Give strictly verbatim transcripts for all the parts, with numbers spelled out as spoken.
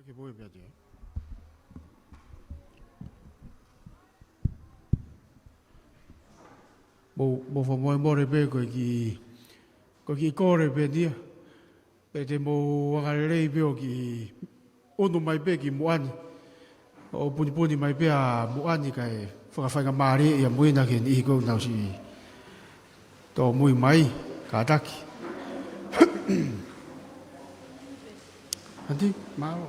Ke poi pea te. Mou, mou fakamolemole pē ko e kiʻi, ko e kiʻi kole pē eni ia. Pea te mou angalelei pē ʻo kiʻi ʻunu mai pē ki muʻa ni. ʻO punipuni mai pē ʻa muʻa ni kae fakafaingamālieʻi ʻa muina ke niʻihi ko ē ʻoku nau siʻi tōmui mai, kātaki. Anti, mālō.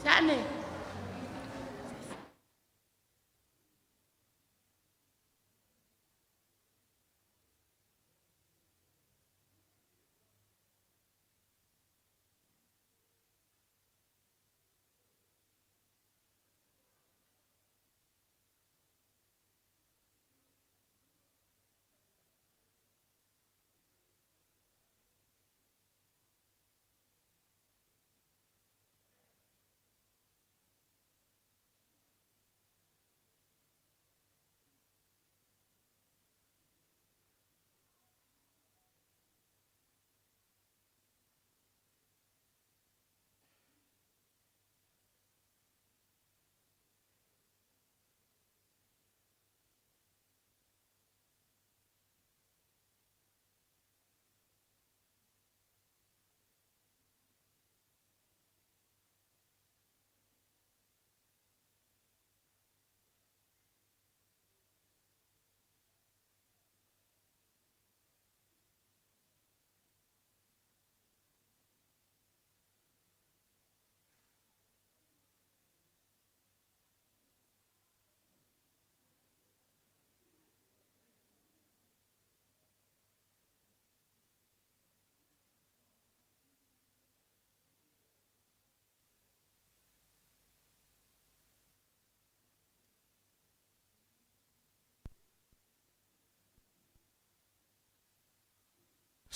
Sane.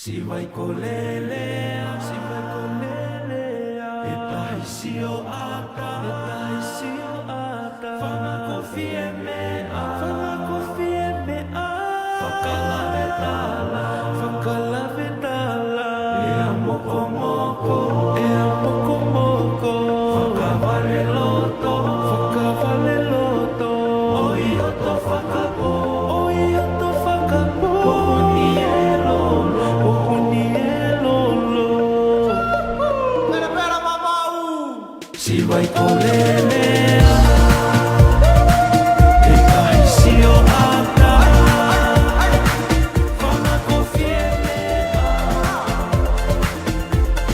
Sivai ko Lelea, Sivai ko Lelea, ʻe tahi sio ʻata, ʻe tahi sio ʻata, fanga ko Fiemeʻa, fanga ko Fiemeʻa, fakalave tala, fakalave tala, ʻea mokomoko, ʻea mokomoko, fakavale loto, fakavale loto, ʻoi ʻoto fakapō, ʻoi ʻoto fakapō, ʻo huni e lolo, ʻo huni e lolo. Pera, pera, mamau. Sivai ko Lelea, ʻe tahi sio ʻata, fanga ko Fiemeʻa,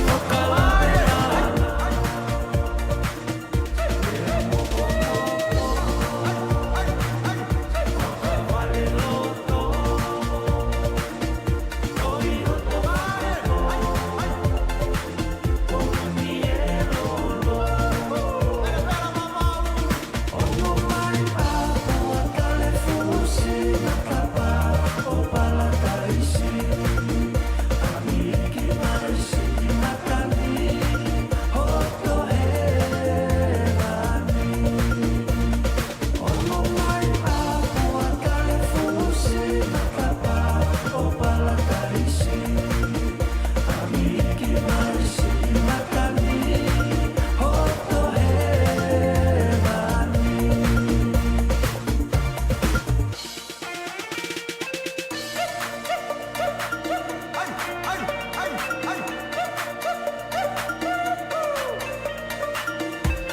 fakalave tala.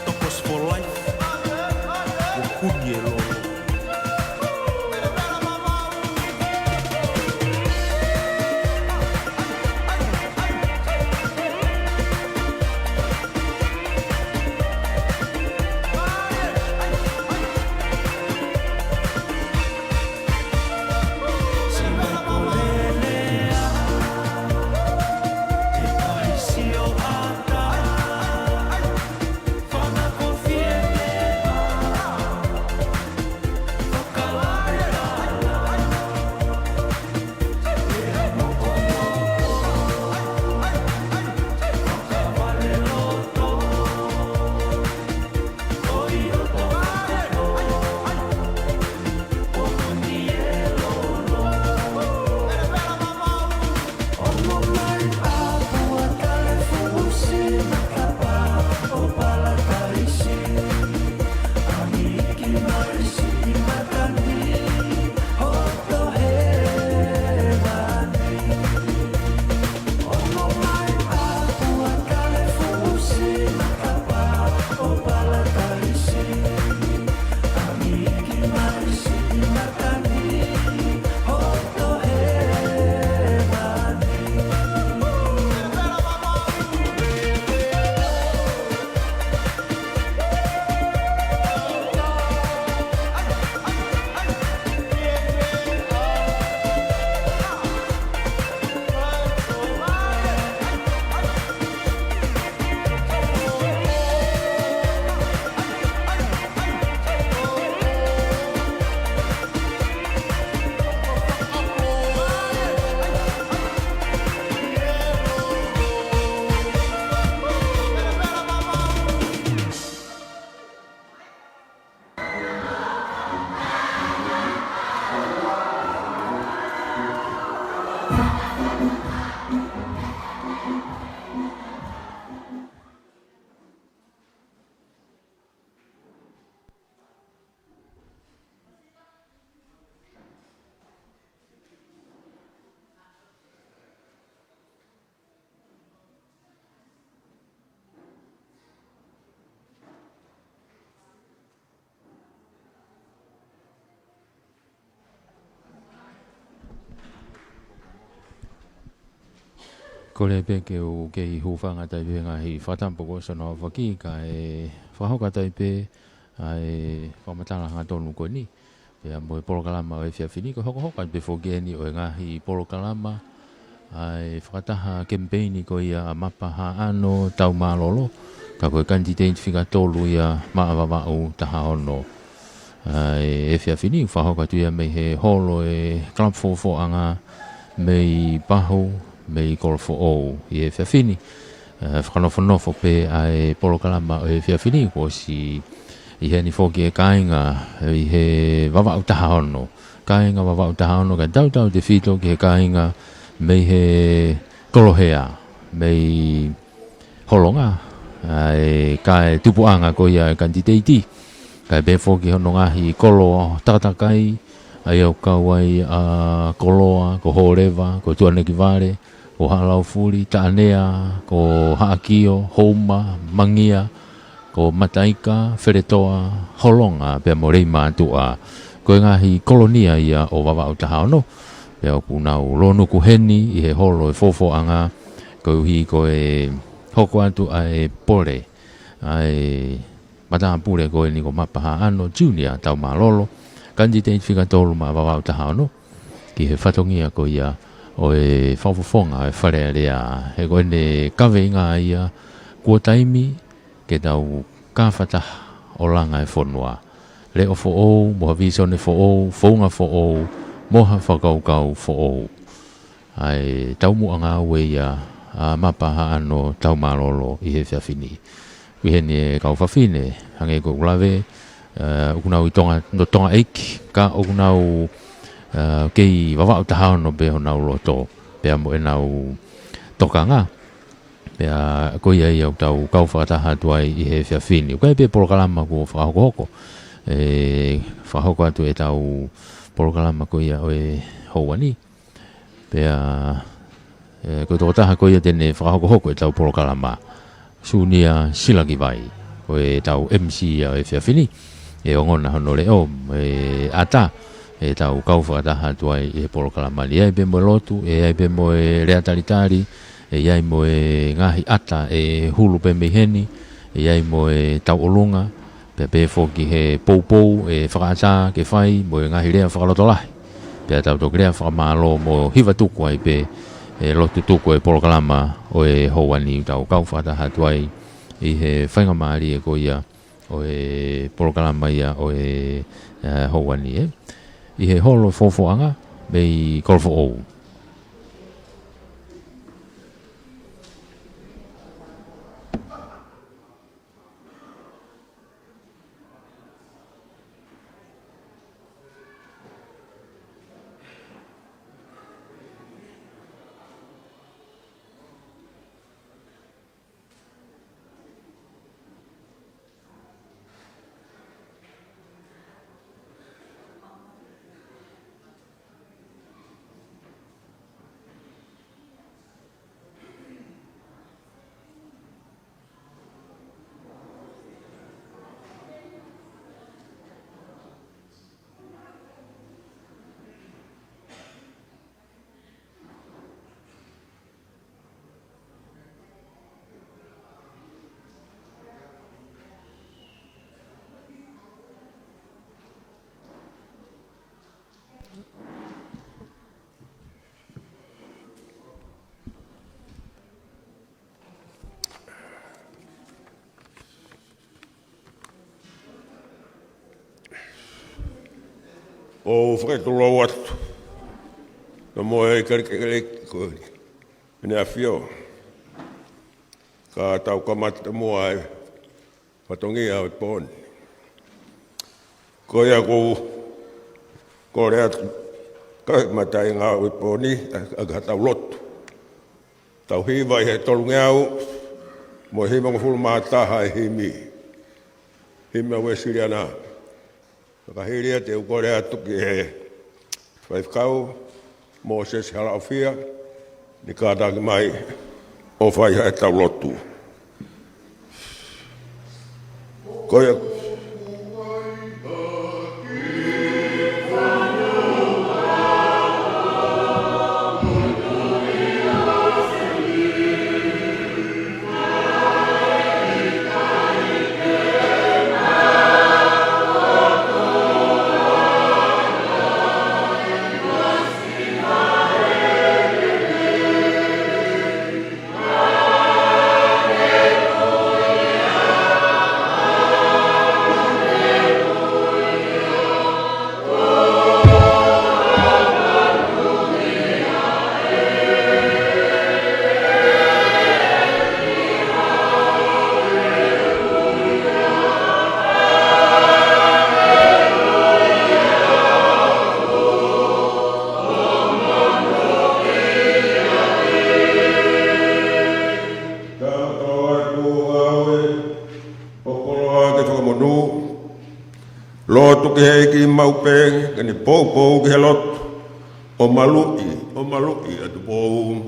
Tokos for life. Uni e lolo. Kole pē ke u kei hūfanga atu ai pē he ngaahi fakatapu kuo ʻosi hono aofaki kae fakahoko atu ai pē ʻa e fakamatala hangatonu ko eni. Pea mo e polokalama ʻo e efiafi ni, ko e hokohoko atu pē foki eni ʻo e ngaahi polokalama ʻa e fakataha kemipeini ko ia ʻa Mapa Haʻano Taumālolo, ka ko e kanititeiti fika tolu ia maʻa Vavaʻu taha ono. ʻA e efiafi ni, fakahoko atu ia mei he holo ʻo e Kalapu Fofoʻanga mei Pahu, mei Kolofoʻou ʻi he efiafi ni. ʻA, fakanofonofo pē ʻa e polokalama ʻo e efiafi ni, kuo ʻosi ʻi heni foki e kāinga ʻi he Vavaʻu taha ono. Kāinga Vavaʻu taha ono, kae tautautefito ki he kāinga mei he Kolohea, mei Holonga, ʻa e kae tupuʻanga ko ia e kanititeiti. Kae pehē foki hono ngaahi kolo takatakai, ʻa ia ʻoku kau ai ʻa Koloa, ko Hōleva, ko Tuʻanekivale, ko Haʻalaufuli, Taʻanea, ko Haʻakio, Houma, Mangia, ko Mataika, Feletoa, Holonga, pea mo Leimātuʻa. Ko e ngaahi kolonia ia ʻo Vavaʻu taha ono, pea ʻoku nau lōnuku heni ʻi he holo ʻo e Fofoʻanga, koeʻuhi ko e hoko atu ʻa e pole ʻa e matāpule ko eni ko Mapa Haʻano Junior Taumālolo, kanititeiti fika tolu maʻa Vavaʻu taha ono, ki he fatongia ko ia ʻo e fakafofonga ʻo e Fale Alea, he ko ʻene kaveinga ia, kuo taimi ke tau kāfataha ʻo langa e fonua. Leʻo foʻou, mo ha vīsone foʻou, founga foʻou, mo ha fakakaukau foʻou. ʻA e taumuʻa ngāue ia ʻa Mapa Haʻano Taumālolo ʻi he efiafi ni. Ko e heni e kau fafine, hangē ko ʻeku lave, ʻa, ʻoku nau ʻi Tonga, no Tonga ʻeiki, ka ʻoku nau, ʻa, kei Vavaʻu taha ono pē honau loto, pea mo ʻenau tokanga. Pea ko ia ia ʻoku tau kau fakataha atu ai ʻi he efiafi ni. ʻOku ʻi ai pē polokalama kuo fakahokohoko. ʻE fakahoko atu ʻetau polokalama ko ia ʻo e houa ni. Pea, ʻe, ko e tokotaha ko ia te ne fakahokohoko ʻetau polokalama, Sunia Silakivai, ko ʻetau M C ia ʻo e efiafi ni. ʻe ongona hono leʻo, ʻe ʻatā, ʻetau kau fakataha atu ai ʻi he polokalama ni. ʻE ʻi ai pē mo e lotu, ʻe ʻi ai pē mo e lea talitali, ʻe ʻi ai mo e ngaahi ʻata ʻe hulu pē mei heni, ʻe ʻi ai mo e tauʻolunga, pea pehē foki he poupou ʻe fakaʻatā ke fai mo e ngaahi lea fakalotolahi. Pea tau toki lea fakamālō mo hiva tuku ai pē ʻe lotu tuku e polokalama ʻo e houa ni, tau kau fakataha atu ai ʻi he faingamālie ko ia ʻo e polokalama ia ʻo e, ʻa, houa ni, ē. ʻI he holo Fofoʻanga mei Kolofoʻou. ʻOku ou fakatulou atu pea mo e kelekeleki ko eni ʻa e ʻAfio, ka tau kamata muʻa e fatongia ʻo e pō ni. Ko ia ʻoku ou kole atu, kae ʻumaʻā e ngāue ʻo e pō ni, ʻa, ʻa, ka tau lotu. Tau hiva ʻi he tolungeau mo e hivangofulu mā taha e himi. Himi ʻa Uēsiliana. Ka hili ia te u kole atu ki he faifekau, Mōsese Halaʻofia, ni kātaki mai ʻo fai ʻetau lotu. Ko ia. Tau tō atu ʻa e ʻoku koloa ke fakamonū. Lotu ki he ʻEiki maʻu pē, ke ne poupou ki he lotu. ʻO maluʻi, ʻo maluʻi ʻa Tupou.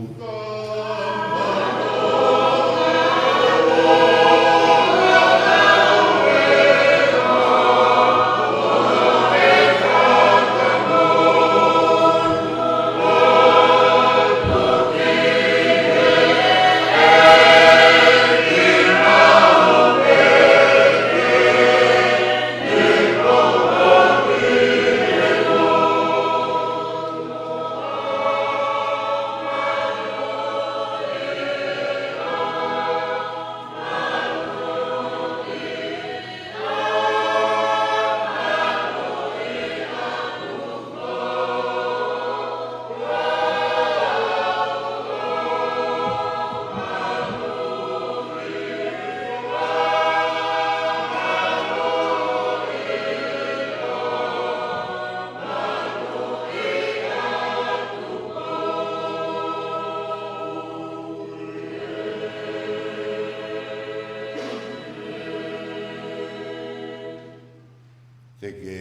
Te ke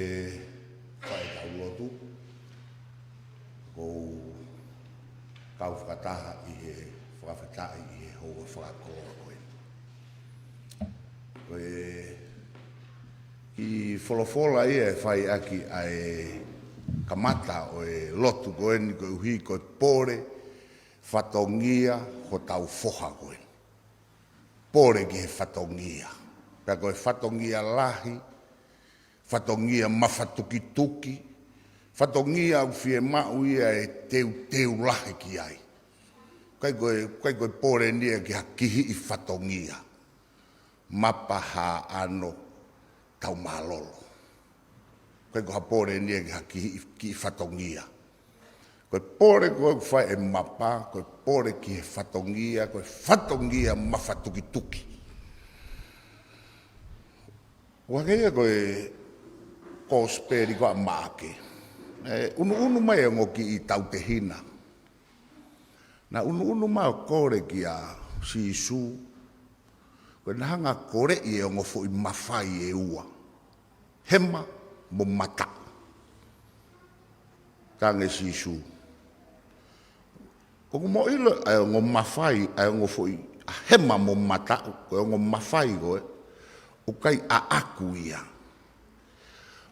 fai ʻetau lotu, ʻo kau fakataha ʻi he fakafetaʻi ʻi he houa fakakoloa ko eni. Ko e ʻI folofola ia ʻe fai ʻaki ʻa e kamata ʻo e lotu ko eni koeʻuhi ko e pole fatongia hotau foha ko eni. Pole ki he fatongia. Pea ko e fatongia lahi, fatongia mafatukituki, fatongia ʻoku fiemaʻu ia e teuteu lahi ki ai. ʻIkai ko e, ʻikai ko e pole eni ia ki ha kihiʻi fatongia. Mapa, Haʻano, Taumālolo. ʻIkai ko ha pole eni ia ki ha kihiʻi, kihiʻi fatongia. Ko e pole ko ē ʻoku fai ʻe Mapa, ko e pole ki he fatongia, ko e fatongia mafatukituki. ʻOku hangē ia ko e Kosipeli ko ē ʻa Maʻake. ʻE ʻunuʻunu mai e ongo kiʻi tautehina. Naʻa ʻunuʻunu mai ʻo kole kia Sīsū, ko ʻene hanga ʻo koleʻi e ongo foʻi mafai ʻe ua. Hema mo mataʻu. Talaange ʻe Sīsū, ʻoku mo ʻilo ʻa e ongo mafai, ʻa e ongo foʻi, ʻa hema mo mataʻu, ko e ongo mafai ko ē, ʻoku ʻikai ʻaʻaku ia.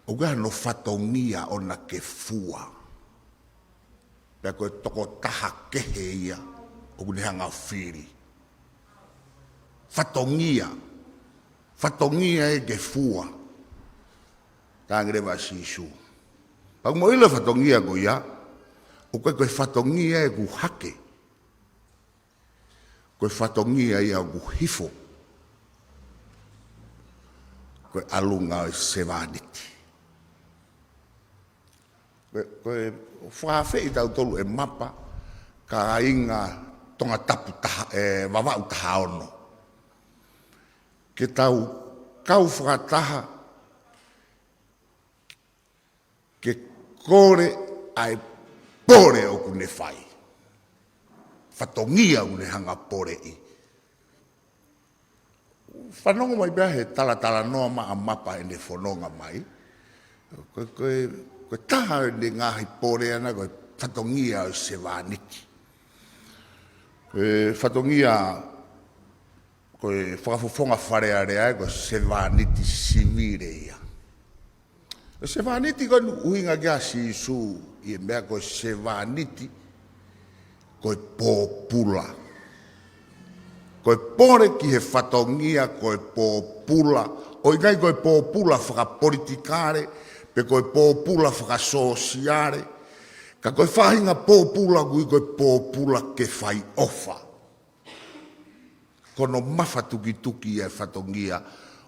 ʻOku ʻi ai hano fatongia ʻoʻona ke fua. Pea ko e tokotaha kehe ia ʻoku ne hanga ʻo fili. Fatongia. Fatongia ia ke fua. Talaange leva ʻe Sīsū, pea ʻoku mo ʻilo e fatongia ko ia, ʻoku ʻikai ko e fatongia ia ʻoku hake. Ko e fatongia ia ʻoku hifo. Ko e ʻalunga ʻo e sevāniti. Ko e, ko e fakaafeʻi tautolu ʻe Mapa, kāinga Tongatapu taha, ʻe, Vavaʻu taha ono. Ke tau kau fakataha, ke kole ʻa e pole ʻoku ne fai. Fatongia ʻoku ne hanga ʻo poleʻi. Fanongo mai pea he talatalanoa mai ʻa Mapa ʻene fononga mai. Ko e, ko e, ko e taha ʻene ngaahi pole ʻana ko e fatongia ʻo e sevāniti. Ko e fatongia, ko e fakafofonga Fale Alea ia ko e sevāniti sivile ia. Ko e sevāniti ko eni ʻoku ʻuhinga ki ai ʻa Sīsū ʻi he meʻa ko e sevāniti, ko e pōpula. Ko e pole ki he fatongia, ko e pōpula. ʻOku ʻikai ko e pōpula fakapolitikale, pe ko e pōpula fakasōsiale. Ka ko e faʻahinga pōpula ʻoku ʻi ai ko e pōpula ke fai ʻofa. Ko hono mafatukituki ia e fatongia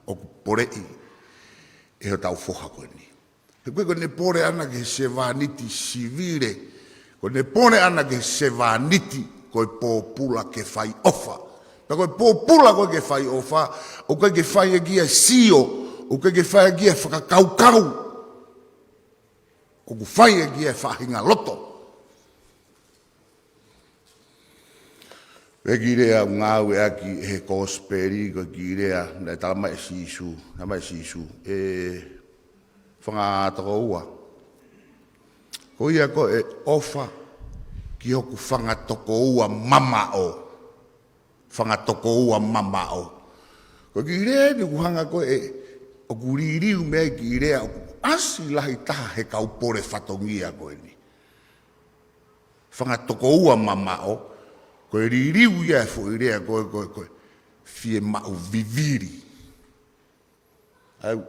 ʻoku poleʻi ʻe hotau foha ko eni. He ko e, ko ʻene pole ʻana ki he sevāniti sivile, ko ʻene pole ʻana ki he sevāniti, ko e pōpula ke fai ʻofa. Pea ko e pōpula ko ē ke fai ʻofa, ʻoku ʻikai ke fai ʻaki ia e sio, ʻoku ʻikai ke fai ʻaki ia e fakakaukau. ʻOku fai ʻaki ia e faʻahinga loto. Ko e kiʻi lea ʻoku ngāueʻaki ʻe he Kosipeli, ko e kiʻi lea naʻe tala mai ʻe Sīsū, tala mai ʻe Sīsū, ʻe fanga tokoua. Ko ia ko e ʻofa ki hoku fanga tokoua mamaʻo. Fanga tokoua mamaʻo. Ko e kiʻi lea eni ʻoku hanga ko ē, ʻoku liliu mei ai e kiʻi lea ʻoku ʻasi lahi taha he kau pole fatongia ko eni. Fanga tokoua mamaʻo, ko e liliu ia e foʻi lea ko ē, ko e, ko e fiemaʻu vivili. ʻAu,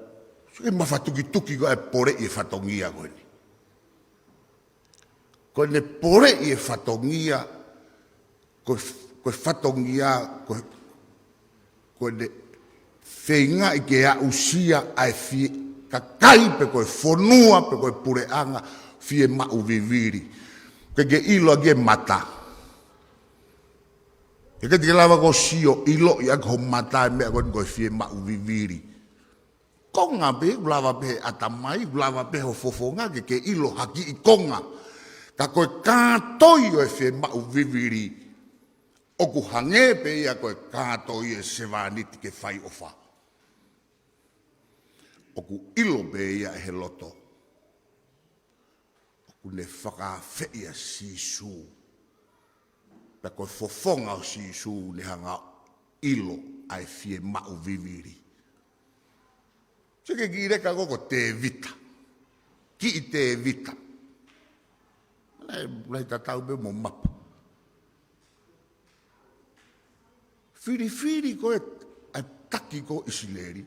sio ki he mafatukituki ko ē ʻa e poleʻi e fatongia ko eni. Ko ʻene poleʻi e fatongia, ko, ko e fatongia, ko, ko ʻene feingaʻi ke aʻusia ʻa e fie, kakai pe ko e fonua pe ko e puleʻanga fiemaʻu vivili. Ke ke ʻilo ʻaki e mata. He ʻikai te ke lava ʻo sio ʻiloʻi ʻaki ho mata e meʻa ko eni ko e fiemaʻu vivili. Konga pē, ʻoku lava pē he ʻatamai, ʻoku lava pē ho fofonga ke ke ʻilo ha kiʻi konga. Ka ko e kātoi ʻo e fiemaʻu vivili, ʻoku hangē pē ia ko e kātoi e sevāniti ke fai ʻofa. ʻOku ʻilo pē ia ʻe he loto. ʻOku ne fakaafeʻi ʻa Sīsū. Pea ko e fofonga ʻo Sīsū ne hanga ʻo ʻilo ʻa e fiemaʻu vivili. Sio ki he kiʻi leka ko ē ko Tēvita. Kiʻi Tēvita. Naʻe lahi tatau pē mo Mapa. Filifili ko ē ʻa e taki ko ē ʻIsileli.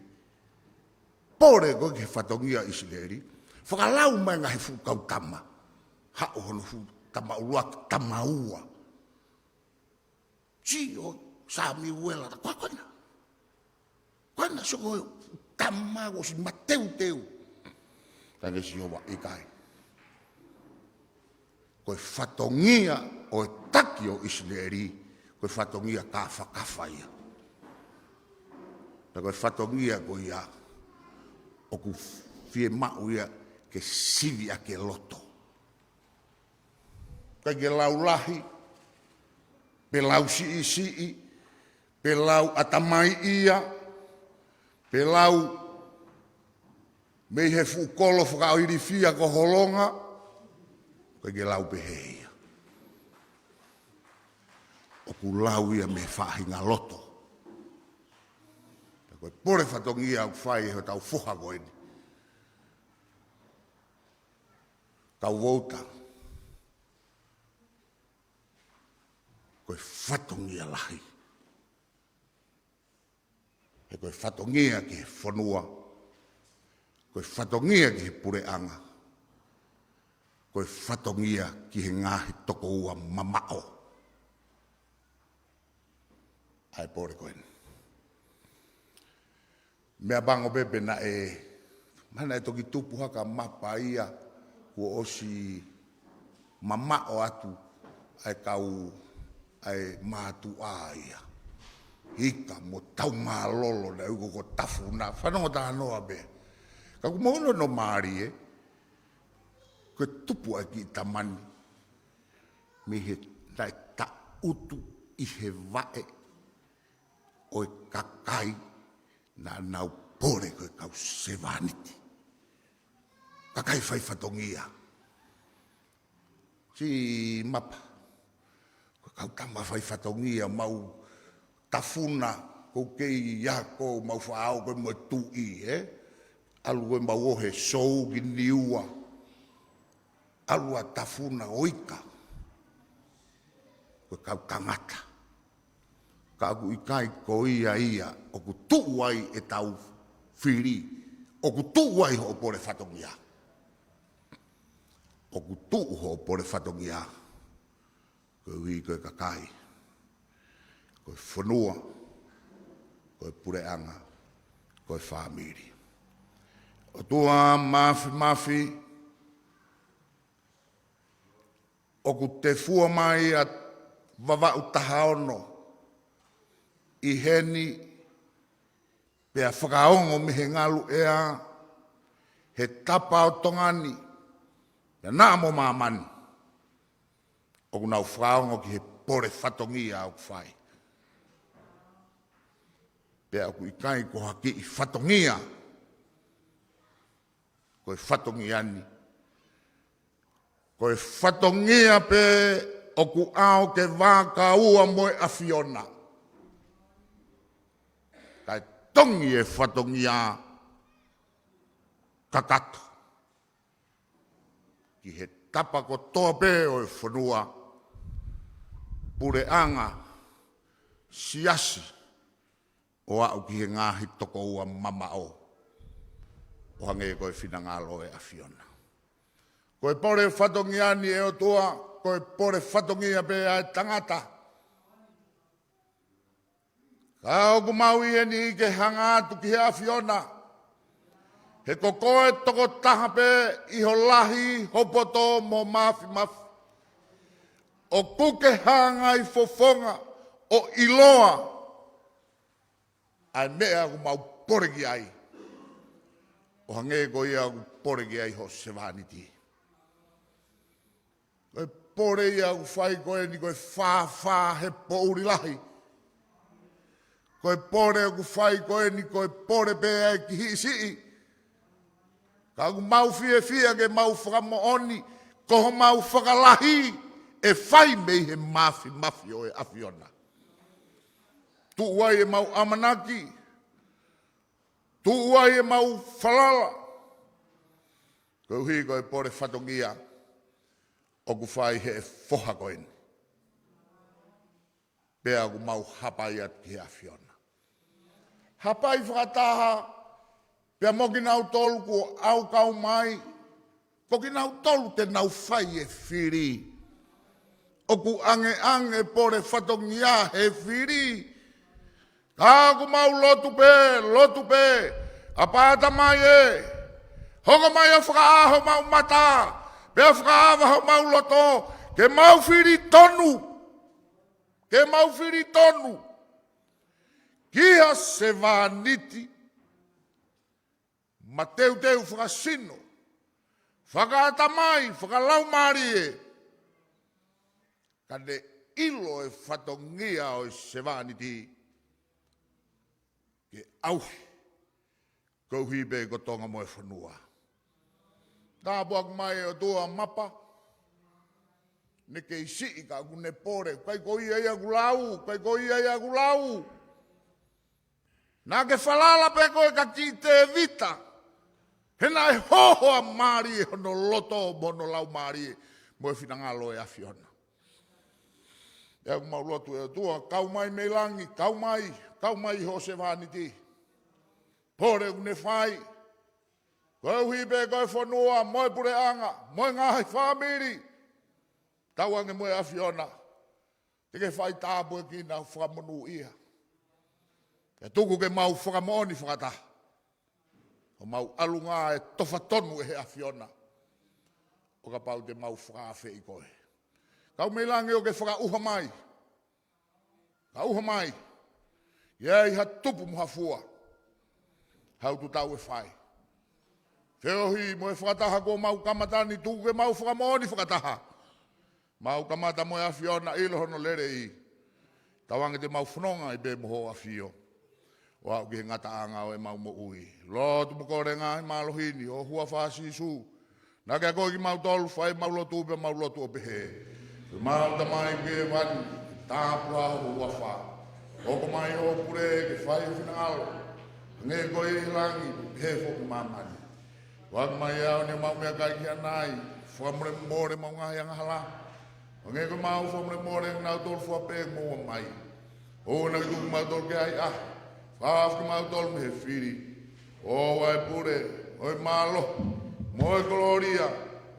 Pole ko ē ki he fatongia ʻIsileli. Fakalau mai e ngaahi fuʻu kau tama. Haʻu hono fuʻu tama ʻuluaki, tama ua. Sio, Samiuela, ko e, ko ena. Ko ena, sio ko e tama kuo ʻosi mateuteu. Talaange ʻe Sihova ʻikai. Ko e fatongia ʻo e taki ʻo ʻIsileli, ko e fatongia kāfakafa ia. Pea ko e fatongia ko ia, ʻoku fiemaʻu ia ke sivi ʻaki e loto. ʻIkai ke lau lahi, pe lau siʻisiʻi, pe lau ʻatamaiʻia, pe lau mei he fuʻu kolo fakailifia ko Holonga, ʻikai ke lau pehē ia. ʻOku lau ia mei he faʻahinga loto. Ko e pole fatongia ʻoku fai ʻe hotau foha ko eni. Kau Vouta. Ko e fatongia lahi. He ko e fatongia ki he fonua. Ko e fatongia ki he puleʻanga. Ko e fatongia ki he ngaahi tokoua mamaʻo. ʻA e pole ko eni. Meʻapango pē pe naʻe, mahalo naʻe toki tupu hake ʻa Mapa ia kuo ʻosi mamaʻo atu ʻa e kau, ʻa e mātuʻa ia. Hika mo tau mālolo naʻe ui ko Tafuna, fanongo talanoa pē. Ka ʻoku mou ʻilo hono mālie, ko e tupu ʻa e kiʻi tama ni mei he naʻe taʻutu ʻi he vaʻe ʻo e kakai naʻa nau pole ko e kau sevāniti. Kakai fai fatongia. Sio Mapa. Ko e kau tama fai fatongia, mau Tafuna, ʻoku kei ako, mau faʻao ko ē mo e tuʻi, ē? ʻAlu ko ē mau ō he sou ki Niua. ʻAlu ʻa Tafuna ʻo ika. Ko e kau tangata. Ka ʻoku ʻikai ko ia ia, ʻoku tuʻu ai ʻetau fili, ʻoku tuʻu ai hoʻo pole fatongia. ʻOku tuʻu hoʻo pole fatongia. Koeʻuhi ko e kakai, ko e fonua, ko e puleʻanga, ko e fāmili. ʻOtua Māfimafi, ʻoku te fua mai ʻa Vavaʻu taha ono ʻi heni, pea fakaongo mei he ngalu ʻea, he tapa ʻo Tonga ni, pea naʻa mo māmani. ʻOku nau fakaongo ki he pole fatongia ʻoku fai. Pea ʻoku ʻikai ko ha kiʻi fatongia. Ko e fatongia ni. Ko e fatongia pē ʻoku ʻalu ke vākaua mo e ʻAfiona. Kae tongi e fatongia kakato ki he tapa kotoa pē ʻo e fonua, puleʻanga, siasi, ʻo aʻu ki he ngaahi tokoua mamaʻo, ʻo hangē ko e finangalo ʻo e ʻAfiona. Ko e pole fatongia ni ʻe ʻOtua, ko e pole fatongia pē ʻa e tangata. Ka ʻoku mau ʻi heni ke hanga atu ki he ʻAfiona. He ko koe tokotaha pē ʻi ho lahi, ho poto mo Māfimafi. ʻOku ke hanga ʻi fofonga ʻo ʻiloa ʻa e meʻa ʻoku mau pole ki ai. ʻO hangē ko ia ʻoku pole ki ai ho sevāniti. Ko e pole ia ʻoku fai ko eni ko e fāfā he poʻuli lahi. Ko e pole ʻoku fai ko eni ko e pole pē ʻa e kihiʻi siʻi. Ka ʻoku mau fiefia ke mau fakamoʻoni, ko homau fakalahi ʻe fai mei he Māfimafi ʻo e ʻAfiona. Tuʻu ai ʻemau ʻamanaki, tuʻu ai ʻemau falala. Koeʻuhi ko e pole fatongia ʻoku fai ʻe he foha ko eni. Pea ʻoku mau hapai atu ki he ʻAfiona. Hapai fakataha, pea mo kinautolu kuo ʻaukau mai, ko kinautolu te nau fai e fili. ʻOku ʻangeʻange pole fatongia he fili. Ka ʻoku mau lotu pē, lotu pē, ʻApā Tamai ē, hoko mai ʻo fakaʻā homau mata, pea fakaava homau loto, ke mau fili tonu, ke mau fili tonu ki ha sevāniti mateuteu fakasino, fakaʻatamai, fakalaumālie, ka ne ʻilo e fatongia ʻo e sevāniti ke ʻauhi, koeʻuhi pē ko Tonga mo e fonua. Tāpuaki mai ʻOtua Mapa, ne kei siʻi ka ʻoku ne pole, ʻikai ko ia ia ʻoku lau, ʻikai ko ia ia ʻoku lau. Naʻa ke falala pē koe kia Tēvita, he naʻe hohoa mālie hono loto mo hono laumālie mo e finangalo ʻo e ʻAfiona. ʻOku mau lotu ʻe ʻOtua, kau mai mei langi, kau mai, kau mai ho sevāniti. Pole ʻoku ne fai, koeʻuhi pē ko e fonua, mo e puleʻanga, mo e ngaahi fāmili. Tauange mo e ʻAfiona, te ke fai tāpuekina ʻo fakamonūʻia. Ke tuku ke mau fakamoʻoni fakataha ʻo mau ʻalunga e tofa tonu ʻe he ʻAfiona, ʻo kapau te mau fakaafeʻi koe. Kau mei langi ʻo ke fakaʻuha mai. Ka ʻuha mai, ʻi ai ha tupu mo ha fua, ha utu tau ʻe fai. Feohi mo e fakataha kuo mau kamata ni, tuku ke mau fakamoʻoni fakataha. Mau kamata mo e ʻAfiona, ʻilo hono lelei. Tauange te mau fononga ai pē mo ho ʻAfio, ʻo aʻu ki he ngataʻanga ʻo ʻemau moʻui. Lotu mo kole ngaahi mālohi ni ʻi ho huafa Sīsū. Naʻa ke akoʻi kimautolu, fai ʻemau lotu pea mau lotu ʻo pehē: Ko ʻemau Tamai ʻoku ʻi hēvani, tāpuhā ho huafa. Hoko mai hoʻo pule, ke fai ho finangalo, hangē ko ia ʻi langi, pehē foki ʻi māmani. Foaki mai ʻa ʻemau meʻakai ki ʻanai, fakamolemole ʻemau ngaahi angahala, hangē ko ʻemau fakamolemole ʻa kinautolu fua pē ʻoku mou ʻomai. ʻOua naʻa ke tuku kimautolu ki he ʻahiʻahi, fakahaofi kimautolu mei he fili. ʻOua ʻe pule, ʻo e mālohi, mo e kolōlia,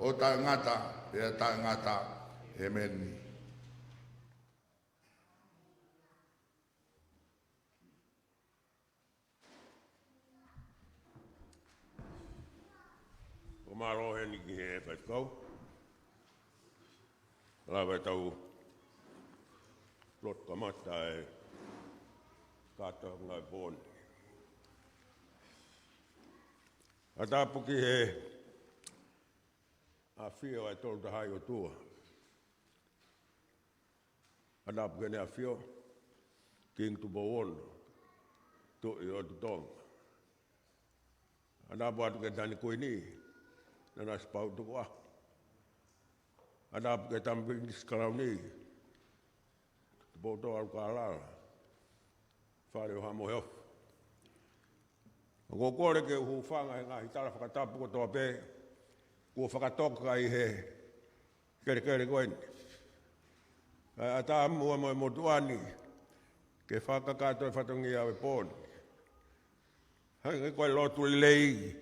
ʻo taʻengata pea taʻengata. ʻEmeni. ʻOku mālō heni ki he faifekau. Lava ʻetau lotu kamata e kātoanga e pō ni. ʻA tapu ki he ʻAfio ʻa e Tolu Tahaʻi ʻOtua. ʻA tapu ki heʻene ʻAfio, Kingi Tupou Ono, Tuʻi ʻo e ʻOtu Tonga. ʻA tapu atu ki he Taʻahine Kuini, Nanasipauʻu Tukuʻaho. ʻA tapu ki he Tama Pilinisi Kalauni, Tupoutoʻa ʻUlukalala, Fale ʻo Haʻa Moheofo. ʻOku ou kole ke u hūfanga he ngaahi tala fakatapu kotoa pē kuo fakatoka ʻi he kelekele ko eni. Kae ʻatā muʻa mo e motuʻa ni ke fakakakato e fatongia ʻo e pō ni. Hangē ko e lotu lelei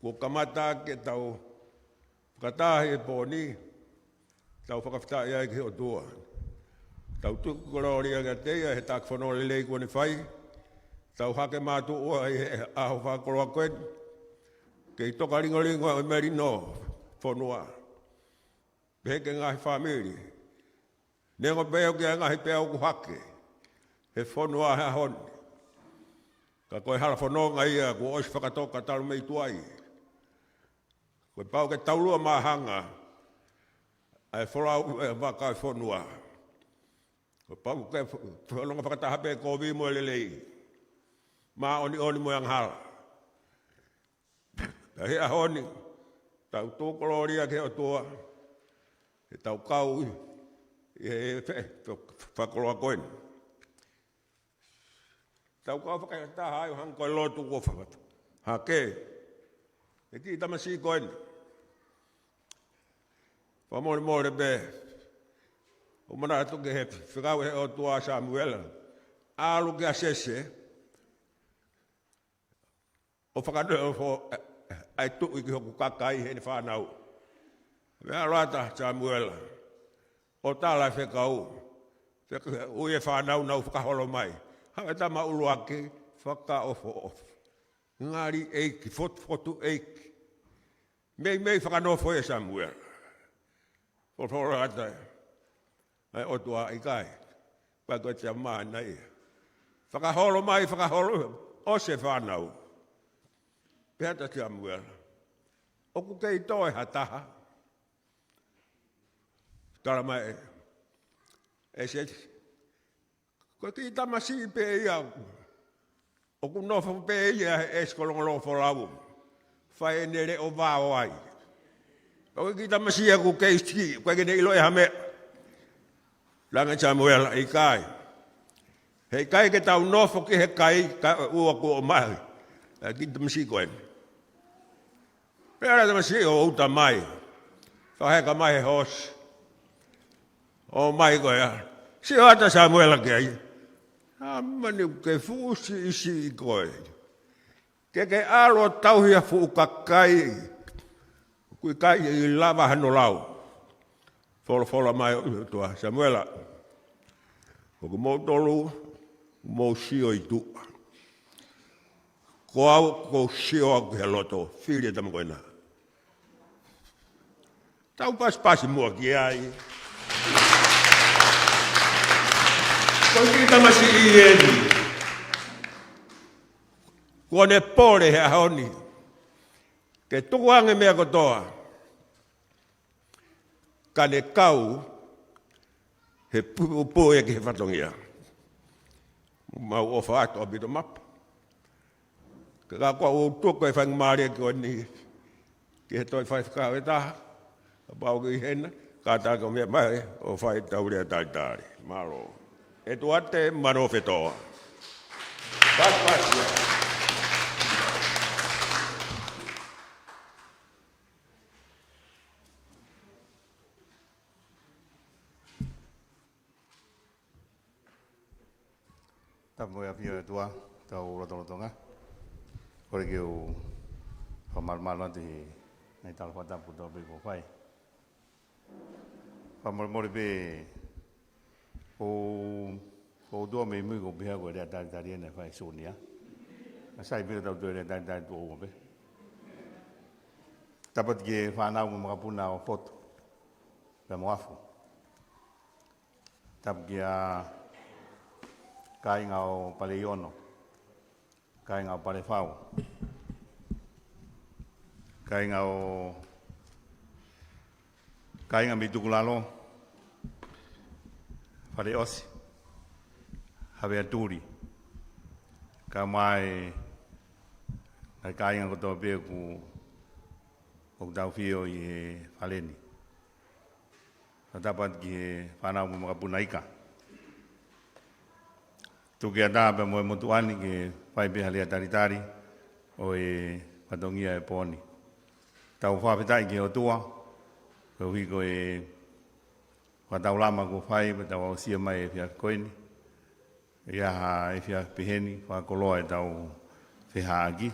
kuo kamata ke tau fakataha he pō ni, tau fakafetaʻi ai ki he ʻOtua. Tau tuku kolōlia kiate ia he taki fonua lelei kuo ne fai. Tau hake mātuʻa ʻi he ʻaho fakakoloa ko eni, kei toka lingolingo ʻa e melino fonua, pehē ki he ngaahi fāmili. Neongo pē ʻoku ʻi ai e ngaahi peau kuo hake he fonua he ʻaho ni, ka ko e hala fononga ia kuo ʻosi fakatoka talu mei tuai. Kuo pau ke taulua māhanga ʻa e folau ʻa e vaka ʻo e fonua. Kuo pau ke fo-, fononga fakataha pē kovi mo e lelei, māʻoniʻoni mo e angahala. Pea he ʻaho ni, tau tuku kolōlia ki he ʻOtua, he tau kau ʻi, ʻi he fe-, fe-, fakakoloa ko eni. Tau kau fakataha ai ʻo hangē ko e lotu kuo fa-, Ake, ʻe kiʻi tamasiʻi ko eni. Fakamolemole pē, ʻoku ou manatu ki he fekau ʻe he ʻOtua ʻa Samuela, ʻalu kia Sese, ʻo fakanofo ʻa e tuʻi ki hoku kakai heʻene fānau. Meʻa ʻalu atu ʻa Samuela ʻo tala e fekau, fekau ʻa e fānau naʻa nau fakaholo mai. Haʻu e tama ʻuluaki, fakaʻofoʻofa. Ngali ʻeiki, fotufotu ʻeiki. Meimei fakanofo ʻe Samuela. Folofola atu ʻa e ʻOtua, ʻikai. Pea ko e tama ena ia. Fakaholo mai, fakaholo, ʻosi e fānau. Pehē atu ʻa Samuela, ʻoku kei toe ha taha? Tala mai ʻe, ʻe Sese, ko e kiʻi tamasiʻi pē ia, ʻoku nofo pē ia he ʻesikolongolongo folau, fai ʻene leʻo vao ai. Ko e kiʻi tamasiʻi ia ʻoku kei siʻi, ʻoku ʻikai ke ne ʻilo ʻe ia ha meʻa. Langa ʻe Samuela, ʻikai. Heʻikai ke tau nofo ki he kai, kae ʻoua kuo ʻomai ʻa e kiʻi tamasiʻi ko eni. Pea ʻalu e tamasiʻi ʻo uta mai. Fakaheka mai he hoosi. ʻOmai ko ia. Sio atu ʻa Samuela ki ai. ʻAmani, ʻoku ke fuʻu siʻisiʻi koe. Ke ke ʻalu ʻo tauhi ʻa e fuʻu kakai. ʻOku ʻikai lava hano lau. Folofola mai ʻa e ʻOtua, Samuela, ʻoku moutolu, mou sio ʻi tuʻa. Ko au, ʻoku ou sio au ki he loto, fili e tama ko ena. Tau pasipasi muʻa ki ai. Ko e kiʻi tamasiʻi eni. Kuo ne pole he ʻaho ni. Ke tuku ange meʻa kotoa. Ka ne kau he pu-, pu-, pō ia ki he fatongia. Mau ʻofa atu ʻaupito Mapa. Ka ko au ʻoku ou tuku e faingamālie ko eni ki he toe faifekau ʻe taha, kapau ʻoku ʻi hena, kātaki ʻo meʻa mai ʻo fai ʻetau lea talitali. Mālō. ʻE Tuate Manofetoa. Pasipasi. Tapu mo e ʻafio ʻa e ʻOtua, tau lotolotonga. Kole ke u fakamālō atu he ngaahi tala fakatapu kotoa pē kuo fai. Fakamolemole pē, ʻoku ou, ʻoku ou tuʻu mei mui ʻoku ou pehē ko e lea talitali ena ʻe fai ʻe Sione ia. Ka sai pē ʻoku tau toe lea talitali tuʻo ua pē. Tapu atu ki he fānau mo e makapuna ʻo Poto pea mo Afu. Tapu kia kāinga ʻo Paleiono, kāinga ʻo Palefau, kāinga ʻo, kāinga mei Tukulalo, Faleʻosi, Haveatuli, kae ʻumaʻā e ngaahi kāinga kotoa pē ʻoku, ʻoku tau ʻafio ʻi he fale ni. Fakatapu atu ki he fānau mo e makapuna ika. Tuku ke ʻatā pea mo e motuʻa ni ke fai pē ha lea talitali ʻo e fatongia ʻo e pō ni. Tau fakafetaʻi ki he ʻOtua, koeʻuhi ko e fakataulama kuo fai, pea tau aʻusia mai e efiafi ko eni. ʻI ha efiafi pehē ni, fakakoloa ʻetau feʻauhi.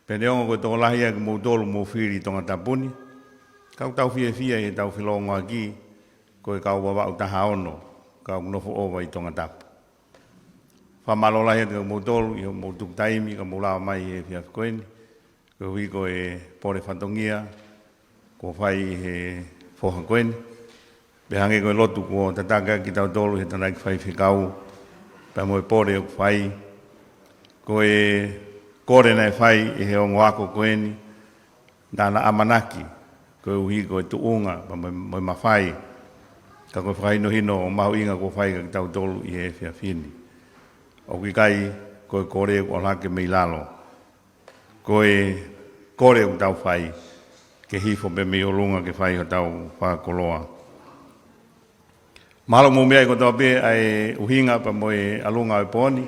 Pea neongo ko e tokolahi ʻa kimoutolu mou fili ʻi Tongatapu ni, ka ʻoku tau fiefia ʻi heʻetau felōngoaki, ko e kau Vavaʻu taha ono, kau nofo ʻova ʻi Tongatapu. Fakamālō lahi atu kia kimoutolu, ʻi hoʻomou tuku taimi, ka mou lava mai he efiafi ko eni. Koeʻuhi ko e pole fatongia kuo fai ʻi he foha ko eni. Pea hangē ko e lotu kuo tataki ʻaki kitautolu ʻe he tangataʻeiki faifekau, pea mo e pole ʻoku fai. Ko e kole naʻe fai ʻe he ongo ako ko eni, naʻa na ʻamanaki, koeʻuhi ko e tuʻunga, pea mo e, mo e mafai. Ka ko e fakahinohino ʻo mahuʻinga kuo fai kia kitautolu ʻi he efiafi ni. ʻOku ʻikai ko e kole kuo ʻalu hake mei lalo. Ko e kole ʻoku tau fai, ke hifo pē mei ʻolunga ke fai hotau fakakoloa. Mahalo mou meaʻi kotoa pē ʻa e ʻuhinga pea mo e ʻalunga ʻo e pō ni,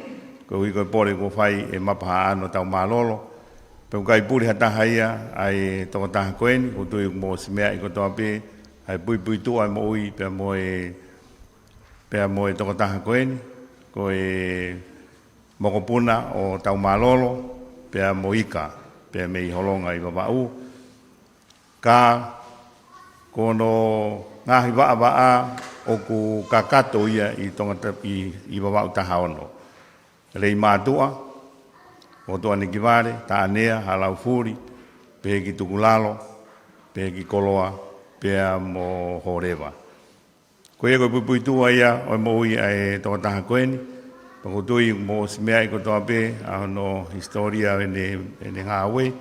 koeʻuhi ko e pole kuo fai ʻe Mapa Haʻano Taumālolo, Pea ʻoku ʻikai puli ha taha ia ʻa e tokotaha ko eni, ʻoku ou tui ʻoku mou ʻosi meaʻi kotoa pē ʻa e puipuituʻa ʻo e moʻui pea mo e, pea mo e tokotaha ko eni, ko e mokopuna ʻo Taumālolo, pea mo Ika, pea mei Holonga ʻi Vavaʻu. Ka ko hono ngaahi vaʻavaʻa ʻoku kakato ia ʻi Tonga ta-, ʻi, ʻi Vavaʻu taha ono. Leimātuʻa, ʻOtua Nikivale, Taʻanea, Halaufuli, pehē ki Tukulalo, pehē ki Koloa, pea mo Hōleva. Ko ia ko e puipuituʻa ia ʻo e moʻui ʻa e tokotaha ko eni. Pea ʻoku ou tui ʻoku mou ʻosi meaʻi kotoa pē ʻa hono hisitōlia ʻo ʻene, ʻene ngāue.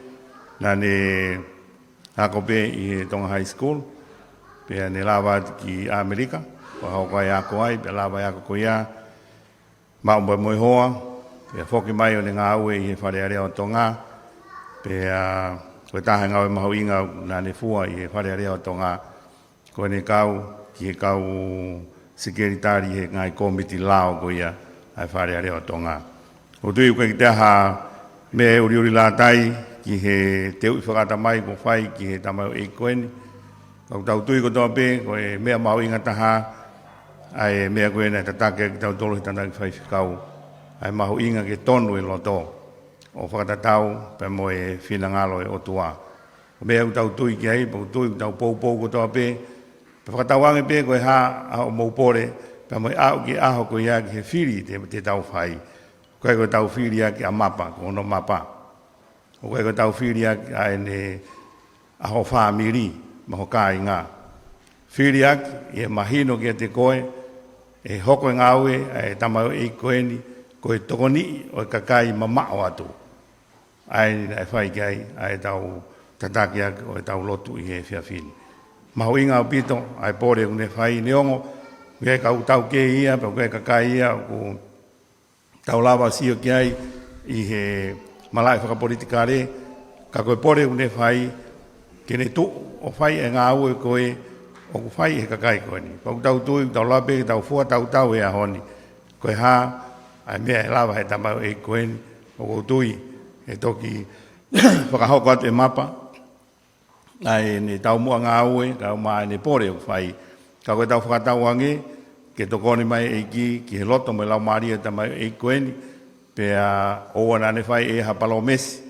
Naʻa ne ako pē ʻi he Tonga High School, pea ne lava atu ki ʻAmelika, pea hoko ai ʻo ako ai, pea lava e ako ko ia, maʻu pē mo e hoa, pea foki mai ʻo ne ngāue ʻi he Fale Alea ʻo Tonga, pea ko e taha e ngāue mahuʻinga naʻa ne fua ʻi he Fale Alea ʻo Tonga, ko ʻene kau ki he kau sekelitali he ngaahi kōmiti lao ko ia ʻa e Fale Alea ʻo Tonga. ʻOku ou tui ʻoku ʻikai toe ʻi ai ha meʻa ʻe uliuli lātai ki he teuʻi fakaʻatamai kuo fai ki he tamaioʻeiki ko eni. Ka ʻoku tau tui kotoa pē ko e meʻa mahuʻinga taha ʻa e meʻa ko ē naʻe tataki ʻaki kitautolu he tangataʻeiki faifekau, ʻa e mahuʻinga ke tonu e loto ʻo fakatatau pea mo e finangalo ʻo e ʻOtua. Ko e meʻa ʻoku tau tui ki ai, pea ʻoku ou tui ʻoku tau poupou kotoa pē, pea fakatauange pē ko e hā ʻa hoʻomou pole, pea mo e aʻu ki he ʻaho ko ia ki he fili te, te tau fai. ʻOku ʻikai ko ʻetau fili ʻaki ʻa Mapa, ko hono mapa. ʻOku ʻikai ko ʻetau fili ʻaki ʻa ʻene, ʻa ho fāmili, mo ho kāinga. Fili ʻaki, ʻi he mahino kiate koe, ʻe hoko e ngāue ʻa e tamaioʻeiki ko eni ko e tokoniʻi ʻo e kakai mamaʻo atu. ʻA eni naʻe fai ki ai ʻa ʻetau tataki ʻaki ʻo ʻetau lotu ʻi he efiafi ni. Mahuʻinga ʻaupito ʻa e pole ʻoku ne fai, neongo ʻoku ʻi ai e kau taukei ia, pea ʻoku ʻi ai e kakai ia ʻoku tau lava ʻo sio ki ai ʻi he malaʻe fakapolitikale, ka ko e pole ʻoku ne fai, ke ne tuʻu ʻo fai e ngāue ko ē ʻoku fai ʻe he kakai ko eni. Pea ʻoku tau tui, tau lava pē ke tau fua tautau he ʻaho ni. Ko e hā ʻa e meʻa ʻe lava ʻe he tamaioʻeiki ko eni, ʻoku ou tui ʻe toki fakahoko atu ʻe Mapa ʻa ʻene taumuʻa ngāue, kae ʻumaʻā ʻene pole ʻoku fai. Ka ko ʻetau fakatauange ke tokoni mai e ʻEiki ki he loto mo e laumālie ʻo e tamaioʻeiki ko eni, pea ʻoua naʻa ne fai ʻe ia ha palōmesi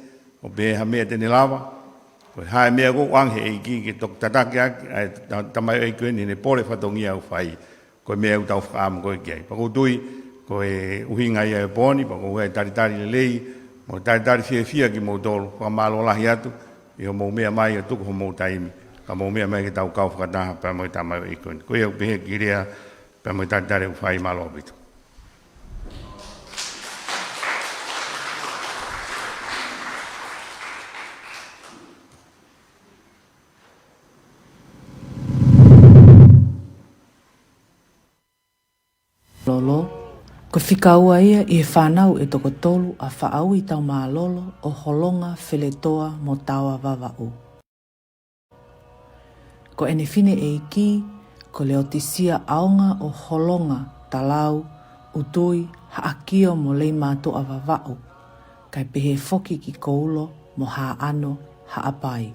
ʻo pehē ha meʻa te ne lava. Ko e hā e meʻa ʻoku ʻoange ʻe he ʻEiki ke toki tataki ʻaki ʻa e ta-, tamaioʻeiki ko eni ʻene pole fatongia ʻoku fai. Ko e meʻa ʻoku tau fakaʻamu ko ē ki ai. Pea ʻoku ou tui, ko e ʻuhinga ia ʻo e pō ni, pea ʻoku ou talitali lelei, mo talitali fiefia kimoutolu, fakamālō lahi atu, ʻi hoʻomou meʻa mai ʻo tuku homou taimi, ka mou meʻa mai ke tau kau fakataha pea mo e tamaioʻeiki ko eni. Ko ia ʻoku pehē ki he lea, pea mo e talitali ʻoku fai, mālō ʻaupito. Lolo, ko e fika ua ia ʻi he fānau ʻe toko tolu ʻa Faʻaui Taumālolo ʻo Holonga, Feletoa mo Taoa Vavaʻu. Ko ʻene fineʻeiki, ko Leotisia ʻAonga ʻo Holonga, Talau, ʻUtui, Haʻakio mo Leimātuʻa Vavaʻu, kae pehē foki ki Koulo mo Haʻano, Haʻapai.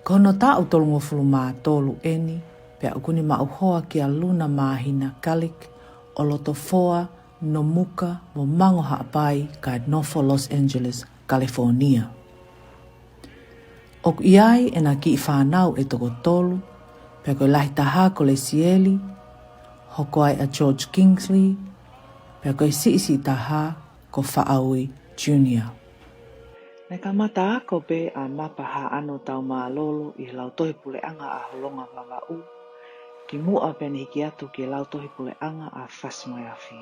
Ko hono taʻu tolungofulu mā tolu eni, pea ʻoku ne maʻu hoa kia Luna Māhina Galik ʻo Lotofoa, Nomuka mo Mango Haʻapai, kae nofo Los Angeles, California. ʻOku ʻi ai ʻena kiʻi fānau ʻe toko tolu, pea ko e lahi taha ko Lesieli, hoko ai ʻa George Kingsley, pea ko e siʻisiʻi taha ko Faʻaui Junior. Naʻe kamata ako pē ʻa Mapa Haʻano Taumālolo ʻi he Lautohi Puleʻanga ʻa Holonga Vavaʻu, kimuʻa pea ne hiki atu ki he Lautohi Puleʻanga ʻa Fasimaiafi.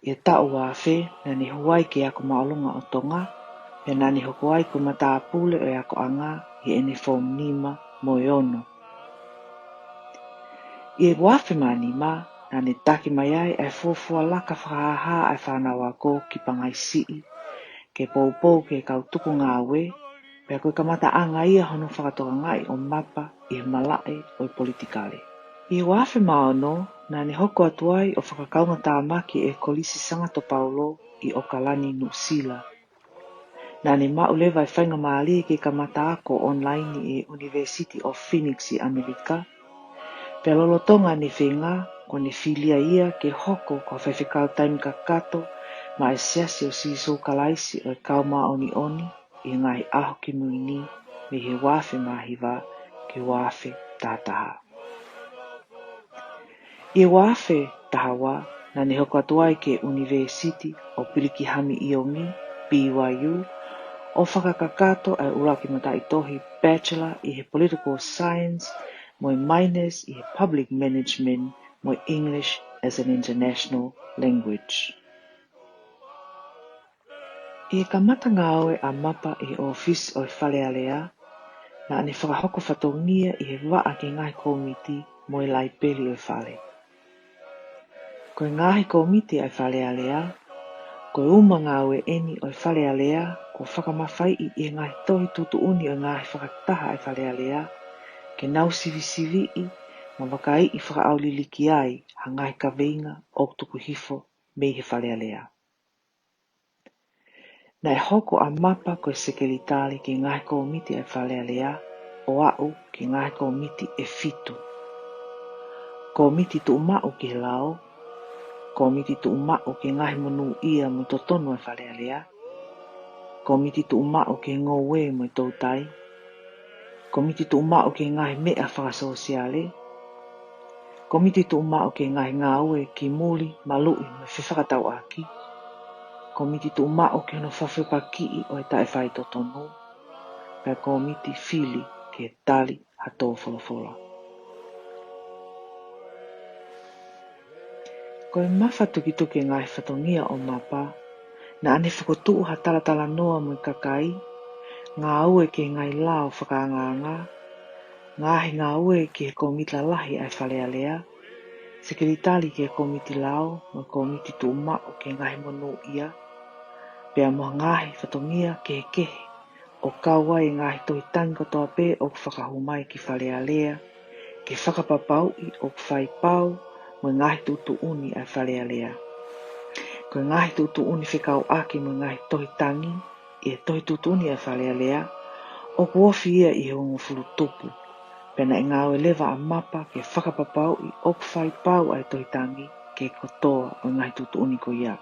ʻI he taʻu ua afe, naʻa ne hū ai ki he Ako Māʻolunga ʻo Tonga, pea naʻa ne hoko ai ko e matāpule ʻo e akoʻanga ʻi heʻene Form nima mo e ono. ʻI he ua afe mā nima, naʻa ne taki mai ai ʻa e fuofua laka fakahāhā ʻa e fānau ako ki Pangaisiʻi, ke poupou ki he kau tuku ngāue, pea ko e kamataʻanga ia hono fakatokangaʻi ʻo Mapa ʻi he malaʻe ʻo e politikale. ʻI he uaafe mā ono, naʻa ne hoko atu ai ʻo fakakaungatāmaki ʻi he Kolisi Sangato Paulo ʻi ʻOkalani, Nuʻusila. Naʻa ne maʻu leva e faingamālie ke kamata ako online ʻi he University of Phoenix ʻi ʻAmelika. Pea lolotonga ʻene feinga, kuo ne fili ai ia ke hoko ko ha faifekau taimi kakato maʻá e Siasi ʻo Sīsū Kalaisi ʻo e Kau Māʻoniʻoni ʻi he Ngaahi ʻAho Kimui Ni, mei he uaafe mā hiva ki he uaafe taha taha. ʻI he uaafe taha ua, naʻa ne hoko atu ai ki he ʻUnivēsiti ʻo Pilikihami ʻIongi, B Y U, ʻo fakakakato ʻa e ʻuluaki mataʻitohi Bachelor ʻi he Political Science mo e Minors ʻi he Public Management mo e English as an International Language. ʻI he kamata ngāue ʻa Mapa ʻi he ʻōfisi ʻo e Fale Alea, naʻa ne fakahoko fatongia ʻi he vaʻa ki he ngaahi kōmiti mo e laipeli ʻo e Fale. Ko e ngaahi kōmiti ʻa e Fale Alea, ko e uma ngāue ʻeni ʻo e Fale Alea kuo fakamafaiʻi ʻi he ngaahi tohi tuʻutuʻuni ʻo e ngaahi fakataha ʻa e Fale Alea, ke nau sivisiviʻi mo vakaiʻi fakaʻauliliki ai ha ngaahi kaveinga ʻoku tuku hifo mei he Fale Alea. Naʻe hoko ʻa Mapa ko e sekelitali ki he ngaahi kōmiti ʻa e Fale Alea, ʻo aʻu ki he ngaahi kōmiti ʻe fitu. Kōmiti Tuʻumaʻu ki he Lao, Kōmiti Tuʻumaʻu ki he Ngaahi Monūʻia mo e Totonu ʻa e Fale Alea, Kōmiti Tuʻumaʻu ki he Ngoue mo e Toutai, Kōmiti Tuʻumaʻu ki he Ngaahi Meʻa Fakasōsiale, Kōmiti Tuʻumaʻu ki he Ngaahi Ngāue ki Muli, Maluʻi mo e Fefakatauʻaki, Kōmiti Tuʻumaʻu ki hono Fakafepakiʻi ʻo e Taʻefaitotonu, pea Kōmiti Fili ki he Tali ha Tō Folofola. Ko e mafatukituki e ngaahi fatongia ʻo Mapa, naʻa ne fokotuʻu ha talatalanoa mo e kakai, ngāue ki he ngaahi lao fakaangaanga, ngaahi ngāue ki he Kōmiti Lalahi ʻa e Fale Alea, sekelitali ki he Kōmiti Lao mo e Kōmiti Tuʻumaʻu ki he Ngaahi Monūʻia, pea mo e ngaahi fatongia kehekehe, ʻo kau ai e ngaahi tohi tangi kotoa pē ʻoku fakahū mai ki Fale Alea, ke fakapapauʻi ʻoku fai pau mo e ngaahi tuʻutuʻuni ʻa e Fale Alea. Ko e ngaahi tuʻutuʻuni fekauʻaki mo e ngaahi tohi tangi ʻi he tohi tuʻutuʻuni ʻa e Fale Alea, ʻoku ofi ia ʻi he hongofulu tupu. Pea naʻe ngāue leva ʻa Mapa ke fakapapauʻi ʻoku fai pau ʻa e tohi tangi ki he kotoa ʻo e ngaahi tuʻutuʻuni ko ia.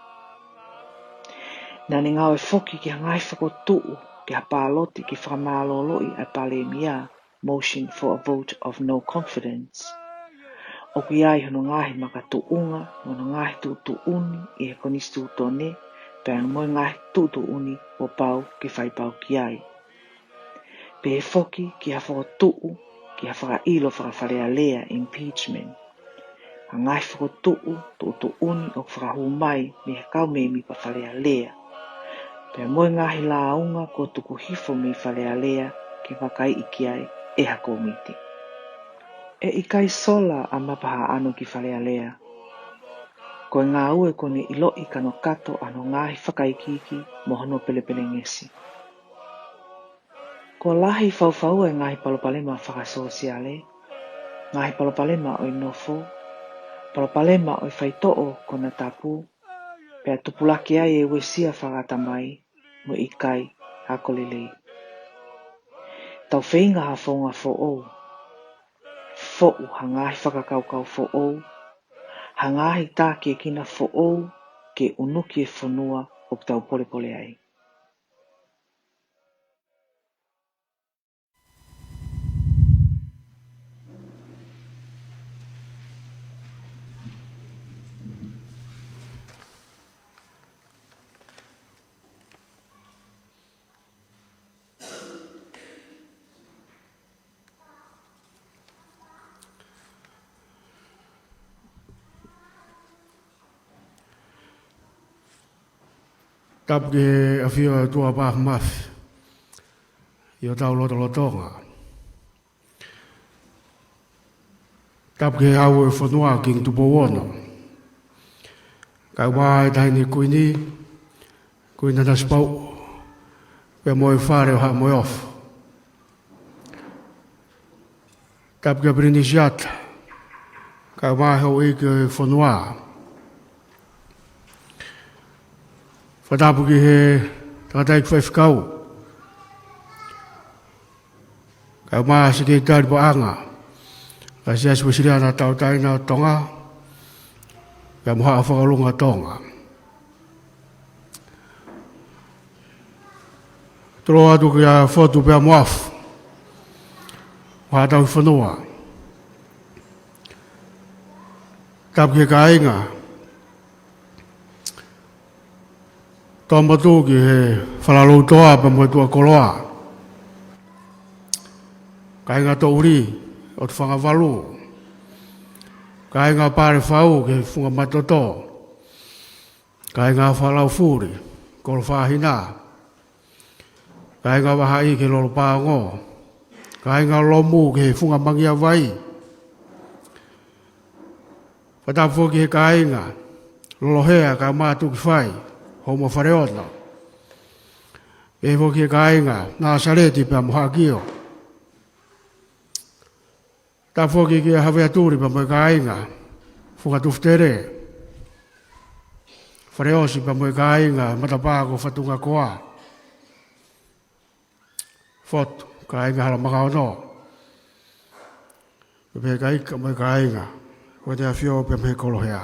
Naʻa ne ngāue foki ki ha ngaahi fokotuʻu ki ha pāloti ke fakamālōloʻi ʻa e Palēmia, motion for a vote of no confidence. ʻOku ʻi ai hono ngaahi makatuʻunga mo hono ngaahi tuʻutuʻuni ʻi he Konisitūtone, pea mo e ngaahi tuʻutuʻuni kuo pau ke fai pau ki ai. Pehē foki ki ha fokotuʻu ki ha fakaʻilo faka-Fale Alea, impeachment. Ha ngaahi fokotuʻu tuʻutuʻuni ʻoku fakahū mai mei he kau mēmipa Fale Alea, pea mo e ngaahi lāunga kuo tuku hifo mei Fale Alea ke vakaiʻi ki ai ʻe ha kōmiti. ʻE ʻikai sola ʻa Mapa Haʻano ki Fale Alea. Ko e ngāue kuo ne ʻiloʻi kanokato ʻa hono ngaahi fakaikiiki mo hono pelepelengesi. Kuo lahi faufaua e ngaahi palopalema fakasōsiale, ngaahi palopalema ʻo e nofo, palopalema ʻo e faitoʻo konatapu, pea tupulaki ai e uesia fakaʻatamai mo e ʻikai ako lelei. Tau feinga ha founga foʻou, foʻu ha ngaahi fakakaukau foʻou, ha ngaahi tākiekina foʻou ke ʻunuki e fonua ʻoku tau polepole ai. Tapu ki he ʻafio ʻa e ʻOtua Pāfimafi ʻi hotau lotolotonga. Tapu ki he Hau ʻo e fonua, Kingi Tupou Ono. Kae ʻumaʻā e Taʻahine Kuini, Kuini Nanasipauʻu, pea mo e Fale ʻo Haʻa Moheofo. Tapu kia Pilinisi ʻAta, Kae ʻumaʻā e houʻeiki ʻo e fonua. Fakatapu ki he tangataʻeiki faifekau. Kae ʻumaʻā e sekelitali paʻanga ʻa e Siasi Uēsiliana Tauʻatāina ʻo Tonga, kae ʻumaʻā e Haʻa Fakaʻulunga ʻo Tonga. Tuku atu kia Fotu pea mo Afu, ʻo haʻa tauhi fonua. Tapu ki he kāinga. Tō motu ki he Falaloutoa pea mo e Tuʻakoloa. Kāinga Toʻuli ʻo Tufangavalu. Kāinga Palefau ki he Funga Matoto. Kāinga Fakalaufuli, Kolofaʻahina. Kāinga Vahaʻi ki he Lolopaongo. Kāinga Lomu ki he Funga Mangiavai. Fakatapu foki ki he kāinga Lolohea kae ʻumaʻā Tukifai, Houma Faleono. Pehē foki ki he kāinga Nāsaleti pea mo Haʻakio. Tapu foki kia Havea Tuli pea mo e kāinga, Funga Tufutele, Faleʻosi pea mo e kāinga, matapā ko Fatungakoa, Fotu, kāinga Halamakaono, pea pehē ki he ika mo e kāinga, ko e te afio pea mo e Kolohea.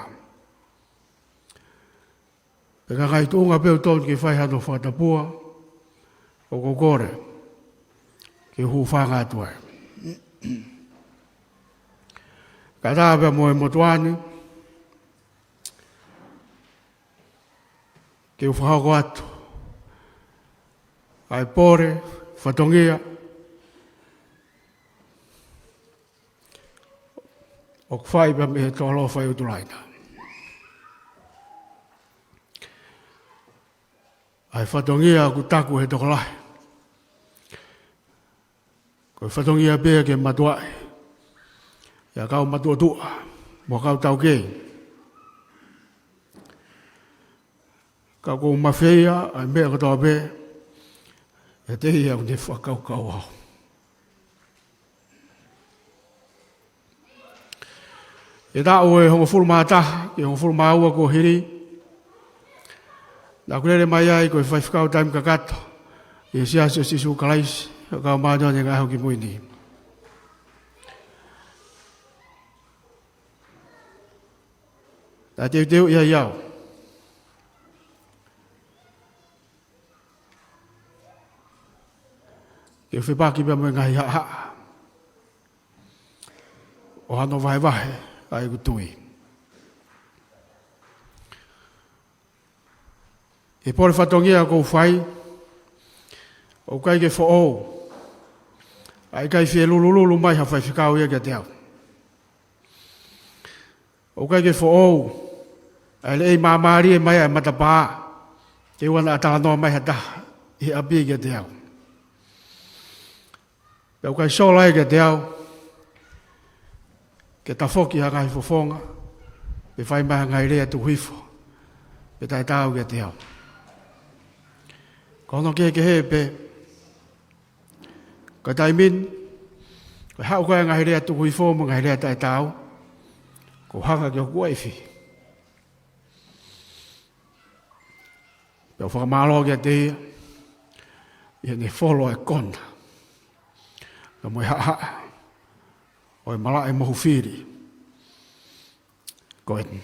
Pea ka ʻi ai ha tuʻunga pē ʻoku totonu ke fai hano fakatapua, ʻoku ou kole ke u hūfanga atu ai. Kae ʻatā pea mo e motuʻa ni, ke u fakahoko atu ʻa e pole fatongia ʻoku fai pea mei he Tokoloua Faiʻutulaina. ʻA e fatongia ʻoku taku ʻe he tokolahi, ko e fatongia pē ia ke matuaʻi ʻa e kau matuʻotuʻa mo e kau taukei. Ka ʻoku ou mafeia ʻa e meʻa kotoa pē ʻiate ia ʻoku ne fakakaukau au. ʻI he taʻu ʻe hongofulu mā taha ki he hongofulu mā ua kuo hili, naʻa ku lele mai ai ko e faifekau taimi kakato ʻi he Siasi ʻo Sīsū Kalaisi ʻo e Kau Māʻoniʻoni ʻi he Ngaahi ʻAho Kimui Ni. Naʻe teuteuʻi ai au ke u fepaki pea mo e ngaahi haʻahaʻa ʻo hano vahevahe ʻa ʻeku tui. ʻI he pole fatongia ʻoku ou fai, ʻoku ʻikai ke foʻou ʻa e ʻikai fie lulululu mai ha faifekau ia kiate au. ʻOku ʻikai ke foʻou ʻa e leʻei māmālie mai ʻa e matapā, ke ʻoua naʻa talanoa mai ha taha ʻi he ʻapi kiate au. Pea ʻoku ʻikai sola ia kiate au ke tafoki ha ngaahi fofonga, pe fai mai ha ngaahi lea tuku hifo pe taʻetaau kiate au. Ko hono kehekehe pē, ko e taimi ni, ko e haʻu ko ē ʻa e ngaahi lea tuku hifo mo e ngaahi lea taʻetaau, ʻoku ou hanga ki hoku ʻuaifi pea u fakamālō kiate ia ʻi heʻene folo ʻa e kona pea mo e haʻahaʻa ʻo e malaʻe mohu fili ko eni.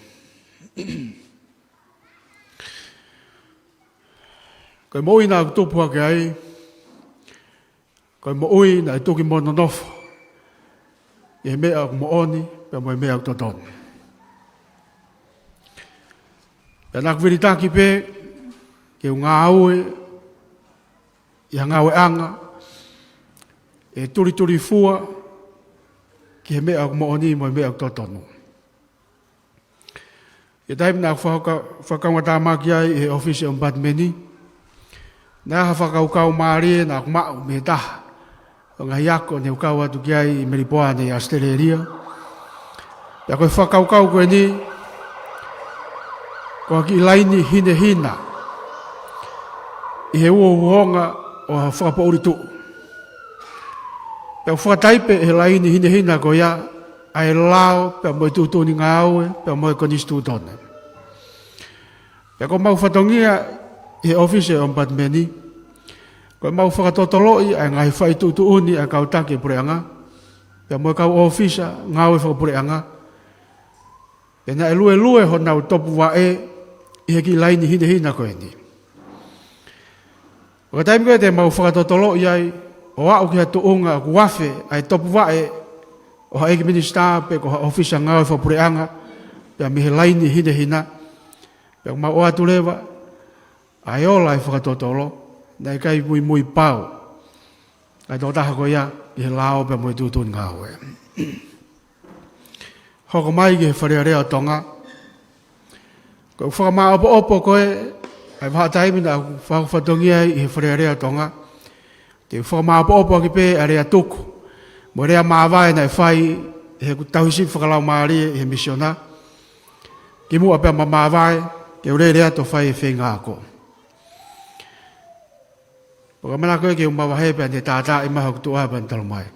Ko e moʻui naʻa ku tupu hake ai, ko e moʻui naʻe tuki mo nonofo ʻi he meʻa ʻoku moʻoni pea mo e meʻa ʻoku totonu. Pea naʻa ku vilitaki pē ke u ngāue ʻi ha ngāueʻanga ʻe tulitulifua ki he meʻa ʻoku moʻoni mo e meʻa ʻoku totonu. ʻI he taimi naʻa ku fakaka-, fakakaungātāmaki ai ʻi he ʻōfisi ʻo e ʻOmipatimeni, naʻe ʻi ai ha fakakaukau mālie naʻa ku maʻu mei he taha ʻo e ngaahi ako ne u kau atu ki ai ʻi Melipoane ʻi ʻAositelēlia. Pea ko e fakakaukau ko eni, ko ha kiʻi laini hinehina ʻi he uouonga ʻo ha fakapoʻuli tuʻu. Pea u fakataipe he laini hinehina ko ia, ʻa e lao pea mo e tuʻutuʻuni ngāue pea mo e konisitūtone. Pea ko ʻemau fatongia ʻi he ʻōfisi ʻo e ʻOmipatimeni, ko ʻemau fakatotoloʻi ʻa e ngaahi fai tuʻutuʻuni ʻa e kau taki puleʻanga pea mo e kau ʻōfisa ngāue fakapuleʻanga, pea naʻe luelue honau topuvaʻe ʻi he kiʻi laini hinehina ko eni. ʻO ka taimi ko ē te mau fakatotoloʻi ai ʻo aʻu ki ha tuʻunga ʻoku afe ʻa e topuvaʻe ʻo ha ʻeiki minisitā pe ko ha ʻōfisa ngāue fakapuleʻanga, pea mei he laini hinehina, pea mau ʻoatu leva ʻa e ola ʻa e fakatotolo, naʻe ʻikai muimui pau ʻa e tokotaha ko ia ʻi he lao pea mo e tuʻutuʻuni ngāue. Hoko mai ki he Fale Alea ʻo Tonga. Ko e fakamāʻopoʻopo ko ē ʻa e vahaʻa taimi naʻa ku fakafatongia ai ʻi he Fale Alea ʻo Tonga, te u fakamāʻopoʻopo ʻaki pē ʻa e lea tuku mo e lea māvae naʻe fai ʻe heʻeku tauhisipi fakalaumālie ʻi he misiona kimuʻa pea ma māvae, ke u lele atu ʻo fai e feinga ako. ʻOku ou manako ē ke u mavahe pea ne tātaaʻi mai hoku tuʻa pea ne talamai,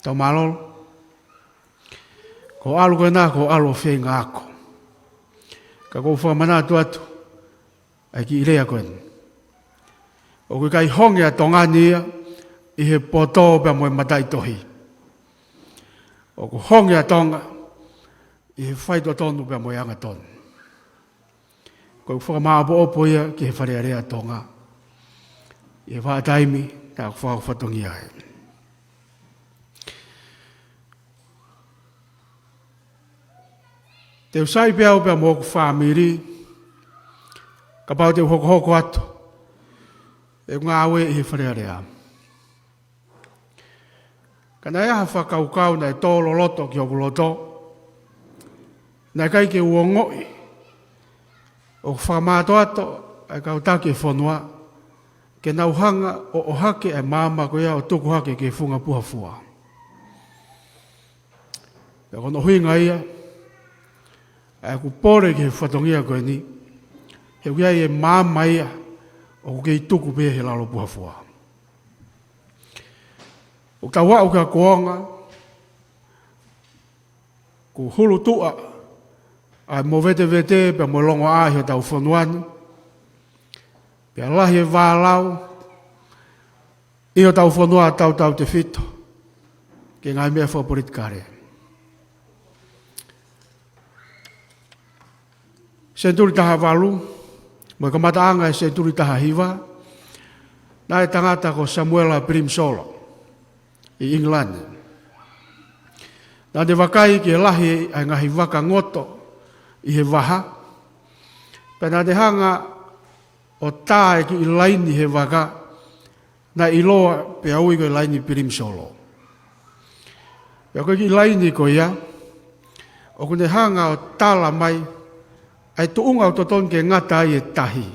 Tau mālōlō. Ko e ʻalu ko ena, ko e ʻalu ʻo feinga ako. Ka ʻoku ou fakamanatu atu ʻa e kiʻi lea ko eni. ʻOku ʻikai honge ʻa Tonga ni ia ʻi he poto pea mo e mataʻitohi. ʻOku honge ʻa Tonga ʻi he faitotonu pea mo e angatonu. Ko e fakamāʻopoʻopo ia ki he Fale Alea ʻo Tonga ʻi he vahaʻa taimi naʻa ku fakafatongia ai. Te u sai pē au pea mo hoku fāmili, kapau te u hokohoko atu ʻeku ngāue ʻi he Fale Alea. Ka naʻe ʻi ai ha fakakaukau naʻe tō loloto ki hoku loto, naʻe ʻikai ke u ongoʻi ʻoku fakamātoato ʻa e kau taki ʻo e fonua ke nau hanga ʻo ʻohake ʻa e maama ko ia ʻo tuku hake ki he funga puha fua. Pea ko hono ʻuhinga ia ʻa ʻeku pole ki he fatongia ko eni, he ʻoku ʻi ai e maama ia ʻoku kei tuku pē he lalo puha fua. ʻOku tau aʻu ki ha kuonga kuo hulu tuʻa ʻa e movetevete pea mo e longoaʻa ʻi hotau fonua ni, pea lahi e vālau ʻi hotau fonua tautautefito ki he ngaahi meʻa fakapolitikale. Senituli taha valu mo e kamataʻanga ʻo e senituli taha hiva, naʻe tangata ko Samuela Pilimisolo ʻi ʻIngilani. Naʻa ne vakai ki he lahi ʻa e ngaahi vaka ngoto ʻi he vaha, pea naʻa ne hanga ʻo tā e kiʻi laini he vaka naʻe ʻiloa pea ui ko e laini Pilimisolo. Pea ko e kiʻi laini ko ia, ʻoku ne hanga ʻo tala mai ʻa e tuʻunga ʻoku totonu ke ngata ai e tahi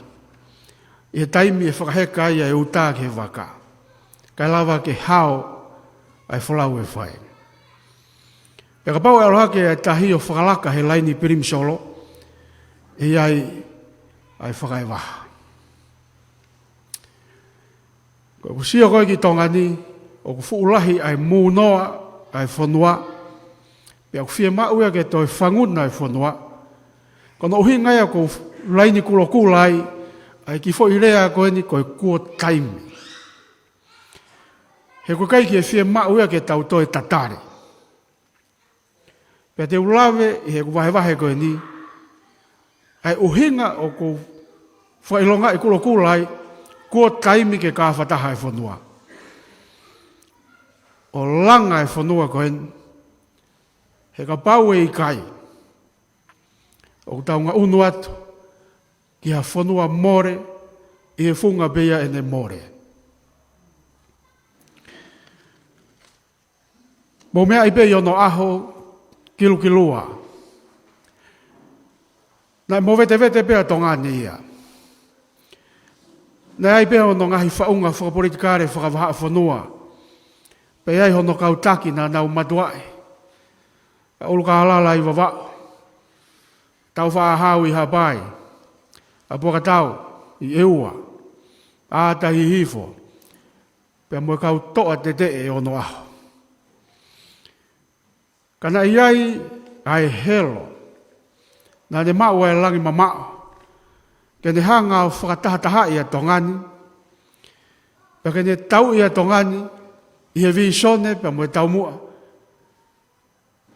ʻi he taimi ʻe fakaheka ai ʻa e uta ki he vaka, kae lava ke hao ʻa e folau ʻe fai. Pea kapau ʻe ʻalu hake ʻa e tahi ʻo fakalaka he laini Pilimisolo, ʻe ʻi ai ʻa e fakaʻevaha. Ko ʻeku sio ko ē ki Tonga ni, ʻoku fuʻu lahi ʻa e mūnoa ʻa e fonua, pea ʻoku fiemaʻu ia ke toe fanguna e fonua. Ko hono ʻuhinga ia ko e laini kulokula ai ʻa e kiʻi foʻi lea ko eni ko e kuo taimi. He ʻoku ʻikai ke fiemaʻu ia ke tau toe tatali. Pea te u lave ʻi heʻeku vahevahe ko eni ʻa e ʻuhinga ʻoku ou fakaʻilongaʻi kulokula ai kuo taimi ke kāfataha e fonua, ʻo langa e fonua ko eni. He kapau ʻe ʻikai, ʻoku tau ngaʻunu atu ki ha fonua mole ʻi he funga pē ia ʻene mole. Mou meaʻi pē ʻi onoʻaho kilukilua, naʻe movetevete pē ʻa Tonga ni ia. Naʻe ʻi ai pē hono ngaahi faʻunga fakapolitikale fakavahaʻafonua, pea ʻi ai hono kau taki naʻa nau matuaʻi, ʻa ʻUlukālala ʻi Vavaʻu, Tāufaʻāhau ʻi Haʻapai, ʻa Puakatau ʻi ʻEua, ʻa Taʻahihifo, pea mo e kau toʻa teteʻe ʻo onoʻaho. Ka naʻe ʻi ai ʻa e helo, naʻa ne maʻu ʻa e langi mamaʻo, ke ne hanga ʻo fakatahatahaʻi ʻa Tonga ni, pea ke ne tauʻi ʻa Tonga ni ʻi he vīsone pea mo e taumuʻa,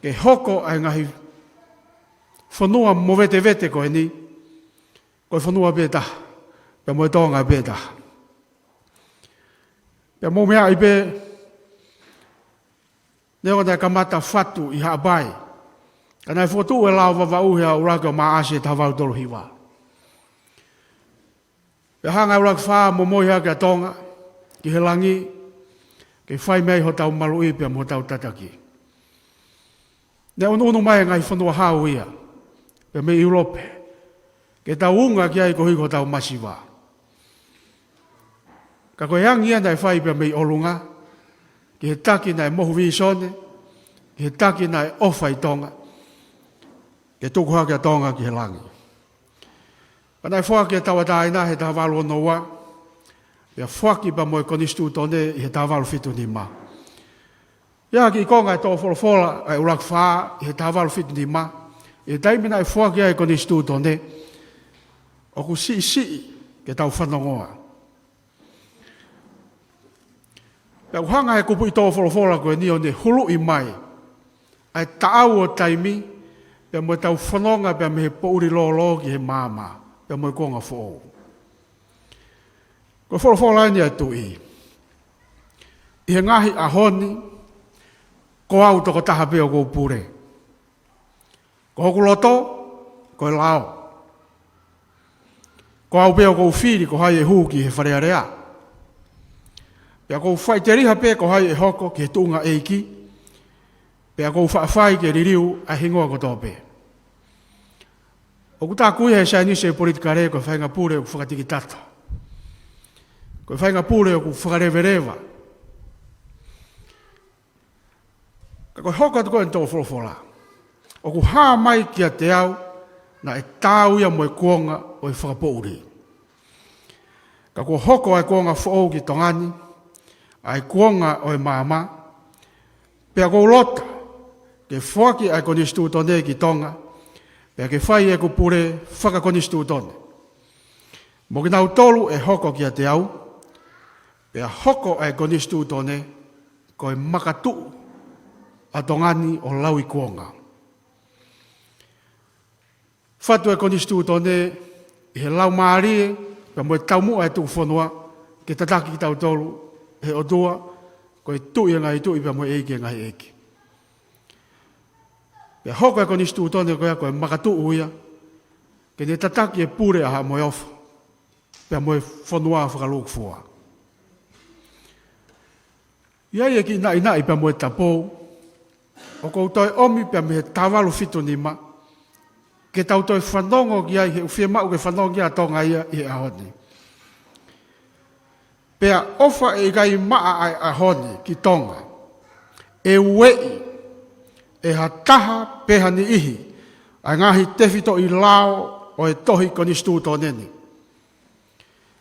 ke hoko ʻa e ngaahi fonua movetevete ko eni, ko e fonua pē taha, pea mo e Tonga pē taha. Pea mou meaʻi pē, neongo naʻe kamata fatu ʻi Haʻapai, ka naʻe fokotuʻu e lao Vavaʻu he ʻuluaki ʻo Maʻasi ʻi he taha valu tolu hiva. Pea hanga ʻe ʻUluaki Fā ʻo momoi hake ʻa Tonga ki he langi, ke fai mei ai hotau maluʻi pea mo hotau tataki. Naʻe ʻunuʻunu mai e ngaahi fonua hau ia pea mei ʻIulope, ke tau unga ki ai koeʻuhi ko hotau masiva. Ka ko e angi ia naʻe fai pea mei ʻolunga, ki he taki naʻe mohu vīsone, ki he taki naʻe ʻofa ʻi Tonga, ke tuku hake ʻa Tonga ki he langi. Pea naʻe foaki ʻa e tauʻatāina he taha valu ono ua, pea foaki pea mo e Konisitūtone ʻi he taha valu fitu nima. ʻI he kiʻi konga ʻo e tō folofola ʻa e ʻUluaki Fā ʻi he taha valu fitu nima, ʻi he taimi naʻe foaki ai e Konisitūtone, ʻoku siʻisiʻi ke tau fanongoa. Pea ʻoku hanga ʻe he kupuʻi tō folofola ko eni ʻo ne huluʻi mai ʻa e taʻau ʻo taimi, pea mo ʻetau fononga pea mei he poʻuli lōlō ki he maama, pea mo e kuonga foʻou. Ko e folofola eni ʻa e Tuʻi: ʻI he ngaahi ʻaho ni, ko au tokotaha pē ʻoku ou pule. Ko hoku loto ko e lao. Ko au pē ʻoku ou fili ko hai ʻe hū ki he Fale Alea. Pea ʻoku ou faʻiteliha pē ko hai ʻe hoko ki he tuʻunga ʻeiki. Pea ʻoku ou faʻa fai ke liliu ʻa e hingoa kotoa pē. ʻOku taku ia ʻe he saienisi ʻo e politikale ko e faʻahinga pule ʻoku fakatikitata. Ko e faʻahinga pule ʻoku fakaleveleva. Ka ko e hoko atu ko ē ʻo e tō folofola, ʻoku hā mai kiate au naʻe taau ia mo e kuonga ʻo e fakapoʻuli. Ka kuo hoko ʻa e kuonga foʻou ki Tonga ni, ʻa e kuonga ʻo e maama, pea ʻoku ou loto ke foaki ʻa e Konisitūtone ki Tonga, pea ke fai ʻeku pule fakakonisitūtone mo kinautolu ʻe hoko kiate au, pea hoko ʻa e Konisitūtone ko e makatuʻu ʻa Tonga ni ʻo lauikuonga. Fatu e Konisitūtone ʻi he laumālie pea mo e taumuʻa ʻo e tuku fonua, ke tataki kitautolu ʻe he ʻOtua, ko e Tuʻi ʻo e ngaahi tuʻi pea mo e ʻEiki ʻo e ngaahi ʻeiki. Pea hoko e Konisitūtone ko ia ko e makatuʻu ia ke ne tataki e pule ʻa Haʻa Moheofo pea mo e fonua fakalūkufua. ʻI ai e kiʻi naʻinaʻi pea mo e tapou ʻoku ou toe ʻomi pea mei he taha valu fitu nima, ke tau toe fanongo ki ai, he ʻoku fiemaʻu ke fanongo ki ai ʻa Tonga ia ʻi he ʻaho ni. Pea ʻofa ʻe ʻikai maʻa ʻa e ʻaho ni ki Tonga, ʻe ueʻi ʻe ha taha pe ha niʻihi ʻa e ngaahi tefitoʻi lao ʻo e tohi Konisitūtone ni,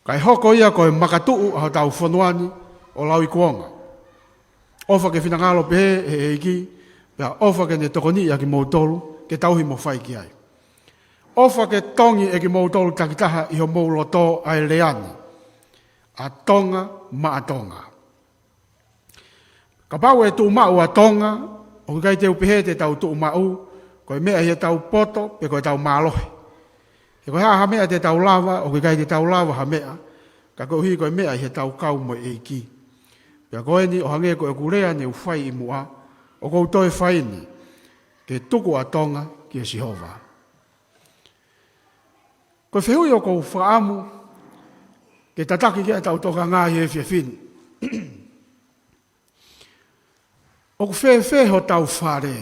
kae hoko ia ko e makatuʻu ʻa hotau fonua ni ʻo lauikuonga. ʻOfa ke finangalo pehē ʻe he ʻEiki, pea ʻofa ke ne tokoniʻi ʻa kimoutolu ke tauhi mo fai ki ai. ʻOfa ke tongi ʻe kimoutolu takitaha ʻi homou loto ʻa e lea ni: ʻA Tonga maʻa Tonga. Kapau ʻe tuʻumaʻu ʻa Tonga, ʻoku ʻikai te u pehē te tau tuʻumaʻu ko e meʻa ʻi heʻetau poto pe ko ʻetau mālohi. He ko e hā ha meʻa te tau lava, ʻoku ʻikai te tau lava ha meʻa, ka koeʻuhi ko e meʻa ʻi heʻetau kau mo e ʻEiki. Pea ko eni, ʻo hangē ko ʻeku lea ne u fai ʻi muʻa, ʻoku ou toe fai ni, ke tuku ʻa Tonga kia Sihova. Ko e fehuʻi ʻoku ou fakaʻamu ke tataki ki ai ʻetau tokanga ʻi he efiafi ni: ʻOku fēfē hotau fale?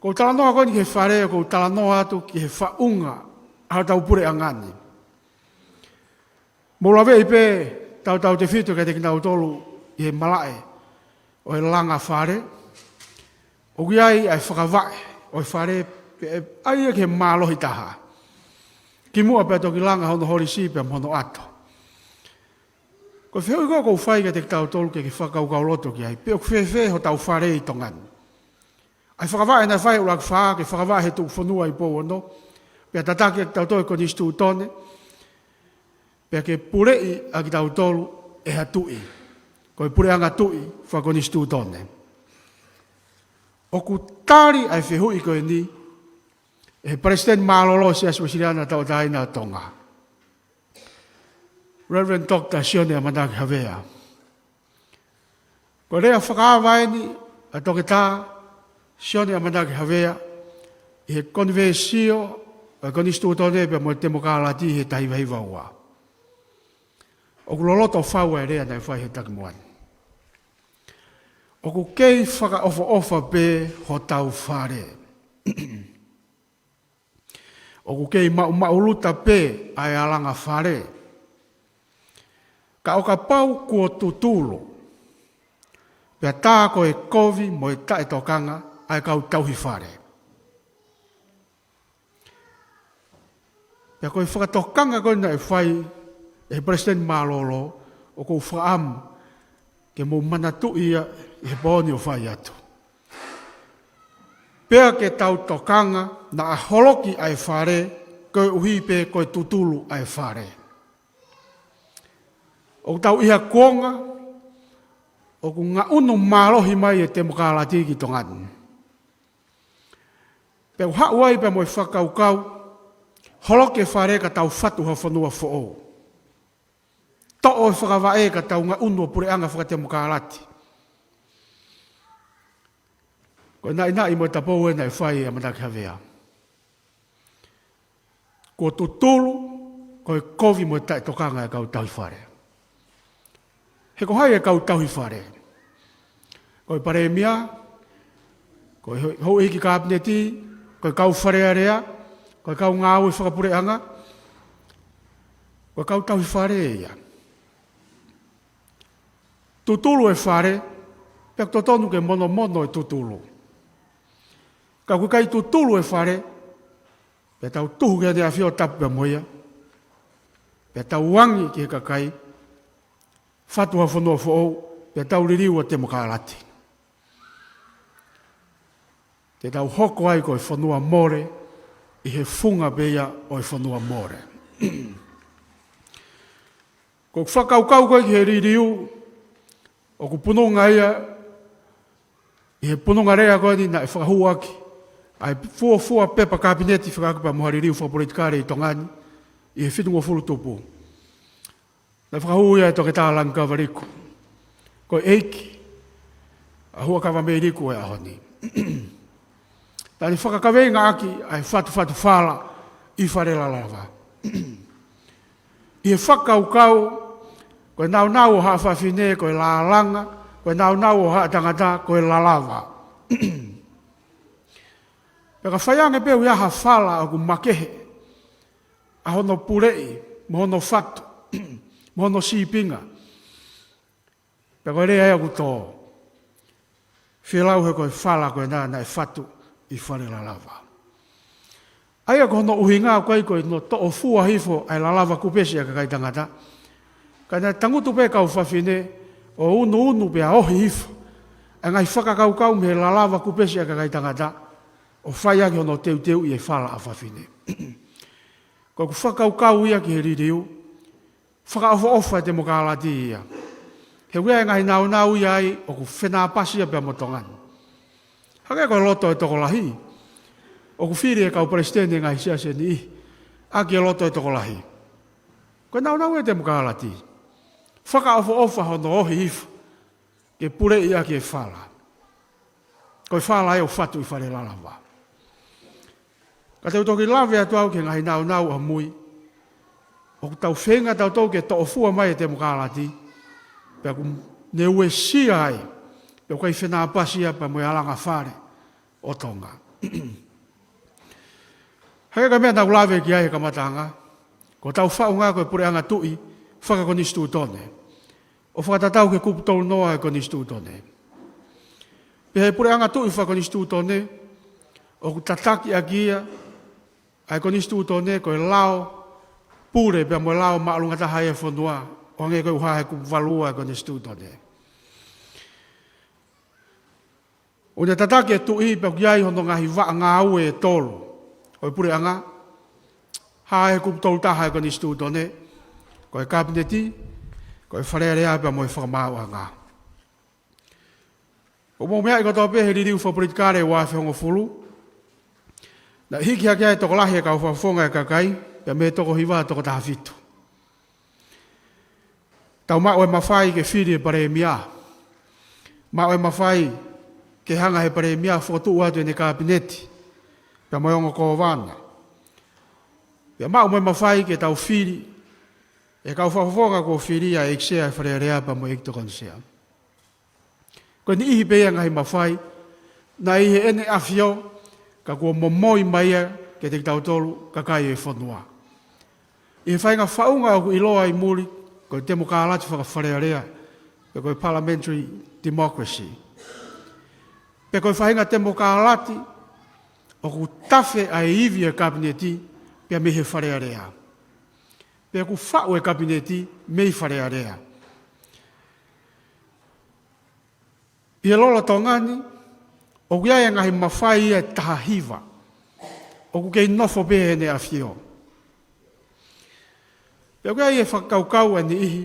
Ko e talanoa ko eni ki he fale, ʻoku ou talanoa atu ki he faʻunga ʻa hotau puleʻanga ni. Mou laveʻi pē tautautefito kiate kinautolu ʻi he malaʻe ʻo e langa fale. ʻOku ʻi ai ʻa e fakavaʻe ʻo e fale pea ʻai ia ki he mālohi taha, kimuʻa pea toki langa hono holisi pea mo hono ʻato. Ko e fehuʻi ko ē ʻoku ou fai kiate kitautolu ke ke fakakaukauloto ki ai, pe ʻoku fēfē hotau fale ʻi Tonga ni? ʻA e fakavaʻe naʻe fai he ʻUluaki Fā ke fakavaʻe he tuʻufonua ʻi Pouono, pea tataki ʻe kitautolu e konisitūtone, pea ke puleʻi ʻa kitautolu ʻe ha tuʻi, ko e puleʻanga tuʻi fakakonisitūtone. ʻOku tali ʻa e fehuʻi ko eni ʻe he Palesiteni Mālōlō ʻo e Siasi Uēsiliana Tauʻatāina ʻo Tonga, Reverend Doctor Sione ʻAmanaki Havea. Ko e lea fakaava eni ʻa Toketā Sione ʻAmanaki Havea ʻi he konivesio ʻo e konisitūtone pea mo e temokalati he taha hiva hiva ua. ʻOku loloto fau ʻa e lea naʻe fai he takimuʻa ni. ʻOku kei fakaʻofoʻofa pē hotau fale. ʻOku kei maʻumaʻuluta pē ʻa e alanga fale. Ka ʻo kapau kuo tutulu, pea tā ko e kovi mo e taʻetokanga ʻa e kau tauhi fale. Pea ko e fakatokanga ko ē naʻe fai ʻe he Palesiteni Mālōlō, ʻoku ou fakaʻamu ke mou manatuʻi ia ʻi he pō ni ʻo fai atu. Pea ke tau tokanga naʻa holoki ʻa e fale, koeʻuhi pē ko e tutulu ʻa e fale. ʻOku tau ʻi ha kuonga ʻoku ngaʻunu mālohi mai e temokalati ki Tonga ni. Pea ʻoku haʻu ai pea mo e fakakaukau, holoki e fale ka tau fatu ha fonua foʻou. Toʻo e fakavaʻe ka tau ngaʻunu ʻo puleʻanga fakatemokalati. Ko e naʻinaʻi mo e tapou ē naʻe fai ʻe ʻAmanaki Havea. Kuo tutulu, ko e kovi mo e taʻetokanga ʻa e kau tauhi fale. He ko hai e kau tauhi fale? Ko e Palēmia, ko e hou-, houʻeiki Kapineti, ko e kau Fale Alea, ko e kau ngāue fakapuleʻanga, ko e kau tauhi fale ia. Tutulu e fale, pea ʻoku totonu ke monomono e tutulu. Ka ʻoku ʻikai tutulu e fale, pea tau tuhu ki he ʻAfio Tapu pea mo ia, pea tau angi ki he kakai, fatu ha fonua foʻou, pea tau liliu ʻa e temokalati. Te tau hoko ai ko e fonua mole, ʻi he funga pē ia ʻo e fonua mole. Ko e fakakaukau ko ē ki he liliu, ʻoku pununga ia ʻi he pununga lea ko eni naʻe fakahū ʻaki ʻa e fuofua pepa Kapineti fekauʻaki pea mo ha liliu fakapolitikale ʻi Tonga ni, ʻi he fitungofulu tupu. Naʻe fakahū ia ʻe Toketā Langikava Liku, ko e ʻeiki ʻa Huʻakavameiliku ʻo e ʻaho ni. Naʻa ne fakakaveinga ʻaki ʻa e fatufatu fala ʻi Fale Lalava. ʻI he fakakaukau, ko e nāunau ʻo haʻa fafine ko e lālanga, ko e nāunau ʻo haʻa tangata ko e lalava. Pea ka fai ange pē ʻoku ʻi ai ha fala ʻoku makehe ʻa hono puleʻi, mo hono fatu, mo hono sīpinga, pea ko e lea ia ʻoku tō, fielau he ko e fala ko ena naʻe fatu ʻi Fale Lalava. ʻA ia ko hono ʻuhinga ʻoku ʻikai ko hono toʻo fua hifo ʻa e lalava kupesi ʻa e kakai tangata. Ka naʻe tangutu pē kau fafine ʻo unuunu pea ohi hifo ʻa e ngaahi fakakaukau mei he lalava kupesi ʻa e kakai tangata, ʻo fai ʻaki hono teuteuʻi e fala ʻa fafine. Ko ʻeku fakakaukau ia ki he liliu, fakaʻofoʻofa e temokalati ia. He ʻoku ʻi ai e ngaahi nāunau ia ai ʻoku fenāpasi ia pea mo Tonga ni. Hangē ko e loto e tokolahi, ʻoku fili e kau palesiteni e ngaahi siasi ʻe niʻihi ʻaki e loto e tokolahi. Ko e nāunau e temokalati, fakaʻofoʻofa hono ohi hifo ke puleʻi ʻaki e fala. Ko e fala ʻoku fatu ʻi Fale Lalava. Ka te u toki lave atu au ki he ngaahi nāunau ʻamui, ʻoku tau feinga tautolu ke toʻo fua mai e temokalati, pea ʻoku ne uesia ai, pea ʻoku ʻikai fenāpasi ia pea mo e alanga fale ʻo Tonga. Hangē ko e meʻa naʻa ku lave ki ai he kamataʻanga, ko hotau faʻunga ko e puleʻanga tuʻi fakakonisitūtone, ʻo fakatatau ki he kupu tolu noa e konisitūtone. Pea ʻi he puleʻanga tuʻi fakakonisitūtone, ʻoku tataki ʻaki ia ʻa e konisitūtone ko e lao pule pea mo e lao māʻolunga taha ia e fonua, ʻo hangē ko e ʻuhinga he kupu valu ʻa e konisitūtone. ʻOku ne tataki e tuʻi pea ʻoku ʻi ai hono ngaahi vaʻa ngāue ʻe tolu ʻo e puleʻanga, hā he kupu tolu taha ʻa e konisitūtone, ko e kapineti, ko e Fale Alea pea mo e fakamaauʻanga. ʻOku mou meaʻi kotoa pē he liliu fakapolitikale ua afe hongofulu, naʻe hiki hake ai e tokolahi e kau fakafofonga e kakai, pea mei he toko hiva toko taha fitu. Tau maʻu e mafai ke fili e palēmia. Maʻu e mafai ke hanga he palēmia ʻo fokotuʻu atu ʻene kapineti, pea mo e ongo kōvana. Pea maʻu mo e mafai ke tau fili e kau fakafofonga kuo fili ʻa e ʻEiki Sea e Fale Alea pea mo e ʻEiki Tokoni Sea. Ko e niʻihi pē ia e ngaahi mafai naʻe ʻi heʻene ʻAfio, ka kuo momoi mai ia kiate kitautolu kakai e fonua. ʻI he faʻahinga faʻunga ʻoku ʻiloa ʻi muli ko e temokalati faka-Fale Alea, pe ko e parliamentary democracy. Pe ko e faʻahinga temokalati ʻoku tafe ʻa e ivi e kapineti pea mei he Fale Alea. Pea ʻoku faʻu e kapineti mei Fale Alea. ʻI he lolotonga ni, ʻoku ʻi ai e ngaahi mafai ia ʻe taha hiva ʻoku kei nofo pē heʻene ʻAfio. Pea ʻoku ʻi ai e fakakaukau ʻa e niʻihi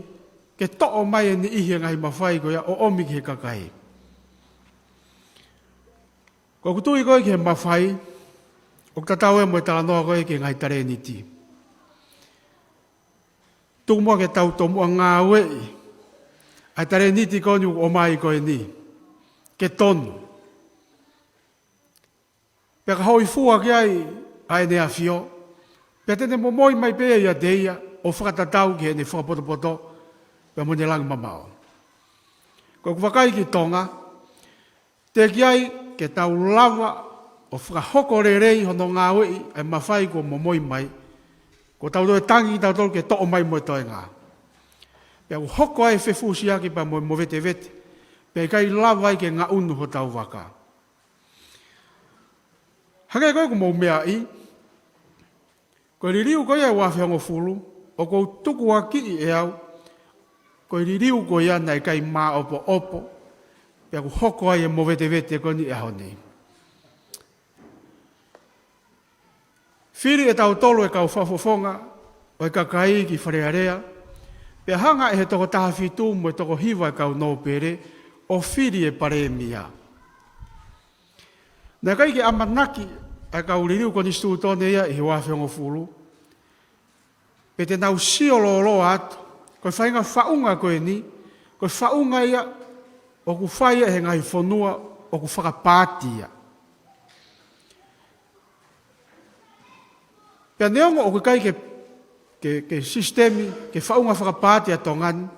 ke toʻo mai e niʻihi e ngaahi mafai ko ia ʻo ʻomi ki he kakai. Ko ʻeku tui ko ē ki he mafai, ʻoku tatau ia mo e talanoa ko ē ki he ngaahi talēniti. Tuku muʻa ke tau tomuʻa ngāueʻi ʻa e talēniti ko eni ʻoku ʻomai ko eni ke tonu. Pea ka hōifua ki ai ʻa ʻene ʻAfio, pea te ne momoi mai pē ia ʻiate ia ʻo fakatatau ki heʻene fakapotopoto pea mo ʻene langi mamaʻo. Ko ʻeku vakai ki Tonga, teʻeki ai ke tau lava ʻo fakahoko lelei hono ngāueʻi ʻa e mafai kuo momoi mai, ko tautolu e tangi kitautolu ke toʻo mai mo e toenga. Pea ʻoku hoko ai e fefusiaki pea mo e movetevete, pea ʻikai lava ai ke ngaʻunu hotau vaka. Hangē ko ē ʻoku mou meaʻi, ko e liliu ko ia ua afe hongofulu, ʻoku ou tukuakiʻi ʻe au ko e liliu ko ia naʻe ʻikai māʻopoʻopo, pea ʻoku hoko ai e movetevete ko eni he ʻaho ni. Fili ʻe tautolu e kau fakafofonga ʻo e kakai ki Fale Alea, pea hanga ʻe he toko taha fitu mo e toko hiva e kau nōpele ʻo fili e palēmia. Naʻe ʻikai ke ʻamanaki ʻa e kau liliu konisitūtone ia ʻi he ua afe hongofulu, pe te nau sio lōloa atu, ko e faʻahinga faʻunga ko eni, ko e faʻunga ia ʻoku fai ia ʻe he ngaahi fonua ʻoku fakapaati ia. Pea neongo ʻoku ʻikai ke, ke, ke sisitemi, ke faʻunga fakapaati ʻa Tonga ni,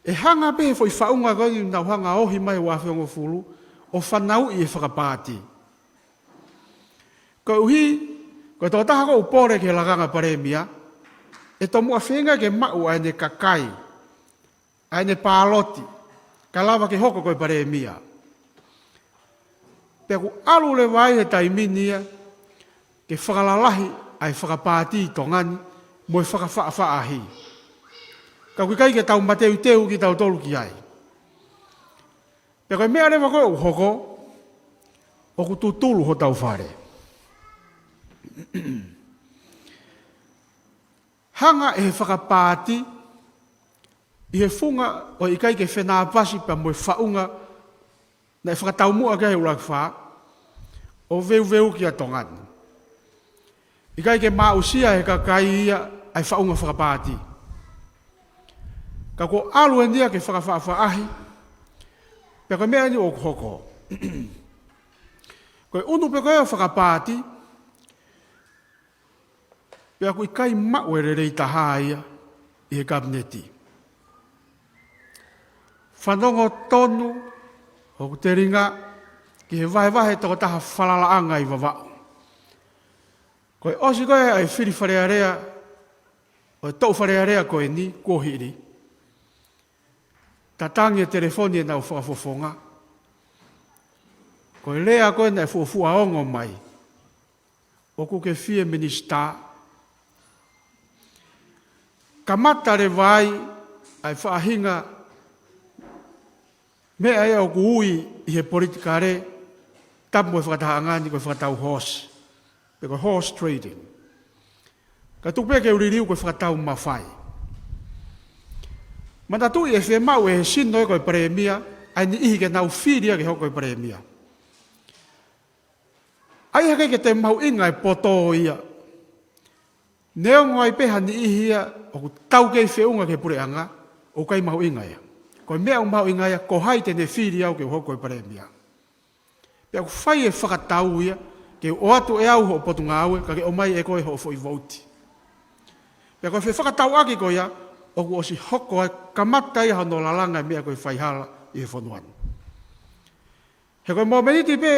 ʻe hanga pē he foʻi faʻunga ko eni naʻa nau hanga ʻo ohi mai ua afe hongofulu, ʻo fanauʻi e fakapaati. Koeʻuhi, ko e tokotaha ko ē ʻoku pole ki he lakanga palēmia, ʻe tomuʻa feinga ke maʻu ʻa ʻene kakai, ʻa ʻene pāloti, kae lava ke hoko ko e palēmia. Pea ʻoku ʻalu leva ai he taimi ni ia ke fakalalahi ʻa e fakapaati ʻi Tonga ni mo e fakafaʻafaʻahi. Ka ʻoku ʻikai ke tau mateuteu kitautolu ki ai. Pea ko e meʻa leva ko ē ʻoku hoko, ʻoku tutulu hotau fale. Hanga ʻe he fakapaati ʻi he funga ʻo e ʻikai ke fenāpasi pea mo e faʻunga naʻe fakataumuʻa ki ai e ʻUluaki Fā, ʻo veuveuki ʻa Tonga ni. ʻIkai ke maʻusia ʻe he kakai ia ʻa e faʻunga fakapaati. Ka kuo ʻalu eni ia ke fakafaʻafaʻahi, pea ko e meʻa eni ʻoku hoko. Ko e ʻunu pē ko ē ʻo e fakapaati, pea ʻoku ʻikai maʻu e lelei taha ia ʻi he kapineti. Fanongo tonu hoku telinga ki he vahevahe tokotaha falalaʻanga ʻi Vavaʻu. Ko e ʻosi ko ē ʻa e fili Fale Alea, ʻo e toʻu Fale Alea ko eni kuo hili, tatangi e telefoni ʻenau fakafofonga. Ko e lea ko ē naʻe fuofua ongo mai, ʻoku ke fie minisitā. Kamata leva ai ʻa e faʻahinga meʻa ia ʻoku ui ʻi he politikale, tapu mo e fakatahaʻanga ni, ko e fakatau horse, pe ko e horse trading. Ka tuku pē ke u liliu ko e fakatau mafai. Manatuʻi ʻe fiemaʻu ʻe he sino ia ko e palēmia ʻa e niʻihi ke nau fili ia ke hoko ko e palēmia. ʻA ia ʻoku ʻikai ke toe mahuʻinga e poto ia. Neongo ai pē ha niʻihi ia ʻoku tau kei feʻunga ki he puleʻanga, ʻoku ʻikai mahuʻinga ia. Ko e meʻa ʻoku mahuʻinga ia, ko hai te ne fili au ke u hoko ko e palēmia. Pea ʻoku fai e fakatau ia, ke u ʻoatu ʻe au hoʻo potungāue, ka ke ʻomai ʻe koe hoʻo foʻi vouti. Pea ko e fefakatauʻaki ko ia, ʻoku ʻosi hoko ai, kamata ia hono lalanga e meʻa ko e faihala ʻi he fonua ni. He ko e momeniti pē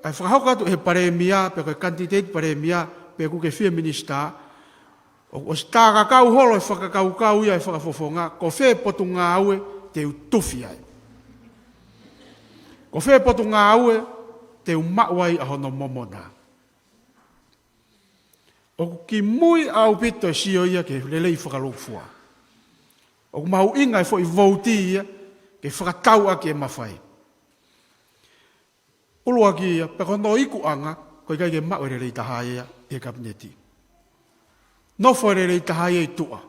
ʻa e fakahoko atu ʻe he palēmia, pe ko e kanititeiti palēmia, pe ʻoku ke fie minisitā, ʻoku ʻosi tākakau holo e fakakaukau ia ʻa e fakafofonga, ko fē potungāue te u tufi ai. Ko fē potungāue te u maʻu ai ʻa hono momona. ʻOku kimui ʻaupito e sio ia ki he lelei fakalūkufua. ʻOku mahuʻinga e foʻi vouti ia ke fakatau ʻaki e mafai. ʻUluaki ia, pea ko hono ikuʻanga, ʻoku ʻikai ke maʻu e lelei taha ia ʻi he kapineti. Nofo e lelei taha ia ʻi tuʻa.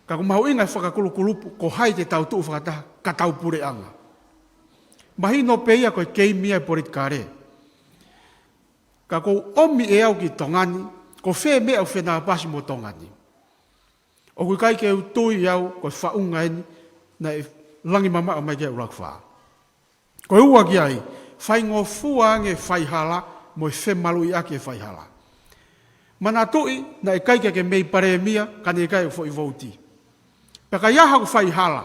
Ka ʻoku mahuʻinga e fakakulukulupu, ko hai te tau tuʻu fakataha, ka tau puleʻanga. Mahino pē ia ko e keimi ia e politikale. Ka ʻoku ou ʻomi ʻe au ki Tonga ni, ko fē meʻa ʻoku fenāpasi mo Tonga ni. ʻOku ʻikai ke u tui au ko e faʻunga eni naʻe langi mamaʻo mai ki ai ʻUluaki Fā. Ko e ua ki ai, faingofua ange faihala mo e femaluʻiʻaki e faihala. Manatuʻi naʻe ʻikai ke ke mei palēmia ka ne ʻikai ʻo foʻi vouti. Pea ka ʻi ai haʻaku faihala,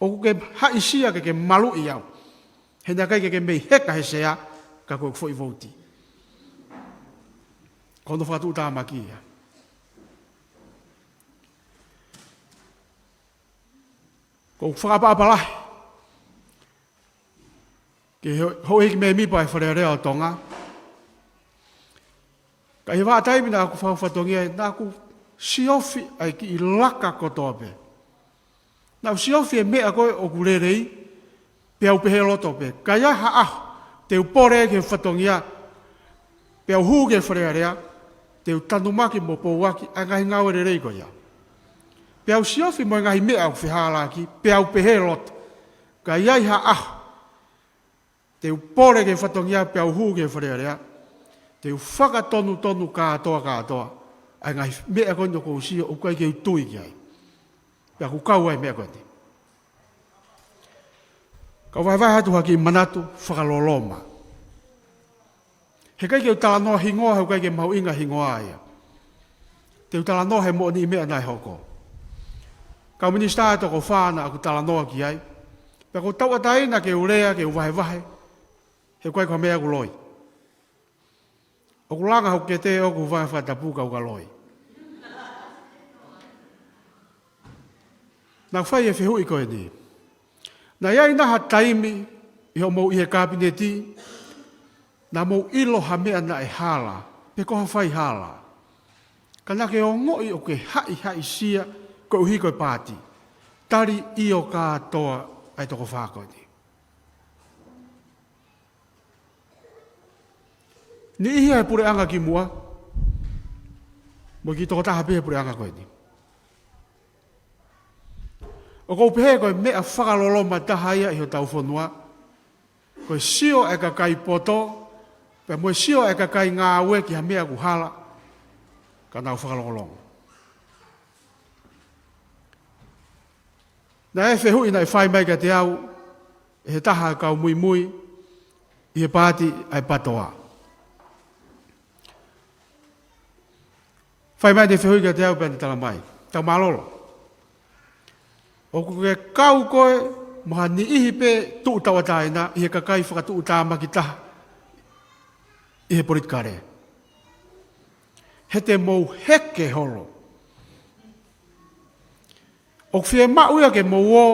ʻoku ke haʻisia ke ke maluʻi au. He naʻe ʻikai ke ke mei heka he sea ka ko e foʻi vouti. Ko hono fakatuʻutāmaki ia. ʻOku ou fakaʻapaʻapa lahi ki he houʻeiki mēmipa ʻo e Fale Alea ʻo Tonga. Ka ʻi he vahaʻa taimi naʻa ku fakafatongia ai, naʻa ku siofi ʻa e kiʻi laka kotoa pē. Naʻa ku siofi e meʻa ko ē ʻoku lelei, pea u pehē loto pē. Ka ʻi ai ha ʻaho te u pole ki he fatongia, pea u hū ki he Fale Alea, te u tanumaki mo pouaki ʻa e ngaahi ngāue lelei ko ia. Pea u siofi mo e ngaahi meʻa ʻoku fehālaaki, pea u pehē loto. Ka ʻi ai ha ʻaho te u pole ki he fatongia pea u hū ki he Fale Alea, te u fakatonutonu kātoa kātoa ʻa e ngaahi meʻa ko eni ʻoku ou sio ʻoku ʻikai ke u tui ki ai. Pea ʻoku kau ai e meʻa ko eni. Ka u vahevahe atu ha kiʻi manatu fakaloloma. He ʻikai ke u talanoa hingoa, he ʻoku ʻikai ke mahuʻinga hingoa ia. Te u talanoa he moʻoniʻi meʻa naʻe hoko. Kau minisitā ʻe toko fā naʻa ku talanoa ki ai. Pea ʻoku ou tauʻatāina ke u lea, ke u vahevahe. He ʻoku ʻikai ko ha meʻa ʻoku loi. ʻOku langa hoku kete ʻoku vahe fakatapu ka ʻoku ʻikai loi. Naʻa ku fai e fehuʻi ko eni. Naʻe ʻi ai nai ha taimi ʻi hoʻomou ʻi he kapineti, naʻa mou ʻilo ha meʻa naʻe hala, pe ko ha faihala. Ka naʻa ke ongoʻi ʻoku ke haʻihaʻisia koeʻuhi ko e paati. Tali ʻio kātoa ʻa e toko fā ko eni. Niʻihi ia he puleʻanga kimuʻa, mo e kiʻi tokotaha pē he puleʻanga ko eni. ʻOku ou pehē ko e meʻa fakaloloma taha ia ʻi hotau fonua, ko e sio ʻa e kakai poto, pea mo e sio ʻa e kakai ngāue ki ha meʻa ʻoku hala, ka nau fakalongolongo. Naʻe fehuʻi naʻe fai mai kiate au ʻe he taha kau muimui ʻi he paati ʻa e PATOA. Fai mai ʻene fehuʻi kiate au pea ne tala mai. Tau mālōlō. ʻOku ke kau koe mo ha niʻihi pē tuʻu tauʻatāina ʻi he kakai fakatuʻutāmaki taha ʻi he politikale. He te mou heke holo. ʻOku fiemaʻu ia ke mou ō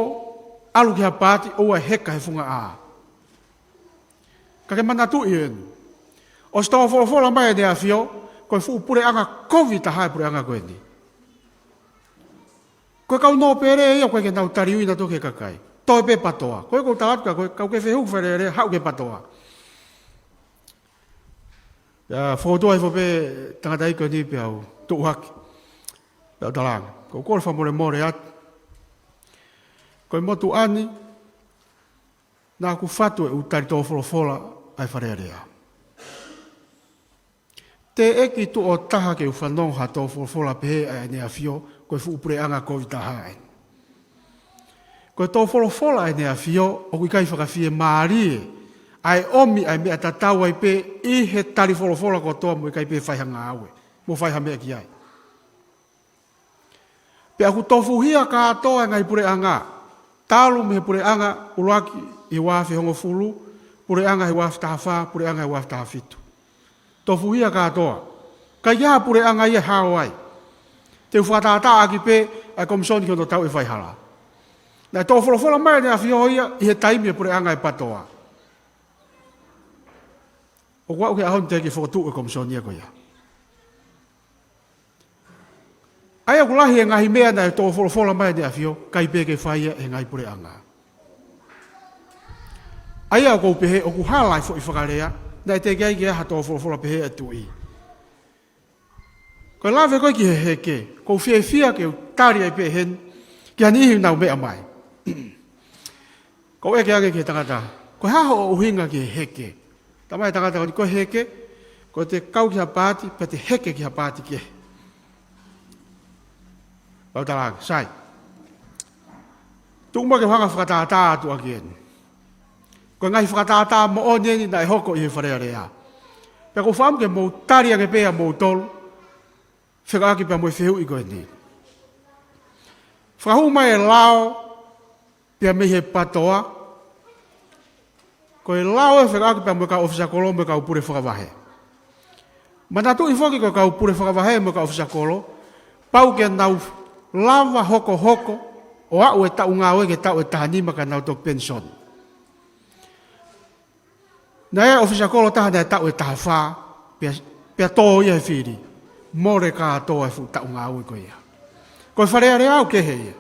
ʻalu ki ha paati ʻoua ʻe heka he funga ʻā. Ka ke manatuʻi eni. ʻOsi tō folofola mai ʻEne ʻAfio, ko e fuʻu puleʻanga kovi taha e puleʻanga ko eni. Ko e kau nōpele ia ʻoku ʻikai ke nau tali ui nautolu ki he kakai. Toe pē PATOA. Ko e ʻoku ou tala atu kia koe, kapau ʻoku ke fehuʻi falealea, haʻu ki he PATOA. Pea fokotuʻu hifo pē tangataʻeiki ko eni pea u tuʻu hake. Pea u talaange, ʻoku ou kole fakamolemole atu. Ko e motuʻa ni, naʻa ku fatu ʻeku tali tō folofola ʻa e falealea. Teʻeki tuʻo taha ke u fanongo ha tō folofola pehē ʻa ʻEne ʻAfio, ko e fuʻu puleʻanga kovi taha eni. Ko e tō folofola ʻa ʻEne ʻAfio, ʻoku ʻikai fakafiemālie ʻa e ʻomi ʻa e meʻa tatau ai pē ʻi he tali folofola kotoa mo ʻikai pē fai ha ngāue, mo fai ha meʻa ki ai. Pea ʻoku tofuhia kātoa e ngaahi puleʻanga, talu mei he puleʻanga ʻuluaki ʻi he ua afe hongofulu, puleʻanga he ua afe taha fā, puleʻanga he ua afe taha fitu. Tofuhia kātoa. ʻIkai ke ʻi ai ha puleʻanga ia ʻe hao ai. Te u fakatātā ʻaki pē ʻa e komisoni ki hono tauʻi e faihala. Naʻe tō folofola mai ʻEne ʻAfio ia ʻi he taimi e puleʻanga e PATOA. ʻOku aʻu ki he ʻaho ni teʻeki fokotuʻu e komisoni ia ko ia. ʻA ia ʻoku lahi e ngaahi meʻa naʻe tō folofola mai ʻEne ʻAfio, ʻikai pē ke fai ia ʻe he ngaahi puleʻanga. ʻA ia ʻoku ou pehē, ʻoku hala e foʻi fakalea, naʻe teʻeki ai ke ʻi ai ha tō folofola pehē ʻa e tuʻi. Ko e lave ko ē ki he heke, ʻoku ou fiefia ke u tali ai pē heni, ki ha niʻihi ʻoku nau meʻa mai. ʻOku ou ʻeke ange ki he tangata, ko e hā hoʻo ʻuhinga ki he heke? Talamai ʻe he tangata ko eni, ko e heke, ko ʻete kau ki ha paati, pea te heke ki ha paati kehe. Pea u talaange, sai. Tuku muʻa ke u hanga ʻo fakatātā atu ʻaki eni. Ko e ngaahi fakatātā moʻoni eni naʻe hoko ʻi he falealea. Pea ʻoku ou fakaʻamu ke mou tali ange pē ʻa moutolu, fekauʻaki pea mo e fehuʻi ko eni. Fakahū mai e lao, pea mei he PATOA, ko e lao ʻe fekauʻaki pea mo e kau ʻofisa kolo mo e kau pule fakavahe. Manatuʻi foki ko e kau pule fakavahe mo e kau ʻofisa kolo, pau ke nau lava hokohoko, ʻo aʻu e taʻu ngāue ki he taʻu ʻe taha nima ka nau toki penisoni. Naʻe ʻi ai e ʻofisa kolo ʻe taha naʻe taʻu ʻe taha fā, pea, pea tō ia he fili. Mole kātoa e fuʻu taʻu ngāue ko ia. Ko e falealea ʻoku kehe ia.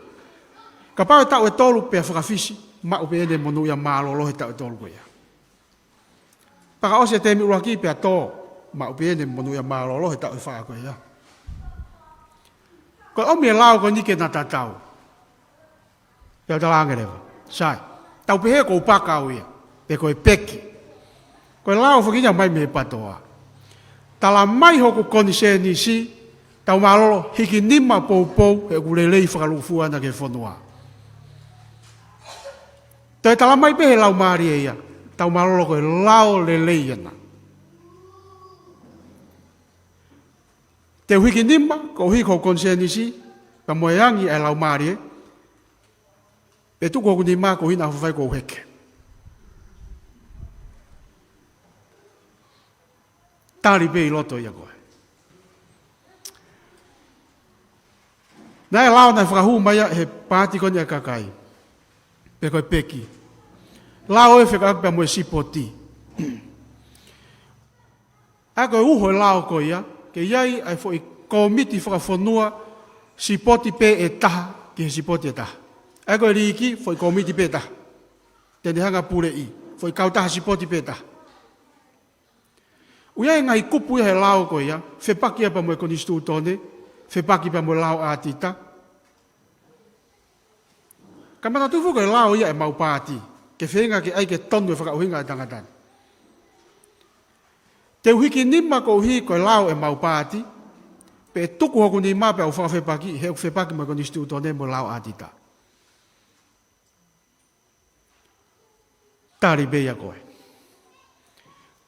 Kapau ʻe taʻu ʻe tolu pea fakafisi, maʻu pē ʻene monūʻia mālōlō he taʻu ʻe tolu ko ia. Pea ka ʻosi e teemi ʻuluaki pea tō, maʻu pē ʻene monūʻia mālōlō he taʻu ʻe fā ko ia. Ko e ʻomi e lao ko eni ke na tatau. Pea u talaange leva, sai. Tau pehē ʻoku ou paka au ia. Pe ko e peki. Ko e lao foki eni ʻoku ʻomai mei he PATOA. Talamai hoku konisēnisi, tau mālōlō hiki nima poupou, he ʻoku lelei fakalūkufua ʻana ki he fonua. Toe talamai pē he laumālie ia, tau mālōlō ko e lao lelei ʻena. Te u hiki nima, koeʻuhi ko hoku konisēnisi, pea mo e angi ʻa e laumālie, pe tuku hoku nima koeʻuhi naʻa ku fai ko e heke. Tali pē ʻi loto ia ko ē. Naʻe lao naʻe fakahū mai ia he paati ko eni ʻa e kakai. Pe ko e peki. Lao ʻe fekauʻaki pea mo e sipoti. ʻA ia ko e uho e lao ko ia, ke ʻi ai ʻa e foʻi kōmiti fakafonua sipoti pē ʻe taha, ki he sipoti ʻe taha. ʻA ia ko e liiki, foʻi kōmiti pē ʻe taha. Te ne hanga ʻo puleʻi, foʻi kautaha sipoti pē ʻe taha. ʻOku ʻi ai e ngaahi kupu ia he lao ko ia, fepaki ia pea mo e konisitūtone, fepaki pea mo e lao ʻātita. Ka manatuʻi foki ko e lao ia ʻemau paati, ke feinga ke ʻai ke tonu e fakaʻuhinga ʻa e tangata ni. Te u hiki nima koeʻuhi ko e lao ʻemau paati, pe tuku hoku nima pea u fakafepaki, he ʻoku fepaki mo e konisitūtone mo e lao ʻātita. Tali pē ia ko ē.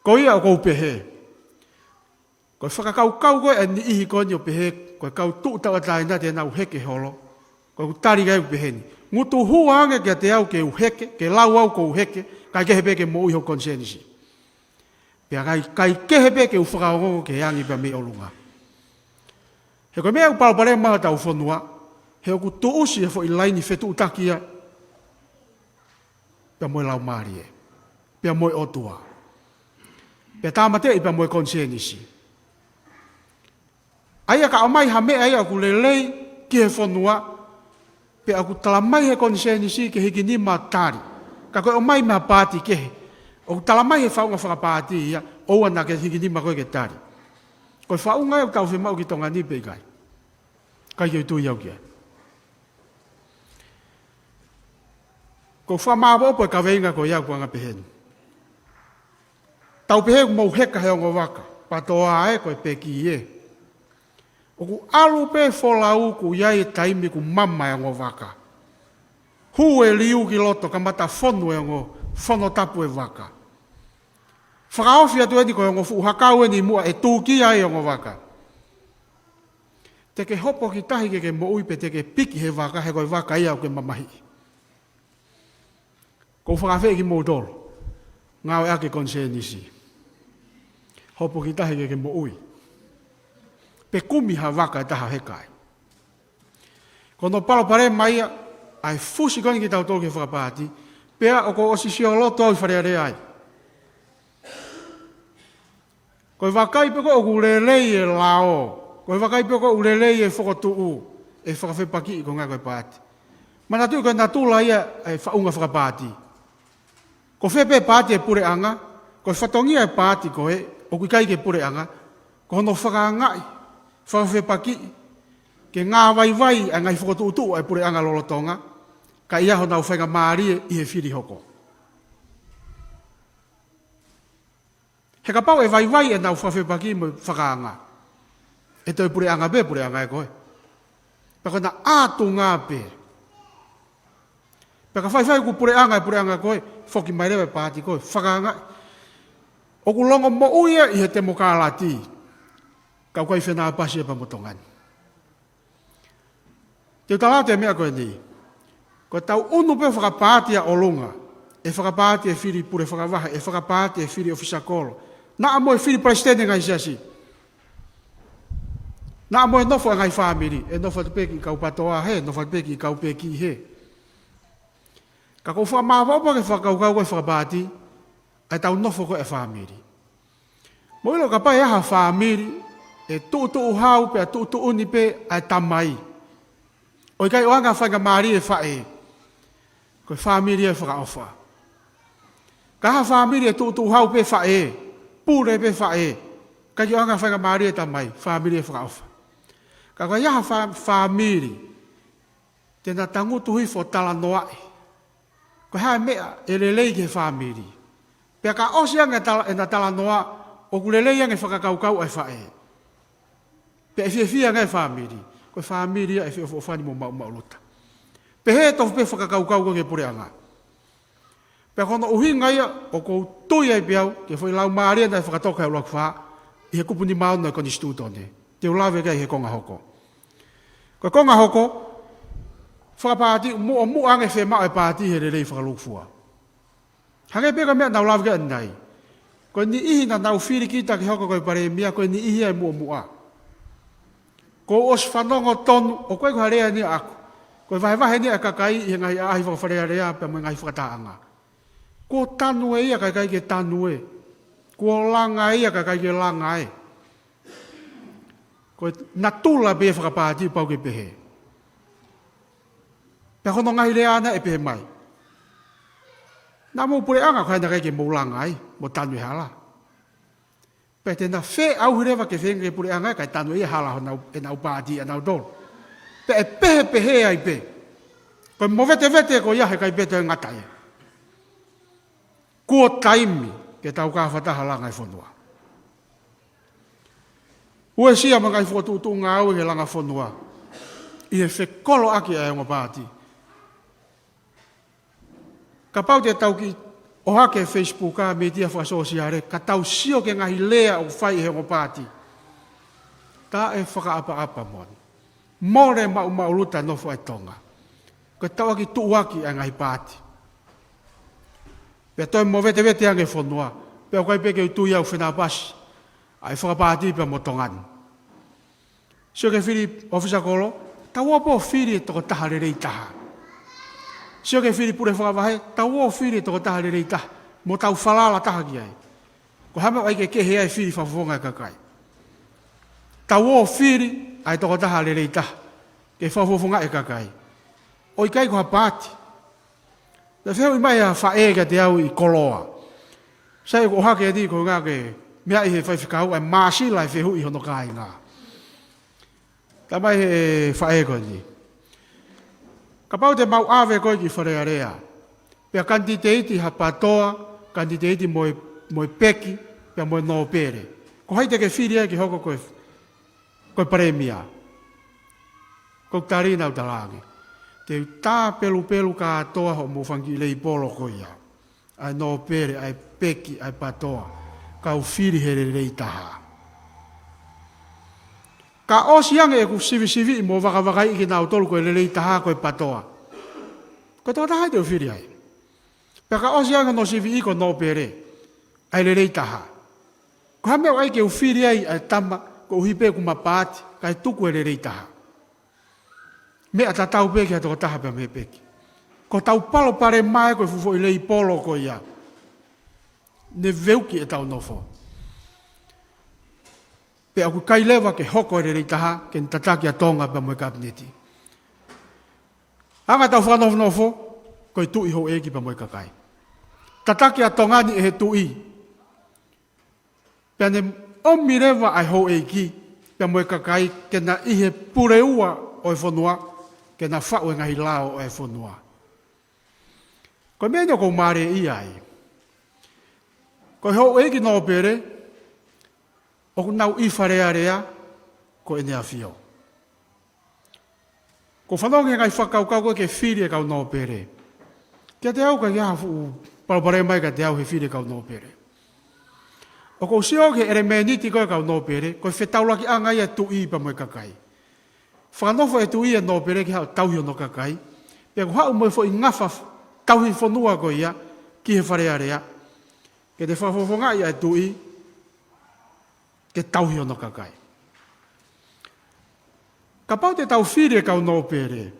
Ko ia ʻoku ou pehē. Ko e fakakaukau ko ē ʻa e niʻihi ko eni ʻo pehē, ko e kau tuʻu tauʻatāina te nau heke holo. Ko ʻeku tali ʻoku pehē ni. Ngutu hua ange kiate au ke u heke, ke lau au ʻoku ou heke, kae kehe pē ke moʻui hoku konisēnisi. Pea ʻikai, ʻikai kehe pē ke u fakaongoongo ke angi pea mei ʻolunga. He ko e meʻa ʻoku palopalema ai hotau fonua, he ʻoku tuʻusi e foʻi laini fetuʻutaki ia, pea mo e laumālie, pea mo e ʻOtua. Pea tāmateʻi pea mo e konisēnisi. ʻA ia ka ʻomai ha meʻa ia ʻoku lelei ki he fonua, Pea ʻoku talamai he konisēnisi ke hiki nima tali. Ka ko e ʻomai mei ha paati kehe, ʻoku talamai he faʻunga fakapaati ia, ʻoua naʻa ke hiki nima koe ke tali. Ko e faʻunga ia ʻoku tau fiemaʻu ki Tonga ni pe ʻikai? ʻIkai ke u tui au ki ai. Ko e fakamāʻopoʻopo e kaveinga ko ia ʻoku anga pehē ni. Tau pehē ʻoku mou heka he ongo vaka, PATOA ē, ko e peki ē. ʻOku ʻalu pē folau, ʻoku ʻi ai e taimi ʻoku mama e ongo vaka. Hū e liu ki loto, kamata fonu e ongo, fono tapu e vaka. Fakaofi atu eni ko e ongo fuʻu hakau eni muʻa ʻe tūkia ai e ongo vaka. Te ke hopo ki tahi ke ke moʻui pe te ke piki he vaka, he ko e vaka ia ʻoku ke mamahiʻi. Ko u fakaafeʻi kimoutolu, ngāueʻaki e konisēnisi. Hopo ki tahi ke ke moʻui, pe kumi ha vaka ʻe taha ʻo heka ai. Ko hono palopalema ia ʻa e fusi ko eni kitautolu ki he fakapaati, pea ʻoku ou ʻosi sioloto au ʻi Fale Alea ai. Ko e vakai pē ko ē ʻoku lelei e lao, ko e vakai pē ko ē ʻoku lelei e fokotuʻu, ʻe fakafepakiʻi ko e ngāue ko e paati. Manatuʻi ko e natula ia e faʻunga fakapaati. Ko fē pē paati e puleʻanga, ko e fatongia e paati ko ē ʻoku ʻikai ke puleʻanga, ko hono fakaangaʻi, fakafepakiʻi, ke ngāvaivai ʻa e ngaahi fokotuʻutuʻu ʻa e puleʻanga lolotonga, kae ʻi ai honau faingamālie ʻi he fili hoko. He kapau ʻe vaivai ʻenau fakafepakiʻi mo e fakaanga, ʻe toe puleʻanga pē puleʻanga ē ko ē. Pea ko ʻena ʻātunga pē. Pea ka faifai ʻoku puleʻanga e puleʻanga ko ē, foki mai leva e paati ko ē, fakaanga. ʻOku longomoʻui ia ʻi he temokalati, ka ʻoku ʻikai fenāpasi ia pea mo Tonga ni. Te u tala atu e meʻa ko eni. Ko ʻetau ʻunu pē fakapaati ʻa ʻolunga, ʻe fakapaati e fili pule fakavahe, ʻe fakapaati e fili ʻofisa kolo, naʻa mo e fili palesiteni e ngaahi siasi, naʻa mo e nofo e ngaahi fāmili, ʻe nofo atu pē kiʻi kau PATOA hē, nofo atu pē kiʻi kau peki hē. Ka ko u fakamāʻopoʻopo ki he fakakaukau ko e fakapaati, ʻa ʻetau nofo ko e fāmili. Mou ʻilo kapau ʻe ʻi ai ha fāmili ʻe tuʻutuʻuhau pea tuʻutuʻuni pē ʻa e tamai, ʻo ʻikai ʻoange faingamālie e faʻē, ko e fāmili ia ʻe fakaʻofa. Ka ʻi ai ha fāmili ʻe tuʻutuʻuhau pē faʻē, pule pē faʻē, ʻikai ke ʻoange faingamālie e tamai, fāmili ia ʻe fakaʻofa. Ka ko e ʻi ai ha fā-, fāmili te na tangutu hifo ʻo talanoaʻi ko e hā e meʻa ʻe lelei ki he fāmili. Pea ka ʻosi ange tala-, ʻena talanoa, ʻoku lelei ange fakakaukau ʻa e faʻē, pea ʻe fiefia ange e fāmili, ko e fāmili ia ʻe feʻofoʻofani mo maʻumaʻuluta. Pehē tofu pē fakakaukau ko ē ki he puleʻanga. Pea ko hono ʻuhinga ia ʻoku ou tui ai pē au ki he foʻi laumālie naʻe fakatoka he ʻUluaki Fā ʻi he kupu nima ono e Konisitūtone. Te u lave ki ai he konga hoko. Ko e konga hoko, fakapaati, muʻomuʻa ange fiemaʻu e paati he lelei fakalūkufua. Hangē pē ko e meʻa naʻa ku lave ki ai ʻanenai. Ko e niʻihi naʻa nau fili kita ke hoko ko e palēmia, ko e niʻihi ia ʻe muʻomuʻa. Kuo u ʻosi fanongo tonu, ʻoku ʻikai ko ha lea eni ʻaʻaku, ko e vahevahe eni ʻa e kakai ʻi he ngaahi ʻaʻahi faka-Fale Alea pea mo e ngaahi fakatahaʻanga. Kuo tanu ʻe ia kae ʻikai ke tanu ē. Kuo langa ʻe ia kae ʻikai ke langa ē. Ko e natula pē e fakapaati pau ke pehē. Pea ko hono ngaahi lea naʻe pehē mai, naʻa mou puleʻanga ko hai naʻe ʻikai ke mou langa ai, mo tanu e hala. Pea te na feʻauhi leva ke feinga ke puleʻanga kae tanu ʻe ia e hala honau, ʻenau paati ʻanautolu. Pea ʻe pehē pehē ai pē. Ko e movetevete ko ia he ʻikai pē toe ngata ia. Kuo taimi ke tau kafataha langa e fonua. Uesia mo e ngaahi fokotuʻutuʻu ngāue he langa fonua ʻi he fekoloʻaki ʻa e ongo paati. Kapau te tau kiʻi ʻohake Facebook ʻa e mītia fakasōsiale, ka tau sio ki he ngaahi lea ʻoku fai ʻe he ongo paati, taʻefakaʻapaʻapa moʻoni. Mole maʻumaʻuluta e nofo ʻa e Tonga. Ko e tauʻaki tuʻuaki ʻa e ngaahi paati. Pea toe movetevete ange e fonua, pea ʻoku ʻikai pē ke u tui au fenāpasi ʻa e fakapaati pea mo Tonga ni. Sio ki he fili ʻofisa kolo, tau ō pē ʻo fili e tokotaha lelei taha. Sio ki he fili pule fakavahe, tau ō ʻo fili e tokotaha lelei taha, mo tau falala taha ki ai. Ko e hā e meʻa ʻoku ʻai ke kehe ai e fili fakafofonga e kakai? Tau ō ʻo fili ʻa e tokotaha lelei taha ke fakafofongaʻi e kakai. ʻo ʻikai ko ha paati. Naʻe fehuʻi mai ʻe ha faʻē kiate au ʻi Koloa. Sai, ʻoku ʻohake eni ko e ʻuhinga ke meaʻi he faifekau ʻa e māsila e fehuʻi hono kāinga. Talamai ʻe he faʻē ko eni, kapau te mau ʻave koe ki Fale Alea, pea kanititeiti ha PATOA, kanititeiti mo e, mo e PECI, pea mo e nōpele, ko hai te ke fili ai ke hoko ko e, ko e palēmia? Ko ʻeku tali naʻa ku talaange, te u tāpelupelu kātoa hoʻomou fanga kiʻi leipolo ko ia, ʻa e nōpele, ʻa e PECI, ʻa e PATOA, kau fili he lelei taha. Ka ʻosi ange ʻeku sivisiviʻi mo vakavakaiʻi kinautolu ko e lelei taha ko e PATOA, ko e tokotaha ia te u fili ai. Pea ka ʻosi ange hono siviʻi ko e nōpele, ʻa e lelei taha, ko e hā e meʻa ʻoku ʻai ke u fili ai ʻa e tama koeʻuhi pē ʻoku ma paati kae tuku e lelei taha? Meʻa tatau pē ki ha tokotaha pea mei he PECI. Ko hotau palopalema ē ko e fuʻu foʻi leipolo ko ia, ne veuki ʻetau nofo. Pea ʻoku ʻikai leva ke hoko e lelei taha ke ne tataki ʻa Tonga pea mo e Kapineti. Anga ʻetau fakanofonofo, ko e tuʻi, houʻeiki pea mo e kakai. Tataki ʻa Tonga ni ʻe he tuʻi, pea ne ʻomi leva ʻa e houʻeiki pea mo e kakai ke na ʻi he puleua ʻo e fonua, ke na faʻu e ngaahi lao ʻo e fonua. Ko e meʻa eni ʻoku ou mālieʻia ai. Ko e houʻeiki nōpele ʻoku nau ʻi Fale Alea ko ʻEne ʻAfio. ʻOku ou fanongo ki he ngaahi fakakaukau ko ē ke fili e kau nōpele. Kiate au ʻikai ha fuʻu palopalema ia kiate au he fili e kau nōpele. ʻOku ou sio ki he ʻelemēniti ko ē e kau nōpele, ko e fetaulakiʻanga ia e tuʻi pea mo e kakai. Fakanofo e tuʻi e nōpele ke haʻu ʻo tauhi hono kakai, pea ʻoku haʻu mo e foʻi ngafa tauhi fonua ko ia ki he Fale Alea, ke ne fakafofongaʻi ʻa e tuʻi ke tauhi hono kakai. Kapau te tau fili e kau nōpele,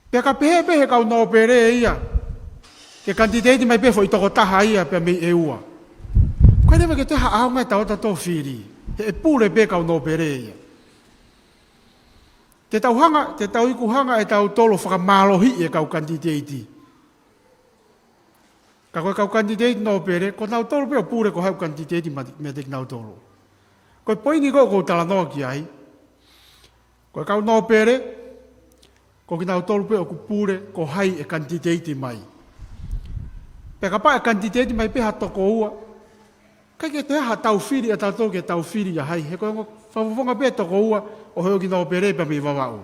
pea ka pehē pē ʻe he kau nōpele ia ke kanititeiti mai pē foʻi tokotaha ia pea mei ʻEua, ʻoku ʻikai leva ke toe ʻi ai ha ʻaonga ʻetau ō atu ʻo fili, he ʻe pule pē e kau nōpele ia. Te tau hanga, te tau ikuhanga ʻe tautolu ʻo fakamālohiʻi e kau kanititeiti. Ka ko e kau kanititeiti nōpele, ko nautolu pē ʻoku pule ko hai ʻoku kanititeiti ma-, meiate kinautolu. Ko e poini ko ē ʻoku ou talanoa ki ai, ko e kau nōpele, ko kinautolu pē ʻoku pule ko hai ʻe kanititeiti mai. Pea kapau ʻe kanititeiti mai pē ha toko ua, ʻikai ke toe ʻi ai haʻatau fili ʻatautolu ke tau fili ʻa hai, he ko e ongo fakafofonga pē toko ua ʻo e houʻeiki nōpele pea mei Vavaʻu.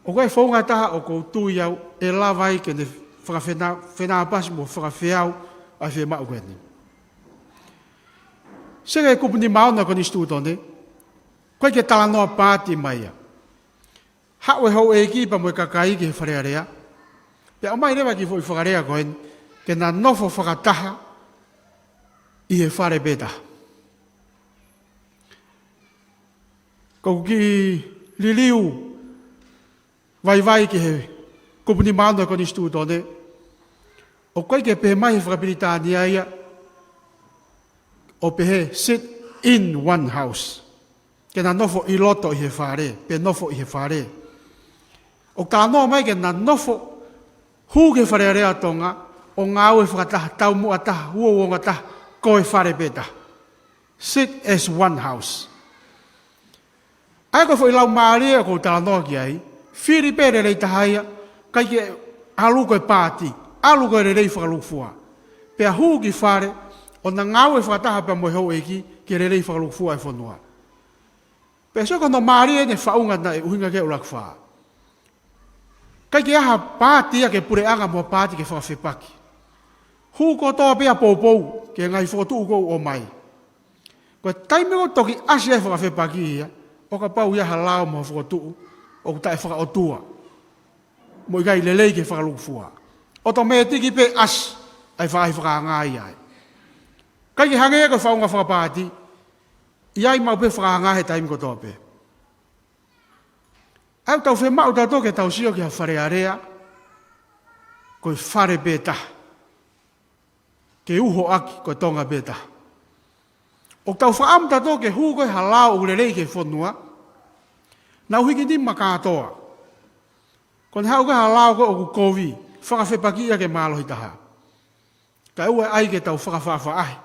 ʻOku ʻi ai e founga ʻe taha ʻoku ou tui au ʻe lava ai ke ne fakafena-, fenāpasi mo fakafeau ʻa e fiemaʻu ko eni. Sio ki he kupu nima ono e Konisitūtone, ʻoku ʻikai ke talanoa paati mai ia. Haʻu e houʻeiki pea mo e kakai ki he Fale Alea, pea ʻomai leva e kiʻi foʻi fakalea ko eni, ke na nofo fakataha ʻi he fale pē taha. Ko ʻeku kiʻi liliu vaivai ki he kupu nima ono e Konisitūtone, ʻoku ʻikai ke pehē mai he fakapilitānia ia, ʻo pehē sit in one house, ke na nofo ʻi loto ʻi he fale, pe nofo ʻi he fale. ʻOku talanoa mai ke na nofo, hū ki he Fale Alea ʻo Tonga, ʻo ngāue fakataha, taumuʻa taha, uouongataha, ko e fale pē taha. Sit as one house. ʻA ia ko e foʻi lau mālie ʻoku ou talanoa ki ai, fili pē e lelei taha ia, ʻikai ke ʻalu ko e paati, ʻalu ko e lelei fakalūkufua. Pea hū ki fale, ʻo na ngāue fakataha pea mo e houʻeiki ki he lelei fakalūkufua e fonua. Pea sio ki hono mālie ʻene faʻunga naʻe ʻuhinga ki ai e ʻUluaki Fā. ʻIkai ke ʻi ai ha paati ia ke puleʻanga mo ha paati ke fakafepaki. Hū kotoa pē ia poupou ki he ngaahi fokotuʻu ʻoku ʻomai. Ko e taimi ʻoku toki ʻasi ai e fakafepaki ia, ʻo kapau ʻe ʻi ai ha lao mo ha fokotuʻu ʻoku taʻefakaʻotua, mo ʻikai lelei ke fakalūkufua, ʻotomētiki pē ʻasi ai e faʻahi fakaanga ia ai. ʻIkai ke hangē ia ko e faʻunga fakapaati, ʻi ai maʻu pē fakaanga he taimi kotoa pē. ʻOku tau fiemaʻu tautolu ke tau sio ki ha Fale Alea, ko e fale pē taha, ke uho ʻaki ko e Tonga pē taha. ʻOku tau fakaʻamu tautolu ke hū ko ē ha lao ʻoku lelei ki he fonua, Nau hiki nima kātoa. Ko ʻene haʻu ko ē ha lao ko ē ʻoku kovi, fakafepakiʻi ia ke mālohi taha. Kae ʻoua ʻe ʻai ke tau fakafaʻafaʻahi,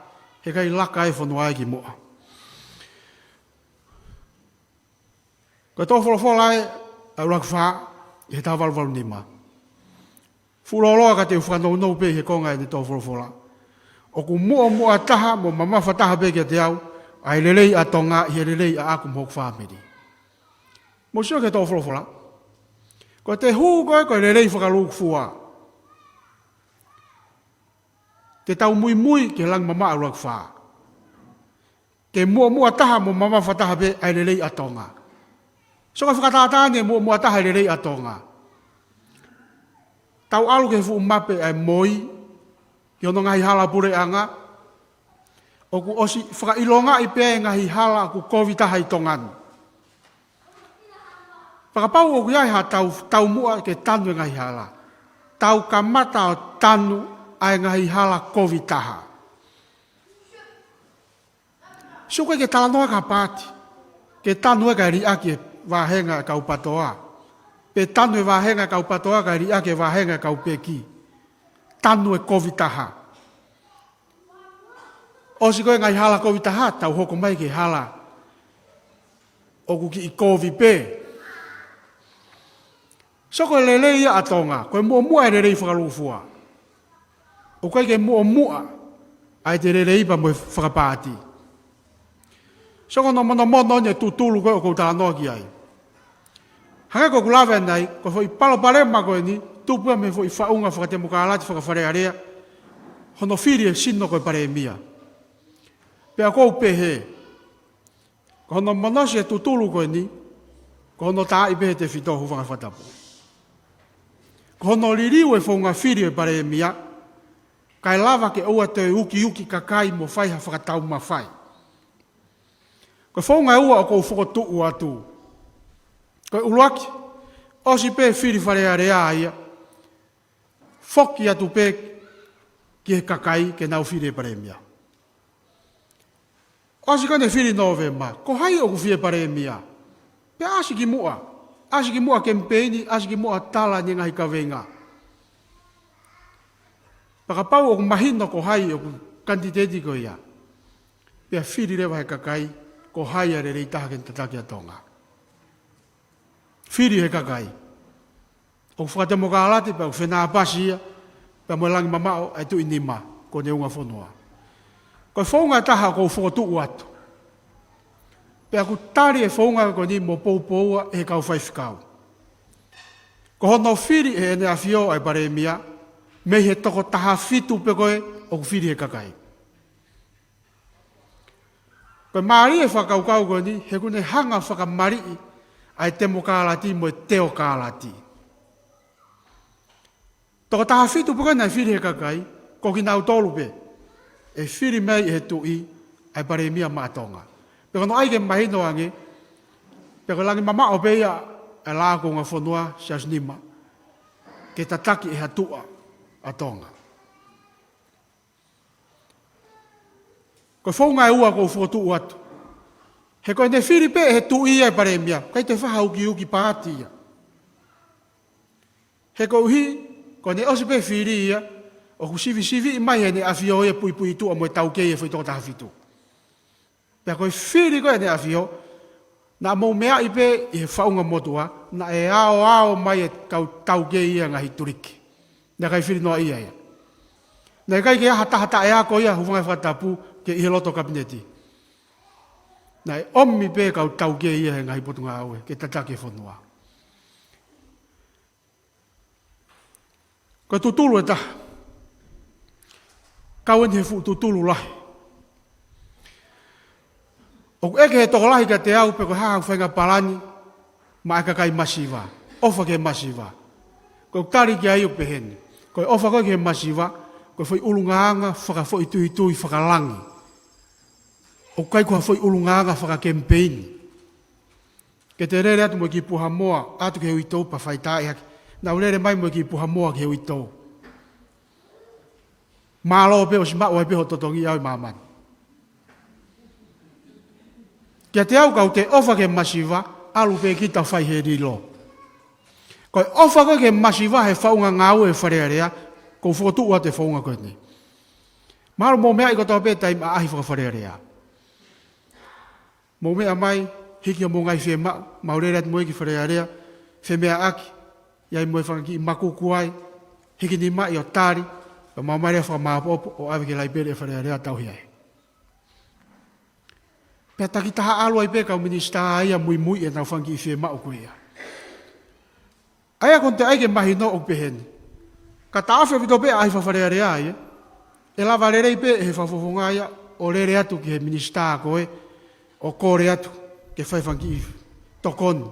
he ʻikai laka e fonua ē ki muʻa. Ko e tō folofola ē ʻa e ʻUluaki Fā, ʻi he taha valu valu nima. Fuʻu lōloa ka te u fakanounou pē ʻi he konga ʻene tō folofola. ʻOku muʻomuʻa taha mo mamafa taha pē kiate au ʻa e lelei ʻa Tonga ʻi he lelei ʻaʻaku mo hoku fāmili. Mou sio ki he tō folofola. Ko e te hū ko ē ko e lelei fakalūkufua. Te tau muimui ki he Langi Mamaʻo ʻUluaki Fā. Ke muʻomuʻa taha mo mamafa taha pē ʻa e lelei ʻa Tonga. Sio ki he fakatātā ʻeni, muʻomuʻa taha e lelei ʻa Tonga. Tau ʻalu ki he fuʻu mape ʻa e MOI, ki hono ngaahi hala puleʻanga, ʻoku ʻosi fakaʻilongaʻi pē ʻa e ngaahi hala ʻoku kovi taha ʻi Tonga ni. Fakapapau ʻoku ʻi ai ha tau, taumuʻa ke tanu e ngaahi hala. Tau kamata ʻo tanu ʻa e ngaahi hala kovi taha. Sio ko ē ke talanoa ki ha paati, ke tanu ē kae liʻaki e vāhenga e kau PATOA. Pe tanu e vāhenga e kau PATOA kae liʻaki e vāhenga e kau peki. Tanu e kovi taha. ʻOsi ko ē ngaahi hala kovi taha, tau hoko mai ki he hala ʻoku kiʻi kovi pē. Sio ko e lelei ia ʻa Tonga, ko e muʻomuʻa e lelei fakalūkufua. ʻOku ʻikai ke muʻomuʻa ʻa e te lelei pea mo e fakapaati. Sio ko hono monomono ʻeni e tutulu ko ē ʻoku ou talanoa ki ai. Hangē ko ʻeku lave ʻanenai, ko e foʻi palopalema ko ʻeni, tupu ia mei he foʻi faʻunga fakatemokalati fakafalealea, hono fili e sino ko e palēmia. Pea ʻoku ou pehē, ko hono monosi e tutulu ko ʻeni, ko hono taaʻi pē he tefito, hūfanga he fakatapu. Ko hono liliu e founga fili e palēmia, kae lava ke ʻoua toe ukiuki kakai mo fai ha fakataumafai. Ko e founga ʻe ua ʻoku ou fokotuʻu atu. Ko e ʻuluaki, ʻosi pē fili Falealea ia, foki atu pē ki he kakai ke nau fili e palēmia. ʻOsi ko ʻene fili Nōvema, ko hai ʻoku fie palēmia? Pea ʻasi ki muʻa, ʻasi ki muʻa kemipeini, ʻasi ki muʻa tala ʻene ngaahi kaveinga. Pea kapau ʻoku mahino ko hai ʻoku kanititeiti ko ia, pea fili leva he kakai, ko hai ʻa e lelei taha ke ne tataki ʻa Tonga. Fili he kakai. ʻOku fakatemokalati pea ʻoku fenāpasi ia, pea mo e Langi Mamaʻo ʻa e Tuʻi Nima, ko ʻene ungafonua. Ko e founga ʻe taha ʻoku ou fokotuʻu atu. Pea ʻoku tali e founga ko ʻeni mo poupoua ʻe he kau faifekau. Ko hono fili ʻe heʻene ʻafio ʻa e palēmia, mei he toko taha fitu pē ko ē ʻoku fili he kakai. Ko e mālie e fakakaukau ko ʻeni, he ʻoku ne hanga fakamaliʻi ʻa e temokalati mo e teokalati. Toko taha fitu pē ko ē naʻe fili he kakai, ko kinautolu pē ʻe fili mei he tuʻi ʻa e palēmia maʻa Tonga. Pea ko hono ʻai ke mahino ange, pea ko e Langi Mamaʻo pē ia ʻa e lao ko e ungafonua, Siaosi Nima, ke tataki ʻe ha tuʻa ʻa Tonga. Ko e founga ʻe ua ʻoku ou fokotuʻu atu. He ko ʻene fili pē he tuʻi ia e palēmia, ʻikai toe fai ha ukiuki paati ia. He koeʻuhi, ko ʻene ʻosi pē fili ia, ʻoku sivisiviʻi mai heʻene ʻafio ia puipuituʻa mo e taukei e foʻi toko taha fitu. Pea ko e fili ko ē ʻene ʻafio, naʻa mou meaʻi pē ʻi he faʻunga motuʻa, naʻe aoao mai e kau taukei ia ngaahi tuliki. Naʻe ʻikai fili noa ia ia. Naʻe ʻikai ke ʻi ai ha taha taʻeako ia, hūfanga he fakatapu, ke ʻi he loto kapineti. Naʻe ʻomi pē kau taukei ia he ngaahi potungāue, ke tataki e fonua. Ko e tutulu ʻe taha. Kau ʻeni he fuʻu tutulu lahi. ʻOku ʻeke he tokolahi kiate au pe ko e hā haʻaku faʻahinga palani maʻa e kakai masiva. ʻOfa ki he masiva. Ko ʻeku tali ki ai ʻoku peheni. Ko e ʻofa ko ē ki he masiva, ko e foʻi ʻulungaanga fakafoʻituitui fakalangi. ʻOku ʻikai ko ha foʻi ʻulungaanga fakakemipeini. Ke te lele atu mo e kiʻi puha moa, atu ki he uitou pea fai taʻe hake. Naʻa ku lele mai mo e kiʻi puha moa ki he uitou. Mālō pē ʻosi maʻu ai pē hoʻo totongi au ʻi māmani. Kiate au kau te ʻofa ki he masiva, ʻAlu pē kita ʻo fai he lilo. Ko e ʻofa ko ē ki he masiva he faʻunga ngāue ʻa e Fale Alea, ʻoku ou fokotuʻu atu e founga ko eni. Mahalo mou meaʻi kotoa pē taimi ʻaʻahi faka-Fale Alea. Mou meʻa mai, hiki homou ngaahi fiemaʻu, mau lele atu mo ia ki Fale Alea, femeʻaʻaki, ʻi ai mo e fanga kiʻi makuku ai, hiki nima ʻo tali, pea mau ō mai leva ʻo fakamāʻopoʻopo, ʻo ʻave ki he laipeli ʻa e Fale Alea ʻo tauhi ai. Pea takitaha ʻalu ai pē kau minisitā ia ʻo muimui ʻenau fanga kiʻi fiemaʻu ko ia. ʻA ia ko eni ʻoku ʻai ke mahino ʻoku peheni. Ka taʻofi ʻaupito pē ʻa e ʻaʻahi faka-Fale Alea ia, ʻe lava lelei pē ʻe he fakafofonga ia ʻo lele atu ki he minisitā ko ē ʻo kole atu ke fai fanga kiʻi tokoni.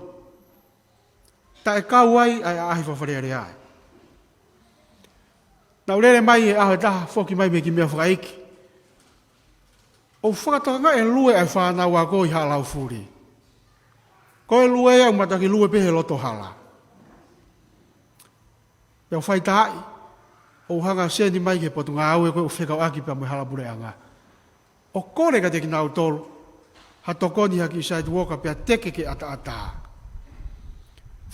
Taʻe kau ai ʻa e ʻaʻahi faka-Fale Alea ia. Naʻa ku lele mai he ʻaho ʻe taha, foki mai mei he kiʻi meʻa fakaʻeiki. ʻOku fakatokangaʻi e lue ʻa e fānau ako ʻi Haʻa Laufuli. Ko e lue ia ʻoku mātuʻaki lue pē he loto hala. Pea u faitaaʻi, ʻo u hanga ʻo seni mai ki he potungāue ko ē ʻoku fekauʻaki pea mo e hala puleʻanga, ʻo kole kiate kinautolu ha tokoni ha kiʻi site walker pea teke ke ʻataʻatā.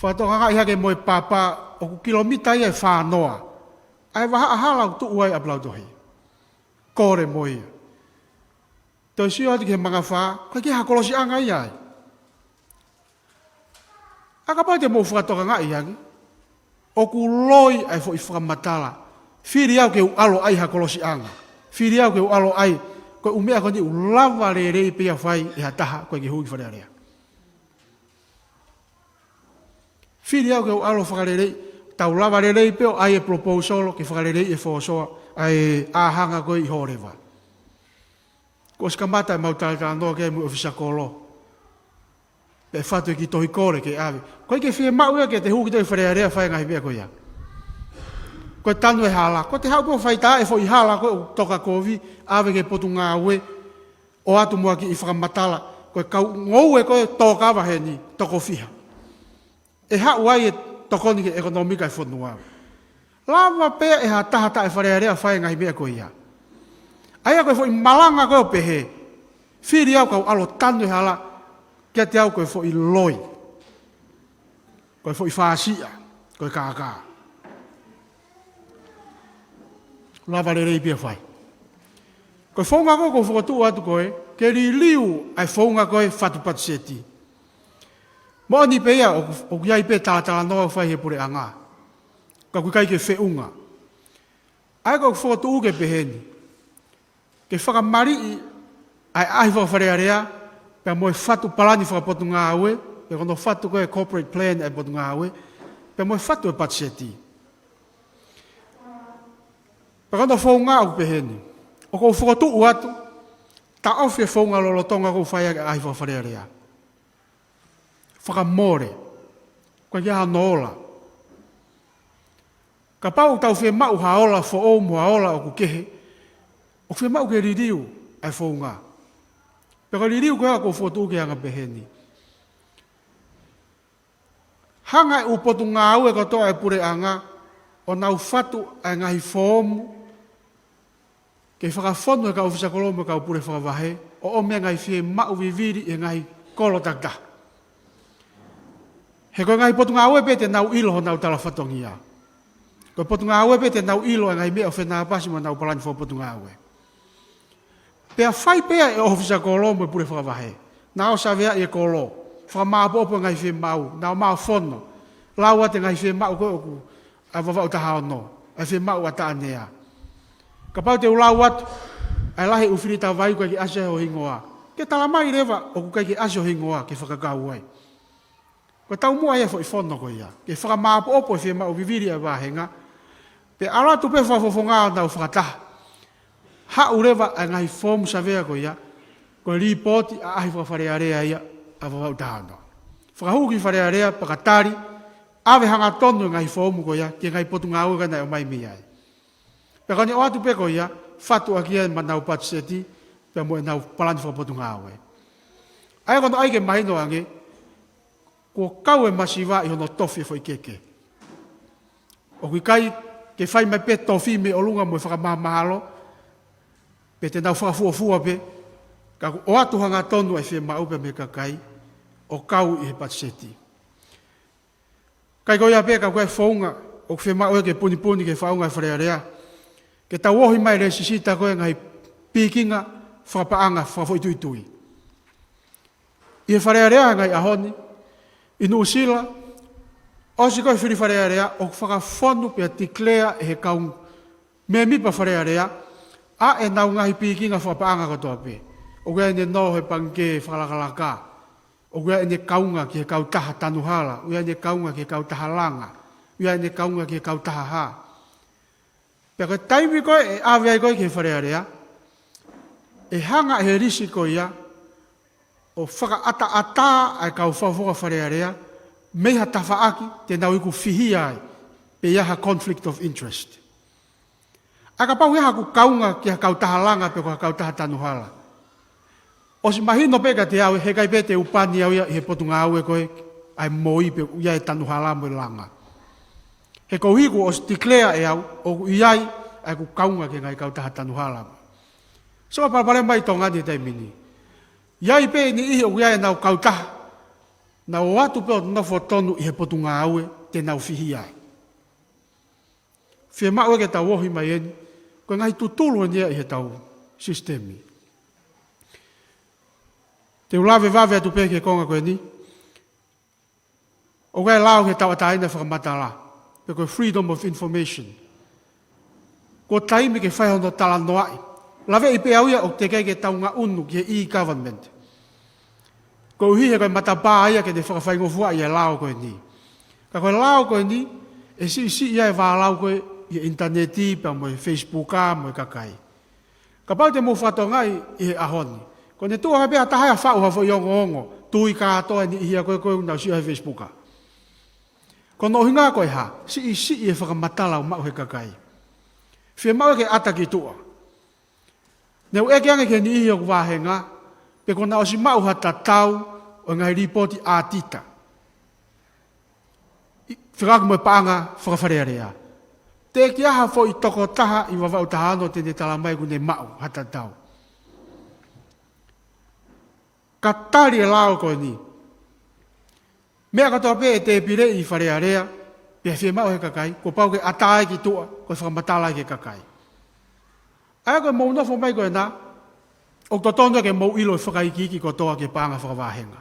Fakatokangaʻi hake mo e papa ʻoku kilomita ia ʻe fā noa ʻa e vahaʻa hala ʻoku tuʻu ai ʻa Palautohi. Kole mo ia. Toe sio atu ki he Mangafā, ʻoku ʻikai ke ʻi ai ha kolosiʻanga ia ai. ʻA, kapau te mou fakatokangaʻi ange, ʻoku loi ʻa e foʻi fakamatala. Fili au ke u ʻalu ʻo ʻai ha kolosiʻanga. Fili au ke u ʻalu ʻo ʻai, ko e ʻū meʻa ko eni ʻoku lava lelei pē ia ʻo fai ʻe ha taha ʻoku ʻikai ke hū ki Fale Alea. Fili au ke u ʻalu ʻo fakaleleiʻi, tau lava lelei pē ʻo ʻai e proposal ke fakaleleiʻi e fōsoa, ʻa e ʻāhanga ko ē ʻi Hōleva. Kuo ʻosi kamata ʻemau talatalanoa ki ai mo e ʻōfisa kolo. Pea fatu e kiʻi tohi kole ke ʻave. ʻOku ʻikai ke fiemaʻu ia ke te hū kita ki Fale Alea ʻo fai e ngaahi meʻa ko ia. Ko e tanu e hala. Ko ʻete haʻu pē ʻo faitaaʻi e foʻi hala ko ē ʻoku toka kovi, ʻave ki he potungāue, ʻoatu mo ha kiʻi fakamatala. Ko e kau ngoue ko ē ʻoku tōkava heni, toko fiha. ʻE haʻu ai e tokoni ki he ʻekonōmika ʻo e fonua. Lava pē ʻe ha taha taʻe Fale Alea ʻo fai e ngaahi meʻa ko ia. ʻA ia ko e foʻi malanga ko ē ʻo pehē, fili au ke u ʻalu ʻo tanu e hala, kiate au ko e foʻi loi. Ko e foʻi fāsiʻa, ko e kākā. Lava lelei pē ia ʻo fai. Ko e founga ko ē ʻoku ou fokotuʻu atu ko ē, ke liliu ʻa e founga ko ē fatu patiseti. Moʻoni pē ia, ʻoku, ʻoku ʻi ai pē talatalanoa ʻoku fai he puleʻanga. Ka ʻoku ʻikai ke feʻunga. ʻA ia ʻoku ou fokotuʻu ke peheni. Ke fakamaliʻi ʻa e ʻaʻahi faka-Fale Alea, pea mo e fatu palani fakapotungāue, pea ko hono fatu ko ē corporate plan ʻa e potungāue, pea mo e fatu e patiseti. Pea ko hono founga ʻoku peheni. ʻOku ou fokotuʻu atu, taʻofi e founga lolotonga ʻoku fai ʻaki e ʻaʻahi faka-Fale Alea. Fakamole. ʻOku ʻikai ke ʻi ai hano ola. Kapau ʻoku tau fiemaʻu ha ola foʻou mo ha ola ʻoku kehe, ʻoku fiemaʻu ke liliu ʻa e founga. Pea ko e liliu ko ē ʻoku ou fokotuʻu ke anga peheni. Hanga ʻe he ʻū potungāue kotoa ʻa e puleʻanga ʻo nau fatu ʻa e ngaahi foomu ke fakafonu ʻe he kau ʻōfisa kolo mo e kau pule fakavahe, ʻo ʻomai e ngaahi fiemaʻu vivili ʻi he ngaahi kolo takitaha. He ko e ngaahi potungāue pē te nau ʻilo honau tala fatongia. Ko e potungāue pē te nau ʻilo e ngaahi meʻa ʻoku fenāpasi mo honau palani fakapotungāue. Pea fai pē ia ʻe he ʻōfisa kolo mo e pule fakavahe. Nau ō ʻo saveaʻi e kolo, fakamāʻopoʻopo e ngaahi fiemaʻu, nau ō mai ʻo fono, lau atu e ngaahi fiemaʻu ko ē ʻoku ʻa Vavaʻu taha ono, ʻa e fiemaʻu ʻa Taʻanea. Kapau te u lau atu, ʻa e lahi e ʻū filita vai ʻoku ʻikai ke ʻasi ai ho hingoa. Ke tala mai leva ʻoku ʻikai ke ʻasi ho hingoa ke fakakau ai. Ko e taumuʻa ia e foʻi fono ko ia. Ke fakamāʻopoʻopo e fiemaʻu vivili ʻa e vāhenga. Pea ʻalu atu pē fakafofonga ʻo nau fakataha. Haʻu leva ʻa e ngaahi foomu savea ko ia. Ko e lipooti ʻaʻahi faka-Fale Alea ia ʻa Vavaʻu taha ono. Fakahū ki Fale Alea pea ka tali, ʻave hangatonu e ngaahi foomu ko ia, ki he ngaahi potungāue ko ē naʻe ʻomai mei ai. Pea ko ʻene ʻoatu pē ko ia, fatu ʻaki ia ʻenau patiseti, pea mo ʻenau palani fakapotungāue. ʻA ia ko hono ʻai ke mahino ange, kuo kau e masiva ʻi hono tofi e foʻi keke. ʻOku ʻikai ke fai mai pē tofi mei ʻolunga mo e fakamahamahalo, pe te nau fakafuofua pē, ka kuo ʻoatu hangatonu ʻa e fiemaʻu pea mei he kakai, ʻo kau ʻi he patiseti. Kae ko ia pē ka ko e founga ʻoku fiemaʻu ke punipuni ki he faʻunga ʻo e Fale Alea, ke tau ohi mai lēsisita ko e ngaahi pikinga fakapaʻanga fakafoʻituitui. ʻI he Fale Alea he ngaahi ʻaho ni, ʻi Nuʻusila, ʻosi ko e fili Fale Alea ʻoku fakafonu pea declare ʻe he kau mēmipa Fale Alea ʻa ʻenau ngaahi pikinga fakapaʻanga kotoa pē. ʻOku ʻi ai ʻene nō he pangikē fakalakalaka. ʻOku ʻi ai ʻene kaunga ki he kautaha tanu hala. ʻOku ʻi ai ʻene kaunga ki he kautaha langa. ʻOku ʻi ai ʻene kaunga ki he kautaha hā. Pea ko e taimi ko ē ʻe ʻave ai ko ē ki he Fale Alea, ʻe hanga ʻe he lisi ko ia ʻo fakaʻataʻatā ʻa e kau fakafofonga Fale Alea mei ha tafaʻaki te nau iku fihia ai, pe ʻi ai ha conflict of interest. ʻA, kapau ʻe ʻi ai haku kaunga ki ha kautaha langa pe ko ha kautaha tanu hala, ʻosi mahino pē kiate au, he ʻikai pē te u pani au ia ʻi he potungāue ko ē ʻa e moi pe ʻoku ʻi ai e tanu hala mo e langa. He koeʻuhi kuo ʻosi declare ʻe au ʻoku ʻi ai ʻa ʻeku kaunga ki he ngaahi kautaha tanu hala. So, palopalema ʻi Tonga ni he taimi ni, ʻi ai pē niʻihi ʻoku ʻi ai ʻenau kautaha, nau ō atu pē ʻo nofo tonu ʻi he potungāue te nau fihia ai. Fiemaʻu ke tau ohi mai eni, ko e ngaahi tutulu eni ia ʻi heʻetau sisitemi. Te u lave vave atu pē ki he konga ko eni. ʻOku ʻi ai e lao ki he tauʻatāina fakamatala, pe ko e freedom of information. Ko e taimi ke fai hono talanoaʻi. Laveʻi pē au ia ʻoku teʻeki ke tau ngaʻunu ki he e-government, koeʻuhi he ko e matapā ia ke ne fakafaingofuaʻi e lao ko eni. Ka ko e lao ko eni, ʻe siʻisiʻi ai e vālau ko ē ʻi he ʻinitaneti pea mo e Facebook mo e kakai. Kapau te mou fakatokangaʻi ʻi he ʻaho ni, ko ʻene tuʻu hake pē ha taha ia ʻo faʻu ha foʻi ongoongo, tui kātoa e niʻihi ia ko ē ʻoku nau sio he Facebook. Ko hono ʻuhinga ko e hā? Siʻisiʻi e fakamatala ʻoku maʻu he kakai. Fiemaʻu ke ʻata ki tuʻa. Ne u ʻeke ange ki he niʻihi ʻoku vāhenga, pe kuo nau ʻosi maʻu ha tatau ʻo e ngaahi lipooti ʻaotita, ʻi, fekauʻaki mo e paʻanga faka-Fale Alea. Teʻeki ai ha foʻi tokotaha ʻi Vavaʻu taha ono te ne tala mai kuo ne maʻu ha tatau. Ka tali e lao ko eni, meʻa kotoa pē ʻe tēpileʻi ʻi Fale Alea, pea fiemaʻu he kakai, kuo pau ke ʻata ai ki tuʻa, ko e fakamatala ai ki he kakai. ʻA ia ko e mou nofo mai ko ena, ʻoku totonu ke mou ʻilo e fakaikiiki kotoa ki he paʻanga fakavāhenga.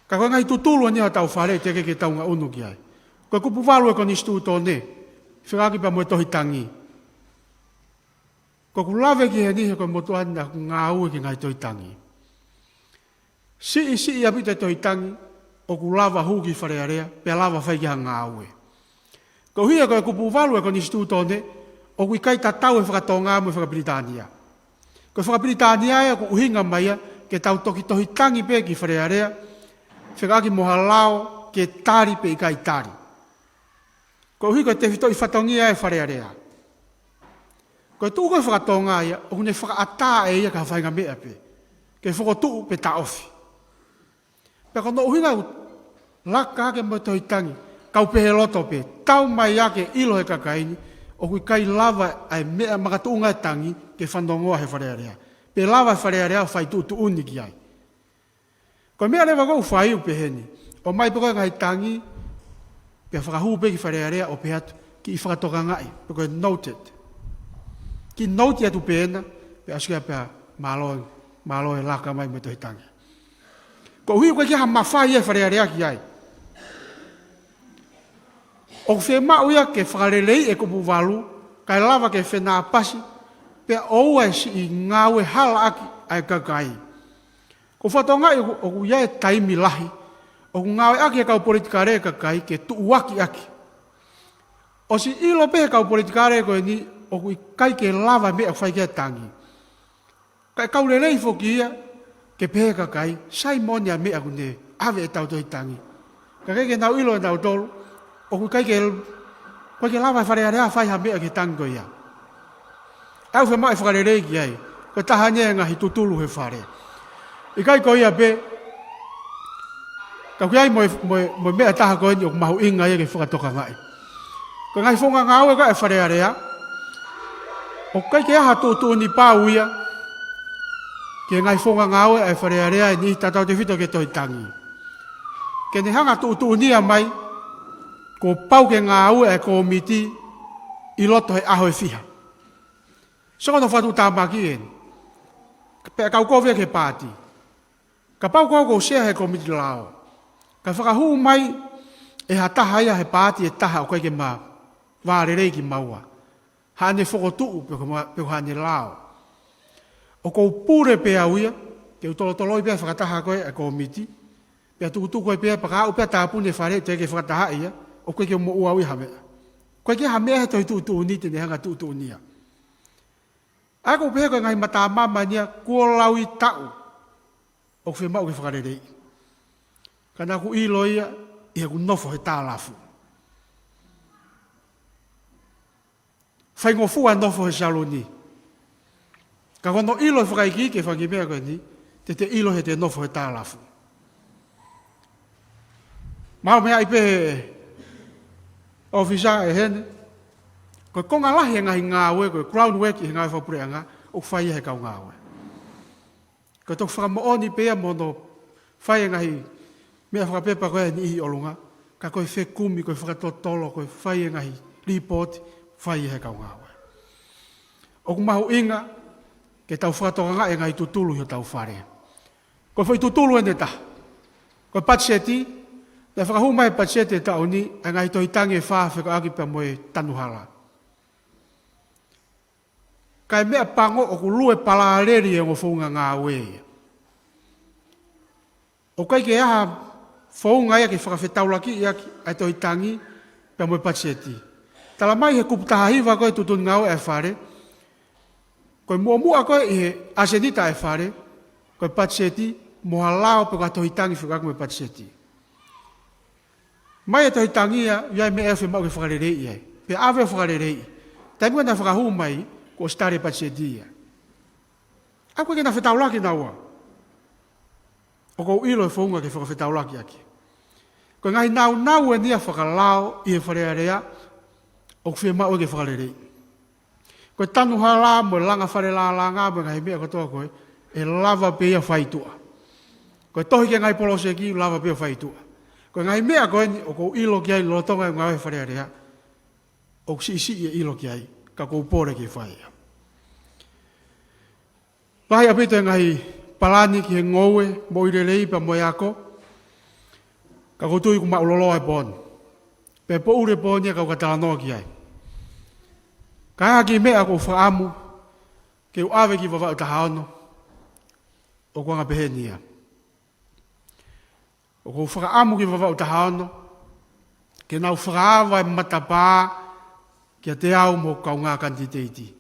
Ka ko e ngaahi tutulu eni ʻo hotau fale teʻeki ke tau ngaʻunu ki ai. Ko e kupu valu e Konisitūtone, fekauʻaki pea mo e Tohi Tangi. Ko ʻeku lave ki heni he ko e motuʻa ni naʻa ku ngāue ki he ngaahi Tohi Tangi. Siʻisiʻi ʻaupito e Tohi Tangi ʻoku lava hū ki Fale Alea, pea lava fai ki ai ha ngāue. Koeʻuhi he ko e kupu valu e Konisitūtone, ʻoku ʻikai tatau e faka-Tonga mo e faka-Pilitānia. Ko e faka-Pilitānia ia ʻoku ʻuhinga mai ia ke tau toki Tohi Tangi pē ki Fale Alea, fekauʻaki mo ha lao ke tali pe ʻikai tali. Koeʻuhi ko e tefitoʻi fatongia e Fale Alea. Ko e tuʻu ko ē faka-Tonga ia, ʻoku ne fakaʻatā ʻe ia ki ha faʻahinga meʻa pē, ke fokotuʻu pe taʻofi. Pea ko hono ʻuhinga ʻoku laka hake mo e Tohi Tangi, kau pehē loto pē, tau mai ā ke ʻilo he kakai ni, ʻoku ʻikai lava ʻa e meʻa makatuʻunga e tangi ke fanongoa he Fale Alea. Pe lava e Fale Alea ʻo fai tuʻutuʻuni ki ai. Ko e meʻa leva ʻoku ou fai ʻoku pehē ni. ʻOmai pē ko ē ngaahi tangi, pea fakahū pē ki Fale Alea ʻo pehē atu, kiʻi fakatokangaʻi, pe ko e noted. Kiʻi note atu pē ena, pea ʻosi ia pea mālō, mālō e laka mai mo e Tohi Tangi. Koeʻuhi ʻoku ʻikai ha mafai e Fale Alea ki ai. ʻOku fiemaʻu ia ke fakaleleiʻi e kupu valu, kae lava ke fenāpasi, pea ʻoua ʻe siʻi ngāue halaʻaki ʻa e kakai. ʻOku ou fakatokangaʻi ʻoku, ʻoku ʻi ai e taimi lahi ʻoku ngāueʻaki e kau politikale e kakai ke tuʻuakiʻaki. ʻOsi ʻilo pē he kau politikale ko eni ʻoku ʻikai ke lava e meʻa ʻoku fai ki ai e tangi. Kae kau lelei foki ia ke pehē ki he kakai, sai moʻoni ʻa e meʻa ʻoku ne ʻave ʻetau Tohi Tangi. Kae ʻikai ke nau ʻilo ʻe nautolu ʻoku ʻikai ke, ʻoku ʻikai ke lava e Fale Alea ʻo fai ha meʻa ki he tangi ko ia. ʻOku ou fiemaʻu e fakalelei ki ai. Ko e taha eni e ngaahi tutulu he fale. ʻIkai ko ia pē, ka ʻoku ʻi ai mo e, mo e, mo e meʻa ʻe taha ko eni ʻoku mahuʻinga ia ke fakatokangaʻi. Ko e ngaahi founga ngāue ko ē ʻa e Fale Alea, ʻoku ʻikai ke ʻi ai ha tuʻutuʻuni pau ia ki he ngaahi founga ngāue ʻa e Fale Alea ʻi he niʻihi tautautefito ki he tohi tangi. Ke ne hanga ʻo tuʻutuʻunia mai, kuo pau ke ngāue ʻa e kōmiti ʻi loto he ʻaho ʻe fiha. Sio ki hono fakatuʻutāmaki eni. Pea kau kovi ki he paati. Kapau ko au ʻoku ou sea he kōmiti lao, kae fakahū mai ʻe ha taha ia he paati ʻe taha ʻoku ʻikai ke ma vālelei kimaua, haʻane fokotuʻu pe ko ma-, pe ko haʻane lao, ʻoku ou pule pē au ia ke u tolotoloi pē ʻa e fakataha ko ē ʻa e kōmiti, pea tukutuku ai pē ia pea ka aʻu pē ʻa e tāpuni e fale teʻeki ke fakatahaʻi ia, ʻoku ʻikai ke moʻua au ia ha meʻa. ʻOku ʻikai ke ha meʻa he tohi tuʻutuʻuni te ne hanga ʻo tuʻutuʻunia. ʻA ia ʻoku ou pehē ko e ngaahi matamama eni ia kuo laui taʻu ʻoku fiemaʻu ke fakaleleiʻi. Ka naʻá ku ʻilo ia ʻi heʻeku nofo he talafu. Faingofua e nofo he saluni. Ka ko hono ʻilo e fakaikiiki ki he fanga kiʻi meʻa ko eni, te te ʻilo he te nofo he talafu. Mau meaʻi pē he ʻōfisa ʻe Hene, ko e konga lahi e ngaahi ngāue, ko e ground work ʻi he ngāue fakapuleʻanga, ʻoku fai ia he kau ngāue. Ko e toki fakamoʻoni pē ia mo hono fai e ngaahi meʻa fakapepa ko ē ʻi he niʻihi ʻolunga, ka ko e fekumi, ko e fakatotolo, ko e fai e ngaahi lipooti, fai ia he kau ngāue. ʻOku mahuʻinga ke tau fakatokangaʻi e ngaahi tutulu ʻi hotau fale. Ko e foʻi tutulu eni ʻe taha. Ko e patiseti, naʻe fakahū mai he patiseti e taʻu ni ʻa e ngaahi tohi tangi ʻe fā fekauʻaki pea mo e tanu hala. Ka ko e meʻa pango ʻoku lue palāleli e ongo founga ngāue ia. ʻOku ʻikai ke ʻi ai ha founga ia ke fakafetaulakiʻi ʻaki ʻa e tohi tangi pea mo e patiseti. Tala mai he kupu taha hiva ko ē tuʻutuʻuni ngāue ʻa e fale, ko e muʻomuʻa ko ē ʻi he ʻasenita ʻa e fale, ko e patiseti mo ha lao pe ko ha tohi tangi fekauʻaki mo e patiseti. Mai e tohi tangi ia, ʻi ai e meʻa ʻe fiemaʻu ke fakaleleiʻi ai. Pea ʻave ʻo fakaleleiʻi. Taimi ko ē naʻe fakahū mai, kuo ʻosi tali e patiseti ia. ʻOku ʻikai ke na fetaulaki naua. ʻOku ou ʻilo e founga ke fakafetaulaki ʻaki. Ko e ngaahi nāunau eni ia fakalao ʻi he Fale Alea, ʻoku fiemaʻu ke fakaleleiʻi. Ko e tanu hala mo e langa fale lālanga mo e ngaahi meʻa kotoa ko ē, ʻe lava pē ia ʻo fai tuʻa. Ko e tohi ki he ngaahi poloseki, lava pē ia ʻo fai tuʻa. Ko e ngaahi meʻa ko eni, ʻoku ou ʻilo ki ai lolotonga e ngāue Fale Alea, ʻoku siʻisiʻi e ʻilo ki ai, ka ʻoku ou pole ke fai ia. Lahi ʻaupito e ngaahi palani ki he ngoue, moʻui lelei pea mo e ako, ka ʻoku ou tui kuo maʻulōlō e pō ni. Pea poʻuli e pō ni ia ka u ka talanoa ki ai. Ka ʻi ai ha kiʻi meʻa ʻoku ou fakaʻamu ke u ʻave ki Vavaʻu taha ono, ʻoku anga pehē ni ia. ʻOku ou fakaʻamu ki Vavaʻu taha ono, ke nau fakaava e matapā kiate au mo hoku kaungā kanititeiti.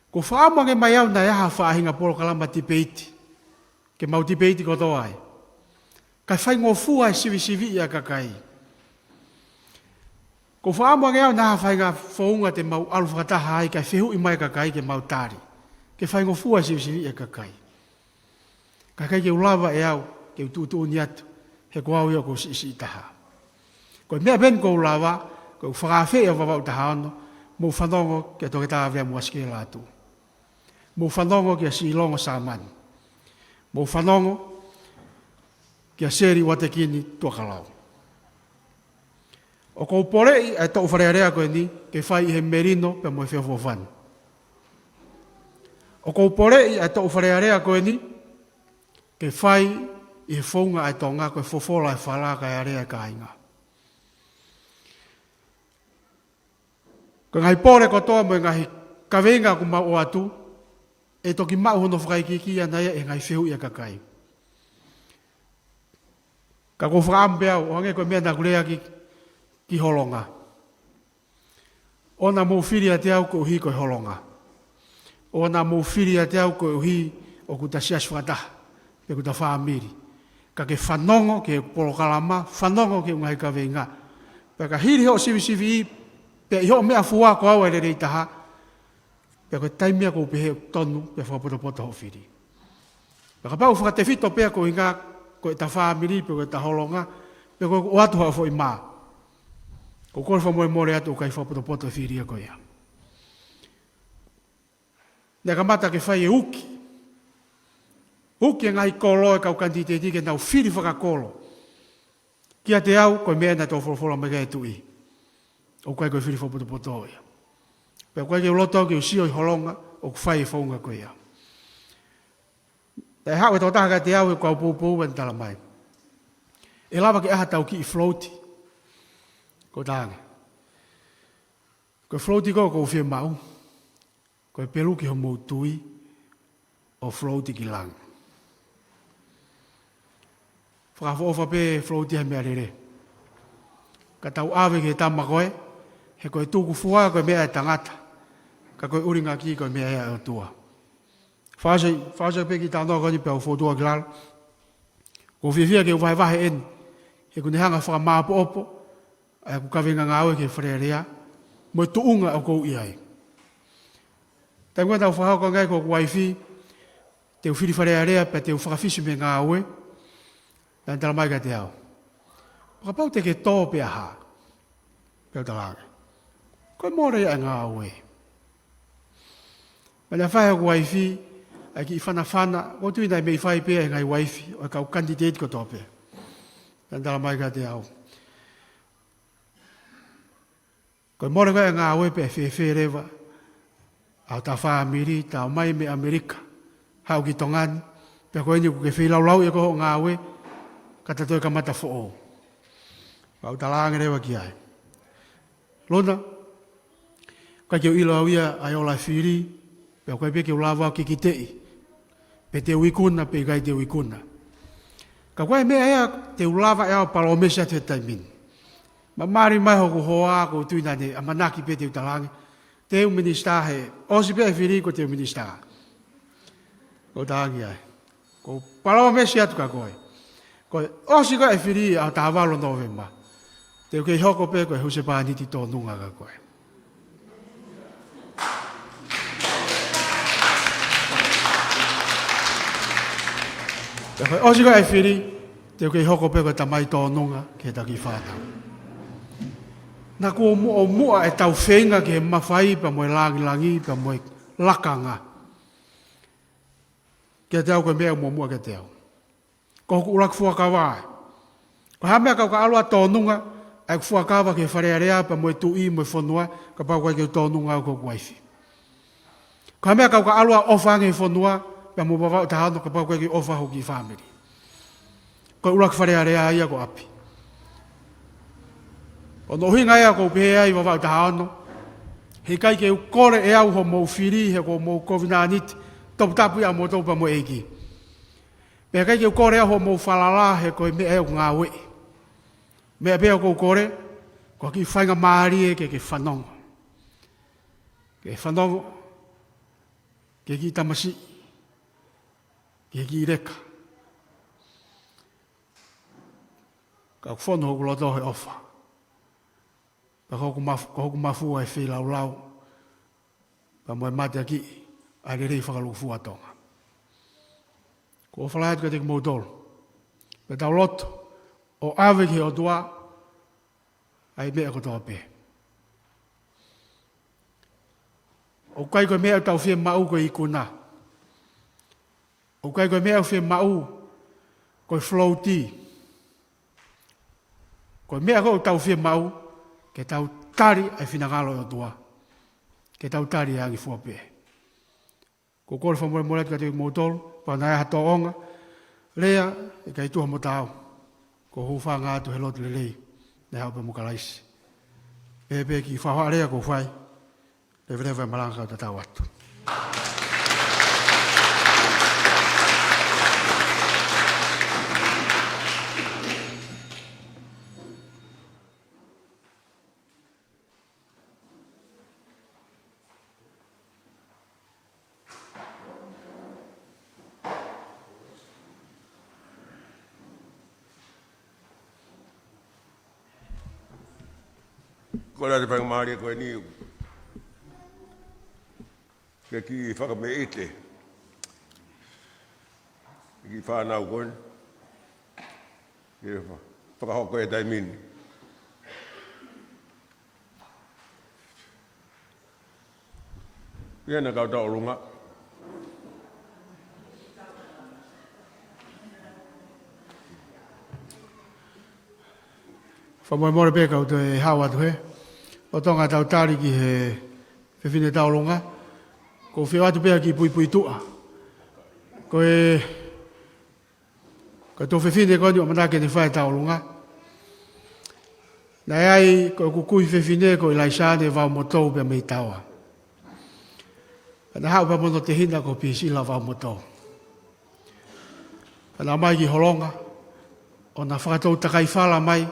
ʻOku ou fakaʻamu ange mai au naʻa ʻi ai ha faʻahinga polokalama tipeiti, ke mau tipeiti kotoa ai. Kae faingofua e sivisiviʻi ʻa e kakai. ʻOku ou fakaʻamu ange au naʻa ʻi ai ha faʻahinga founga te mau ʻalu fakataha ai kae fehuʻi mai e kakai ke mau tali. Ke faingofua e sivisiviʻi ʻa e kakai. Ka ʻikai ke u lava ʻe au ke u tuʻutuʻuni atu, he ko au ia ʻoku ou siʻisiʻi taha. Ko e meʻa pē eni ʻoku ou lava, ko ʻeku fakaafeʻi ʻa Vavaʻu taha ono, mou fanongo kia Toketā Avea Muasikela Atu. Mou fanongo kia Silongo Sāmani. Mou fanongo kia Seli Uatekini Tuʻakalau. ʻOku ou poleʻi ʻa e toʻu Fale Alea ko eni ke fai ʻi he melino pea mo e feʻofoʻofani. ʻOku ou poleʻi ʻa e toʻu Fale Alea ko eni ke fai ʻi he founga ʻa e Tonga, ko e fofola e fala kae alea e kāinga. Ko e ngaahi pole kotoa mo e ngaahi kaveinga ʻoku mau ʻoatu, ʻe toki maʻu hono fakaikiiki ʻana ia ʻi he ngaahi fehuʻi ʻa e kakai. Ka ʻoku ou fakaʻamu pē au, ʻo hangē ko e meʻa naʻá ku lea ki, ki Holonga. ʻOua naʻa mou fili ʻiate au koeʻuhi ko e Holonga. ʻOua naʻa mou fili ʻiate au koeʻuhi ʻoku ta siasi fakataha, pe ʻoku ta fāmili. Ka ke fanongo ki he polokalama, fanongo ki he ngaahi kaveinga. Pea ka hili hoʻo sivisiviʻi, pea ʻi hoʻo meʻafua ko au ʻa e lelei taha, pea ko e taimi ia ʻoku ou pehē ʻoku tonu, pea fakapotopoto hoʻo fili. Pea kapau ʻoku fakatefito pē ia koeʻuhinga ko ʻeta fāmili, pe ko ʻeta Holonga, pe ko ʻeku ʻoatu haʻo foʻi mā, ʻoku ou kole fakamolemole atu ʻoku ʻikai fakapotopoto e fili ia ko ia. Naʻe kamata ke fai e uki Huki e ngaahi kolo e kau kanititeiti ke nau fili fakakolo kiate au, ko e meʻa naʻe tō folofola mai ki ai e tuʻi. ʻOku ʻikai ko e fili fakapotopoto ia. Pea ʻoku ʻikai ke u loto au ke u sio ʻi holonga ʻoku fai e founga ko ia. Naʻe haʻu e tokotaha kiate au he kau poupou pea ne talamai, ʻe lava ke ʻai haʻatau kiʻi float. Ko e tangi. Ko e float ko ē ʻoku ou fiemaʻu, ko e pelu ki homou tui ʻo float ki langi. Fakaʻofoʻofa pē float he meʻalele. Ka tau ʻave ki he tama ko ē, he ko e tukufua ko e meʻa ʻa e tangata, ka ko e ʻulungaanga ko e meʻa ia ʻa e ʻOtua. Fakaʻosi, fakaʻosi pē kiʻi talanoa ko eni pea u fokotuʻu ki lalo. ʻOku ou fiefia ke u vahevahe eni, he ʻoku ne hanga ʻo fakamāʻopoʻopo ʻa ʻeku kaveinga ngāue ki he Fale Alea mo e tuʻunga ʻoku ou ʻi ai. Taimi ko ē naʻa ku fakahoko ange ai ki hoku uaifi te u fili Fale Alea pea te u fakafisi mei he ngāue, naʻa ne talamai kiate au, kapau te ke tō pea hā? Pea u talaange, ko e mole ia e ngāue. Pea naʻe fai ʻe hoku uaifi ʻa e kiʻi fanafana, ʻoku ou tui naʻe mei fai pē ʻe he ngaahi uaifi ʻo e kau kanititeiti kotoa pē. Naʻa ne talamai kiate au, ko e mole ko ē e ngāue pea ʻe fēfē leva ʻa hota fāmili, ta ō mai mei ʻAmelika, haʻu ki Tonga ni, pea ko eni ʻoku ke feilaulauʻi ʻe koe hoʻo ngāue, ka ta toe kamata foʻou. Pea u talaange leva ki ai, Luna, ʻikai ke u ʻilo au ia ʻa e ola e fili, pea ʻoku ʻikai pē ke u lava au ke kiteʻi pe te u ikuna pe ʻikai te u ikuna. Ka ko e meʻa ia te u lava ʻe au ʻo palōmesi atu he taimi ni. Mā mali mai hoku hoa, ʻoku ou tui naʻa ne ʻamanaki pē te u talaange, te u minisitā he ʻosi pē e fili ko e te u minisitā. Ko e tangi ai. ʻOku ou palōmesi atu kia koe, ko e ʻosi ko ē e fili ʻaho taha valu Nōvema, te u kei hoko pē ko e husepāniti tōnunga kia koe. Pea ko e ʻosi ko ē e fili, te u kei hoko pē ko e tamai tōnunga ki heʻetau kiʻi fānau. Naʻa kuo muʻomuʻa ʻetau feinga ki he mafai pea mo e langilangi pea mo e lakanga. Kiate au ko e meʻa muʻomuʻa kiate au. Ko hoku ʻuluaki fuakava ē. Ko e hā e meʻa ʻoku ou ka ʻalu ʻo tōnunga ai ʻeku fuakava ki he Fale Alea pea mo e tuʻi mo e fonua, kapau ʻoku ʻikai ke u tōnunga au ki hoku uaifi? Ko e hā e meʻa ʻoku ou ka ʻalu ʻo ʻofa ange he fonua pea mo Vavaʻu taha ono, kapau ʻoku ʻikai ke u ʻofa hoku kiʻi fāmili? Ko e ʻuluaki Fale Alea ia ko ʻapi. Ko hono ʻuhinga ia ʻoku ou pehē ai Vavaʻu taha ono, heʻikai ke u kole ʻe au hoʻomou fili he ko homou kovinānite toputapu ia ʻa moutolu pea mo e ʻEiki. Pea ʻikai ke u kole ʻe au hoʻomou falala he ko e meʻa ʻoku ngāueʻi. Meʻa pē ʻoku ou kole, ko e kiʻi faingamālie ke ke fanongo. Ke fanongo ki he kiʻi tamasiʻi, ki he kiʻi leka. Ka ʻoku fonu hoku loto he ʻofa. Pea ko hoku maf-, ko hoku mafua e feilaulau pea mo e mateakiʻi ʻa e lelei fakalūkufua ʻa Tonga. ʻOku ou ʻofa lahi atu kiate kimoutolu. Pea tau lotu ʻo ʻave ki he ʻOtua ʻa e meʻa kotoa pē. ʻOku ʻikai ko e meʻa ʻoku tau fiemaʻu ko e ikuna. ʻOku ʻikai ko e meʻa ʻoku fiemaʻu ko e float. Ko e meʻa ʻoku tau fiemaʻu ke tau tali ʻa e finangalo ʻo e ʻOtua. Ke tau tali ʻa e angi fua pē. ʻOku ou kole fakamolemole atu kiate kimoutolu, kapau naʻe ʻi ai ha tōʻonga lea ʻe ʻikai tuha mo taau, ʻoku ou hūfanga atu he lotu lelei naʻe haʻu pē mo Kalaisi. Pehē pē kiʻi fakahohaʻa lea ʻoku ou fai, leveleva e malanga kae tatau atu. Ko e lea ʻa e faingamālie ko eni ke kiʻi fakameʻite ki he fānau ko eni ke fa-, fakahoko e taimi ni. Ia naʻa kau tau ʻolunga. Fakamolemole pē kau toe haʻu atu he. Lolotonga ʻetau tali ki he fefine tauʻolunga, ʻoku ou fie ʻoatu pē ha kiʻi puipuituʻa. Ko e, ko e tuofefine ko eni ʻoku ʻamanaki ke ne fai e tauʻolunga, naʻe ʻi ai ko e kui fefine ko ʻIlaisaane Vaumotou pea mei Taoa. Naʻe haʻu pē mo hono tehina ko Pisila Vaumotou. Naʻa nau ō mai ki Holonga, ʻo na fakatou takai fala mai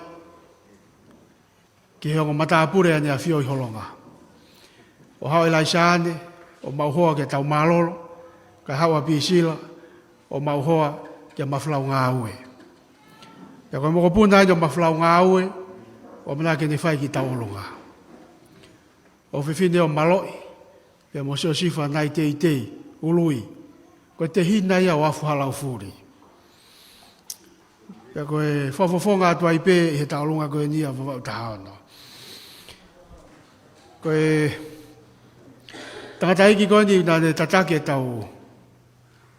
ki he ongo matāpule ʻa ʻEne ʻAfio ʻi Holonga. ʻO haʻu ʻa ʻIlaisaane, ʻo maʻu hoa kia Taumālolo, kae haʻu ʻa Pisila, ʻo maʻu hoa kia Mafulaungāue. Pea ko e mokopuna eni ʻo Mafulaungāue, ʻoku ʻamanaki ke ne fai e kiʻi tauʻolunga. Ko e fefine ʻo Maloʻi, pea mo Siosifa Naiteitei Ului. Ko e tehina ia ʻo Afu Halaufuli. Pea ko e fakafofonga atu ai pē ʻi he tauʻolunga ko eni ʻa Vavaʻu taha ono. Ko e tangataʻeiki ko eni naʻa ne tataki ʻetau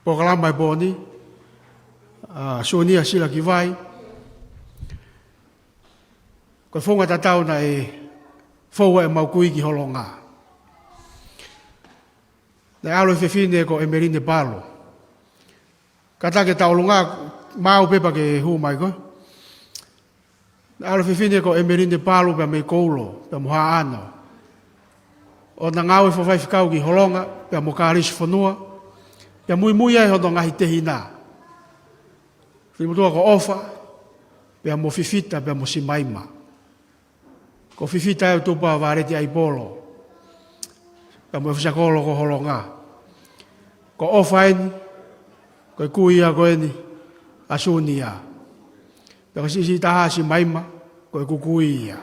polokalama he pō ni, ʻa Sunia Silakivai. Ko e founga tatau naʻe fou ai ʻemau kui ki Holonga. Naʻe ʻalu e fefine ko ʻEmeline Palu. Kātaki e tauʻolunga, maʻu pē pea ke hū mai koe. Naʻe ʻalu e fefine ko ʻEmeline Palu pea mei Koulo, pea mo Haʻano, ʻo na ngāue fakafaifekau ki Holonga, pea mo Kalisi Fonua, pea muimui ai hono ngaahi tehina. Fili motuʻa ko ʻOfa, pea mo Fifita, pea mo Simaima. Ko Fifita ʻa e tupu ʻa Vāleti ʻAipolo, pea mo e Fusi Kolo ko Holonga. Ko ʻOfa eni, ko e kui ia ko eni ʻa Sunia. Pea ko e siʻisiʻi taha ʻa Simaima, ko ʻeku kui ia.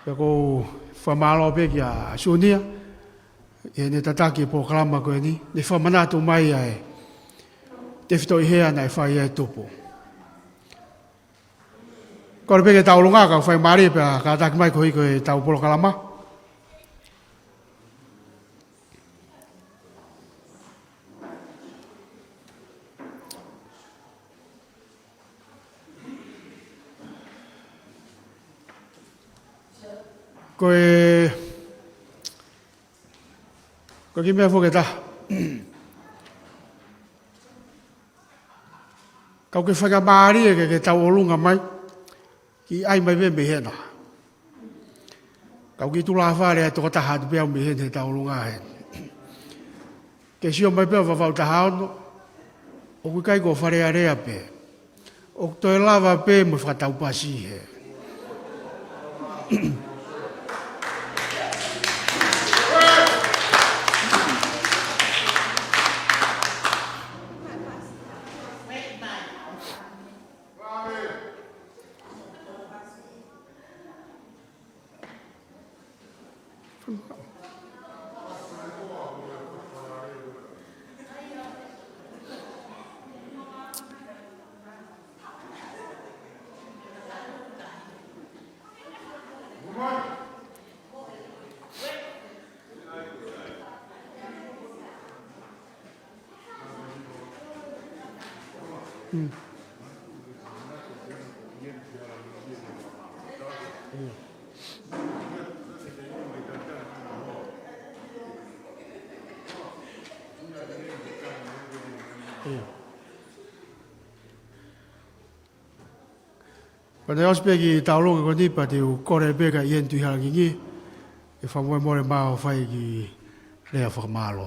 Pea ʻoku ou fakamālō pē kia Sunia, ʻi heʻene tataki e polokalama ko eni, ne fakamanatu mai ʻa e tefitoʻi hea naʻe fai ʻe he tupu. Kole pē ke tau ʻolunga, kau fai mālie pea kātaki mai koeʻuhi ko ʻetau polokalama. Ko e, ko e kiʻi meʻa foki ʻe taha. Kau ke fakamālie ke, ke tau ʻolunga mai, kiʻi ʻai mai pē mei hena. Kau kiʻi tulafale ʻa e tokotaha atu pē au mei heni he tau ʻolunga heni. Ke sio mai pē ʻa Vavaʻu taha ono, ʻoku ʻikai ko Fale Alea pē. ʻOku toe lava pē mo e fakataupasi he. Ko ʻene ʻosi pē kiʻi tau ʻolunga ko eni pea te u kole pē kia ʻIeni Tuʻihalangingi, ke fakamolemole mai ʻo fai kiʻi lea fakamālō.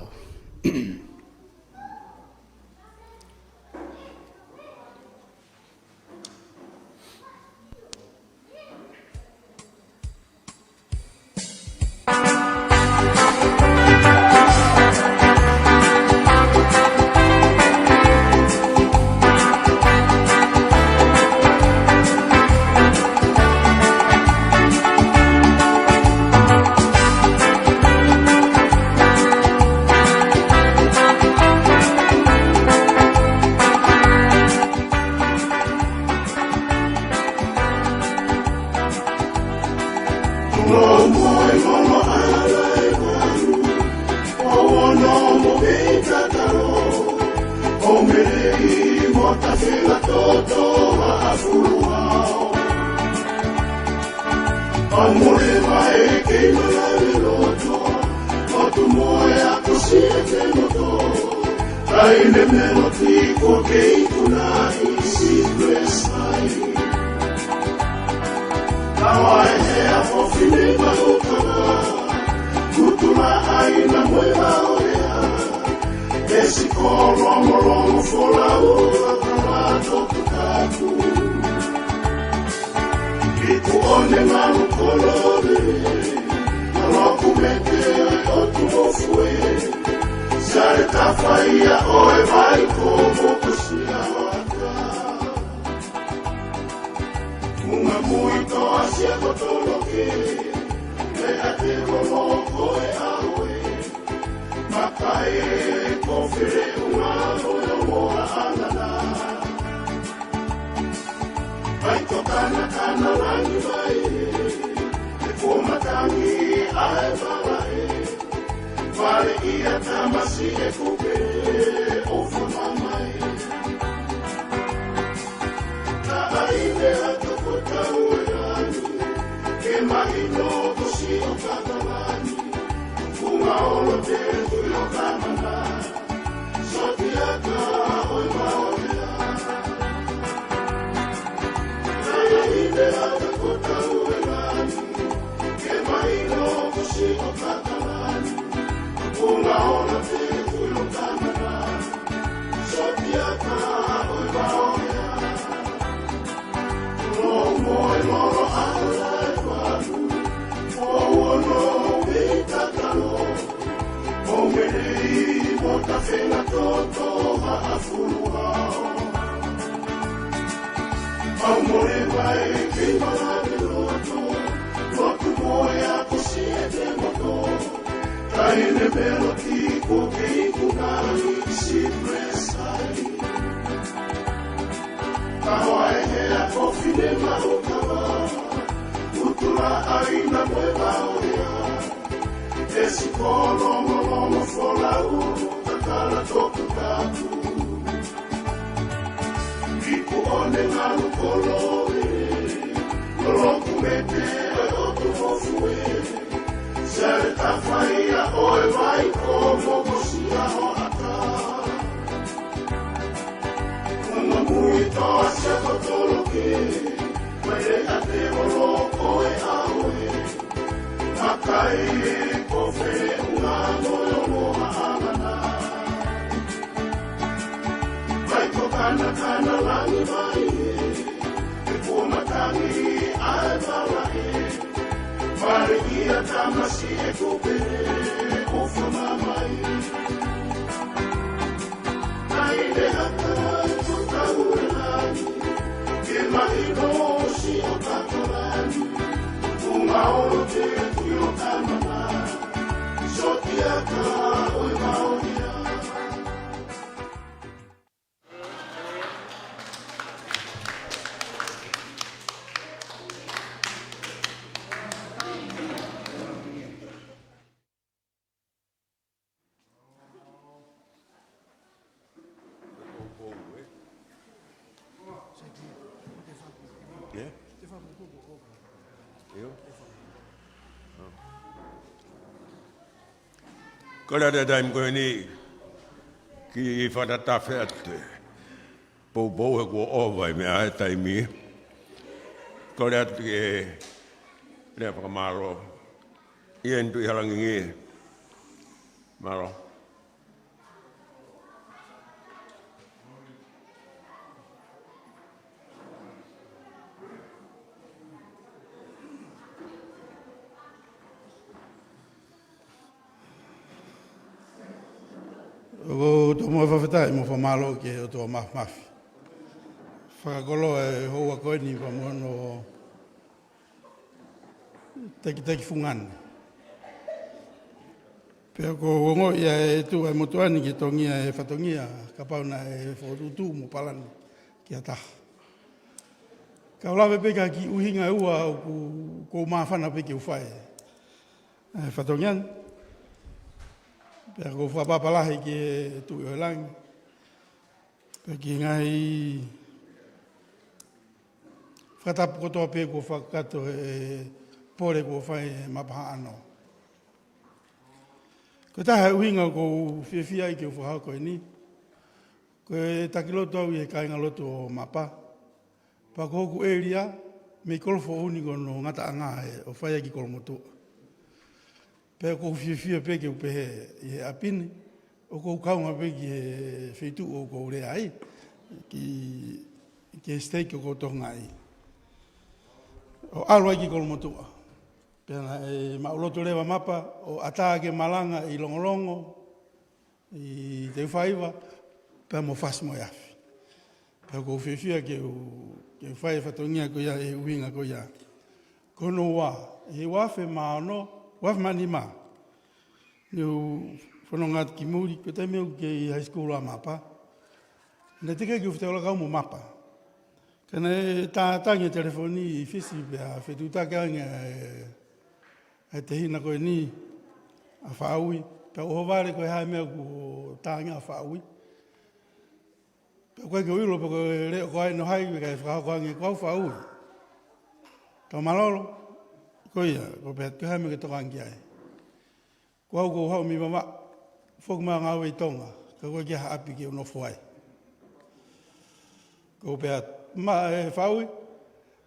Mole mai ke malave loto, o tu moe a kusi e te moto. Ai me me lo ti ko ke i kuna i si presai. Kawa e he a fofine ma o kawa, kutula ai na moe ma o ea. E si ko longo longo fola o a kawa to kutaku. Iku o ne ngalo kolore, aloku mete o tu o fue. Sare tafaia o e vai ko mokusia o aka. Kunga mui to asia ko toloke, me a te kolo ko e awe. Makae ko fere unga o e o a anana. Vai to kana kana langi mai, e ko matangi a e vala e. Vale ia tamasi e kupe o fama mai. Ta ai me a toko tau e langi, ke mahino ko si o katalani. Kunga olo te tui o kamana. Sotiaka o i maoria. Nai i te ata ko tau e lani. Ke mai no kusi o katalani. Kunga olo te tui o kamana. Sotiaka o i maoria. Lo moe lolo ala e valu. O uono me i tatalo. O mene i mo ta fenga toto ma a fulu ao. Au mole mai ki malave loto. Lotu moe a kusi e te moto. Kai ne melo ti ko ke i kunga i si presai. Kawa e he a kofi ne mau kawa. Utula ai na moe mau ea. E si ko longo longo folau, kakala toku tapu. Iku o ne ngalu koloe, loloku mete o e otu mofue. Sare tafaia o e vai ko mokosia o aka. Kama mui to asia ko toloke, mai le a te olo ko e aoe. Makai ko fe unga mo lo mo a amana. Mai ko kana kana langi mai, e ko matangi a e vala e. Mare ia tamasi e ko pe o fama mai. Ai le haka ko tau e lani, ke mahi no si o kakolani. Unga olo te kui o kamana, sotiaka o e maoria. Ko le ata taimi ko eni ki fakatafe atu. Poupou he kuo ova e meʻa e taimi. Ko le atu ke lea fakamālō. Ia ntu i halangi ngi. Mālō. ʻOku ou tomuʻa fakafetaʻi mo fakamālō ki he ʻOtua Māfimafi. Fakakoloa e houa ko eni pea mo hono takitaki fungani. Pea ʻoku ou ongoʻi ʻa e tuʻu ʻa e motuʻa ni ke tongia e fatongia, kapau naʻe fokotuʻutuʻu mo palani ki ha taha. Ka u lave pē ki he kiʻi ʻuhinga ʻe ua ʻoku, ʻoku ou māfana pē ke u fai. ʻA e fatongia ni. Pea ʻoku ou fakapapālangi ki he Tuʻi ʻo e langi. Pea ki he ngaahi fakatapu kotoa pē kuo fakakakato ʻe he pole kuo fai ʻe Mapa Haʻano. Ko e taha e ʻuhinga ʻoku ou fiefia ai ke u fakahoko eni, ko e taki lotu au ʻi he kāinga lotu ʻo Mapa. Pea ko hoku ʻēlia, mei Kolofoʻou ni ko hono ngataʻanga ē ʻo fai ai ki Kolomotuʻa. Pea ʻoku ou fiefia pē ke u pehē ʻi he ʻapi ni, ʻoku ou kaunga pē ki he feituʻu ʻoku ou lea ai, ki, ki he siteiki ʻoku ou tokangaʻi. ʻO ʻalu ai ki Kolomotuʻa. Pea naʻe maʻulotu leva Mapa, ʻo ʻatā ke malanga ʻi Longolongo, ʻi Teufaiva, pea mo Fasi mo e Afi. Pea ʻoku ou fiefia ke u, ke u fai e fatongia ko ia, e ʻuhinga ko ia. Ko hono ua, ʻi he ua afe mā ono, ua afe mā nima. Naʻá ku fononga atu ki muli, ko e taimi ʻoku kei high school ʻa Mapa. Naʻe teʻeki ke u fetaulaki au mo Mapa. Ka naʻe tātangi e telefoni ʻi Fisi pea fetuʻutaki ange ʻa e, ʻa e tehina ko eni ʻa Faʻaui. Pea u ʻohovale ko e hā e meʻa kuo tā ange ʻa Faʻaui. Pea ʻoku ʻikai ke u ʻilo pe ko e leʻo ko ē naʻe ʻi ai, pea ʻikai fakahoko ange ko au Faʻaui. Tau mālōlō, ko ia, ko e pehē atu ko e hā e meʻa ke tokanga ki ai. Ko au ʻoku ou haʻu mei Vavaʻu, foki mai ʻo ngāue ʻi Tonga, ka ʻoku ʻikai ha ʻapi ke u nofo ai. Ko e pehē atu, Mapa, ē Faʻaui,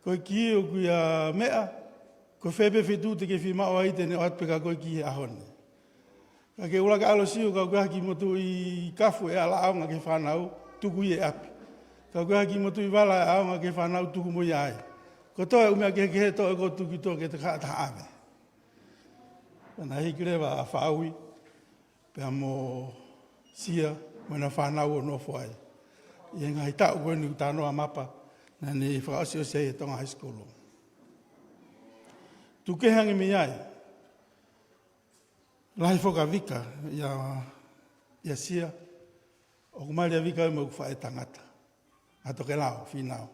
ko e kiʻi ʻoku ʻi ai e meʻa, ko fē pē feituʻu te ke fiemaʻu ai te ne ʻoatu pē kia koe ki he ʻaho ni. Ka ke ʻuluaki ʻalu ʻo sio, ka ʻoku ʻikai ha kiʻi motuʻa ʻi Kafu ʻe ala ʻaonga ki he fānau, tuku ʻi he ʻapi. Ka ʻoku ʻikai ha kiʻi motuʻa ʻi Vala ʻe ʻaonga ki he fānau, tuku mo ia ai. Ko e toe ʻū meʻa kehekehe ʻoku tuku ʻi Tonga ke te kaʻataha ʻave. Pea naʻe hiki leva ʻa Faʻaui, pea mo Sia, mo ʻena fānau ʻo nofo ai. ʻI he ngaahi taʻu ko eni ʻoku talanoa Mapa, naʻá ne fakaʻosiʻosi ai e Tonga High School. Tuku kehe ange mei ai, lahi foki ʻa Vika, ʻia, ʻia Sia, ʻoku mali ʻa Vika mo ʻeku faʻētangata. ʻA Tokelau, Fīnau.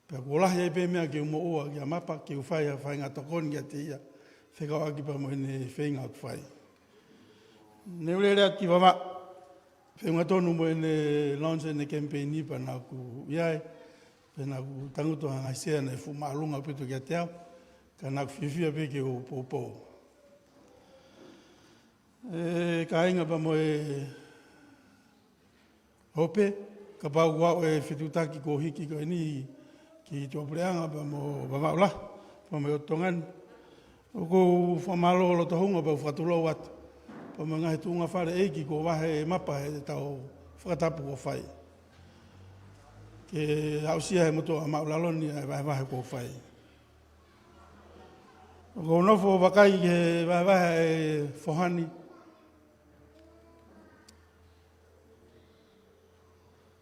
Pea kuo lahi ai pē meʻa ke u moʻua kia Mapa, ke u fai ha faʻahinga tokoni kiate ia, fekauʻaki pea mo ʻene feinga ʻoku fai. Naʻá ku lele atu ki Vavaʻu, feʻunga tonu mo ʻene launch ʻene campaign pea naʻá ku ʻi ai, pea naʻá ku tangutu ha ngaahi sea naʻe fuʻu māʻolunga ʻaupito kiate au, ka naʻá ku fiefia pē ke u poupou. ʻE kāinga pea mo e hope, kapau ʻoku ʻi ai e fetuʻutaki kuo hiki ko eni ki tuʻapuleʻanga pea mo Vavaʻu lahi, pea mo e ʻOtu Tonga ni. ʻOku ou fakamālō loto houngaʻia pea u fakatulou atu. Pea mo e ngaahi tuʻunga fale ʻeiki kuo vahe ʻe Mapa heʻetau fakatapu kuo fai. Ke aʻusia ʻe he motuʻa ʻa Maʻulalo ni ʻa e vahevahe kuo fai. ʻOku ou nofo ʻo vakai ki he vahevahe ʻa e foha ni.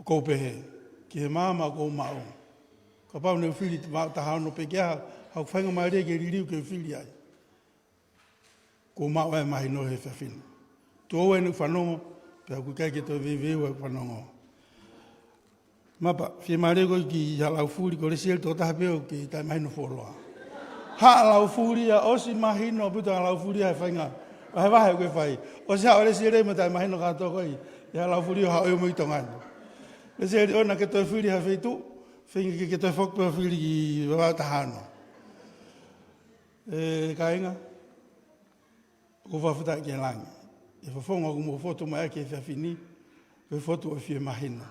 ʻOku ou pehē, ki he maama ʻoku ou maʻu. Kapau naʻá ku fili Vavaʻu taha ono pē ke ʻi ai haʻaku faingamālie ke liliu ke fili ai, kuo u maʻu ai e mahino he efiafi ni. Tuʻo ua ʻeku fanongo, pea ʻoku ʻikai ke toe veiveiua ʻeku fanongo. Mapa, fiemālie koe ki Haʻa Laufuli, ko Lesieli tokotaha pē ʻoku kei taʻemahino fuoloa. Haʻa Laufuli ia, ʻosi mahino ʻaupito Haʻa Laufuli ia he faʻahinga vahevahe ʻoku ke fai. ʻOsi haʻu ʻa Lesieli mo taʻemahino kātoa koe ʻi Haʻa Laufuli ʻo haʻu ʻo ʻomai ʻi Tonga ni. Lesieli, ʻoua naʻá ke toe fili ha feituʻu, feinga ke ke toe foki pē ʻo fili ki Vavaʻu taha ono. ʻE kāinga, ʻoku ou fakafetaʻi ki he langi. ʻI he fofonga ʻoku mou fotu mai ʻaki he efiafi ni, ko e fotu ʻo e fiemahino.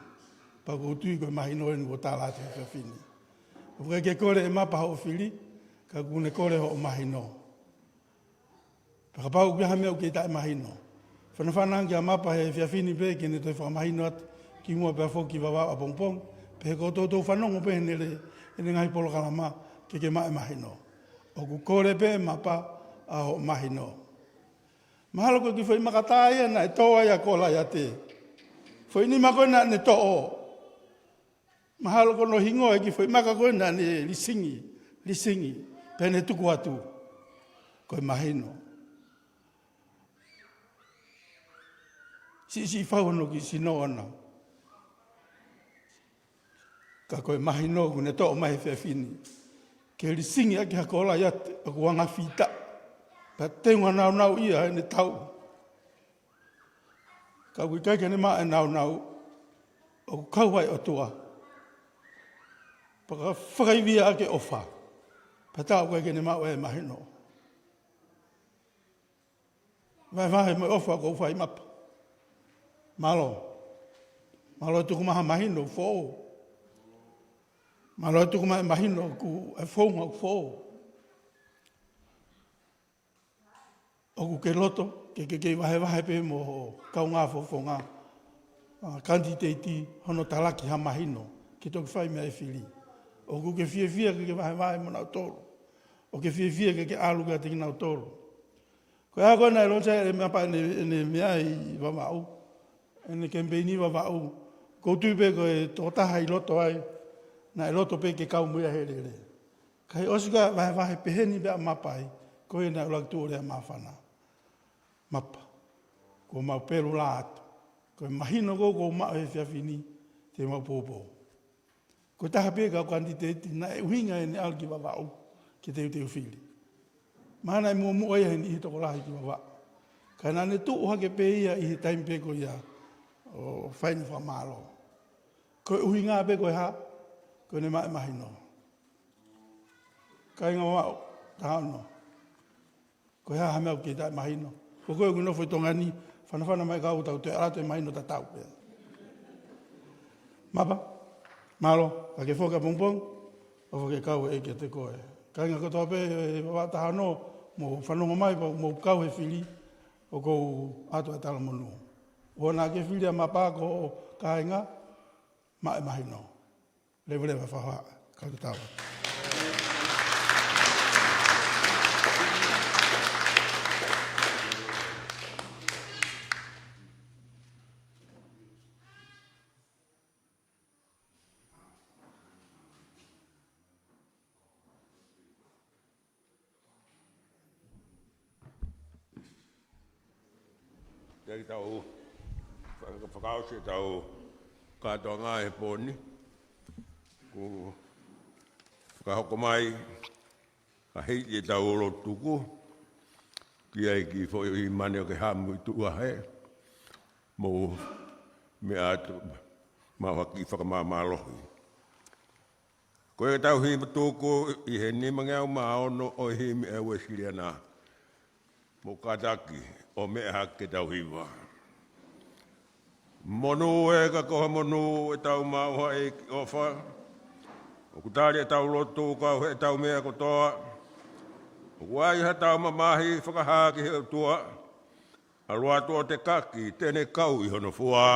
Pea ʻoku ou tui ko e mahino eni kuo tala atu he efiafi ni. ʻOku ʻikai ke kole ʻe Mapa hoʻo fili, ka ʻokú ne kole hoʻo mahino. Pea kapau ʻoku ʻi ai ha meʻa ʻoku kei taʻemahino, fanafana ange kia Mapa he efiafi ni pē ke ne toe fakamahino atu kimuʻa pea foki ki Vavaʻu ʻapongipongi, pea ko toutou fanongo pē heʻene le-, heʻene ngaahi polokalama ke ke maʻu e mahino. ʻOku kole pē ʻe Mapa ʻa hoʻo mahino. Mahalo ko e kiʻi foʻi maka tā ia naʻe tō ai ʻa Kolaiate. Foʻi nima ko ē naʻá ne toʻo. Mahalo ko hono hingoa e kiʻi foʻi maka ko ē naʻá ne lisingi, lisingi, pea ne tuku atu. Ko e mahino. Siʻisiʻi fau hono kiʻi sino ʻoʻona. Ka ko e mahino ʻokú ne toʻo mai he efiafi ni. Ke lisingi ʻaki ʻa Kolaiate, ʻoku anga fita. Pea teunga naunau ia heʻene tau. Ka ʻoku ʻikai ke ne maʻu e naunau, ʻoku kau ai e ʻOtua. Pea ka fakaivia ʻaki e ʻofa. Pea taʻu ʻikai ke ne maʻu e mahino. Vahevahe mo e ʻofa ʻoku ou fai, Mapa. Mālō. Mālō e tuku mai ha mahino foʻou. Mālō e tuku mai e mahino ʻoku, e founga ʻoku foʻou. ʻOku ke loto ke, ke, ke vahevahe pē mo ho kaungā fofonga, ʻa, kanititeiti hono talaki ha mahino ke toki fai mei ai e fili. ʻOku ke fiefia ke, ke vahevahe mo nautolu. ʻOku ke fiefia ke, ke ʻalu kiate kinautolu. Ko e ʻaho ko ē naʻe loto ai e Mapa ʻene, ʻene meʻa ʻi Vavaʻu, ʻene kemipeini ʻi Vavaʻu, ʻoku ou tui pē ko e tokotaha ʻi loto ai, naʻe loto pē ke kau mo ia he lele. Kae ʻosi ko e vahevahe pehē ni pē ʻa Mapa ai, ko ia naʻe ʻuluaki tuʻu ʻo lea māfana. Mapa, kuo mau pelu lā atu. Ko e mahino ko ē ʻoku ou maʻu he efiafi ni, te mau poupou. Ko e taha pē ʻeku kanititeiti naʻe ʻuhinga ʻene ʻalu ki Vavaʻu ke teuteu fili. Mahalo naʻe muʻomuʻa ia he niʻihi tokolahi ki Vavaʻu. Ka naʻa ne tuʻu hake pē ia ʻi he taimi pē ko ia ʻo fai ʻene fakamālō. Ko e ʻuhinga pē ko e hā? Ko ʻene maʻu e mahino. Kāinga Vavaʻu, taha ono. Ko e hā ha meʻa ʻoku ke taʻemahino? Ko koe ʻoku ke nofo ʻi Tonga ni, fanafana mai kau tau te ala te mahino tatau pē. Mapa, mālō, ka ke foki ʻapongipongi, ʻofa ke kau e ʻEiki kiate koe. Kāinga kotoa pē, ʻe Vavaʻu taha ono, mou fanongo mai, pea mou kau he fili, ʻoku ou ʻoatu e talamonū. ʻOua naʻa ke fili ʻa Mapa ko ho kāinga, maʻu e mahino. Leveleva e fakahohaʻa, kau te tau. Ia ke tau faka-, fakaʻosi ʻetau kātoanga he pō ni. Kuo fakahoko mai ha heiʻi ʻetau lotu tuku ki he ʻEiki, foʻi mane ʻo ke hamu ʻi tuʻa he mou meʻa atu, mau haki fakamāmālohi. Ko ʻetau himi tuku ʻi he nimangeau mā ono ʻo e himi ʻa e Uēsiliana. Mou kātaki ʻo meʻa hake ʻetau hiva. Monū ē ka ko ha monū ʻetau maʻu ha ʻEiki ʻofa. ʻOku tali ʻetau lotu kau heʻetau meʻa kotoa. ʻOku ʻi ai haʻatau mamahi fakahā ki he ʻOtua. ʻAlu atu ʻo tekaki, te ne kau ʻi hono fua.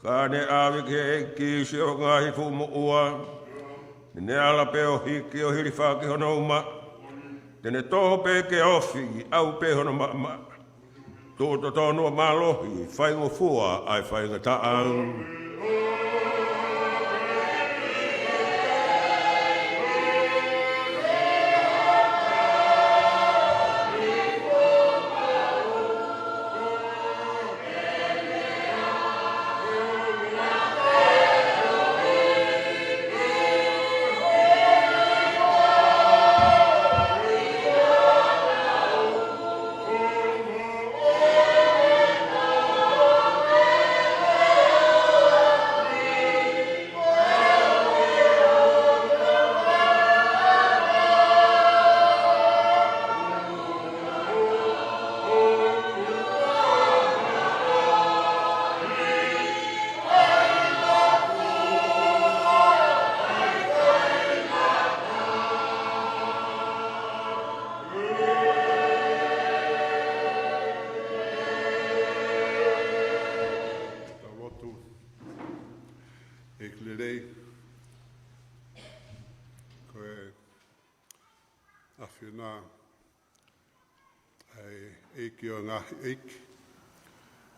Ka ne ʻave ki he ʻEiki siʻo ngaahi fuʻu moʻua, te ne ala pē ʻo hiki ʻo hilifaki hono uma, te ne toho pē ke ofi, ʻauʻau pē hono maʻamaʻa. Tuʻu totonu ʻa mālohi, faingofua ʻa e faingataʻa. Tau lotu. ʻEiki lelei, Na, ʻa e ʻEiki ʻo e ngaahi ʻeiki,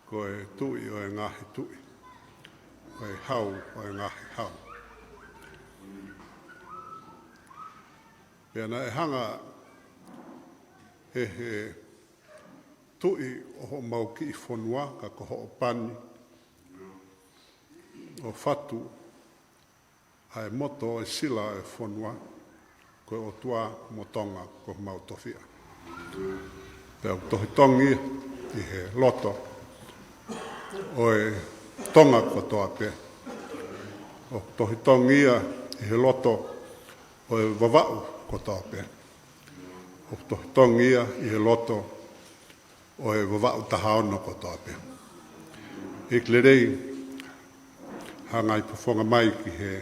ko e Tuʻi ʻo e ngaahi tuʻi, ko e Hau ʻo e ngaahi hau. Pea naʻe hanga ʻe he Tuʻi ʻo homau kiʻi fonua, ka ko hoʻo pani, ʻo fatu ʻa e moto ʻo e sila ʻo e fonua, ko e ʻOtua mo Tonga ko homau tofiʻa. Pea ʻoku tohi tongi ʻi he loto ʻo e Tonga kotoa pē. ʻOku tohi tongi ia ʻi he loto ʻo e Vavaʻu kotoa pē. ʻOku tohi tongi ia ʻi he loto ʻo e Vavaʻu taha ono kotoa pē. ʻEiki lelei, hanga ʻi he fofonga mai ki he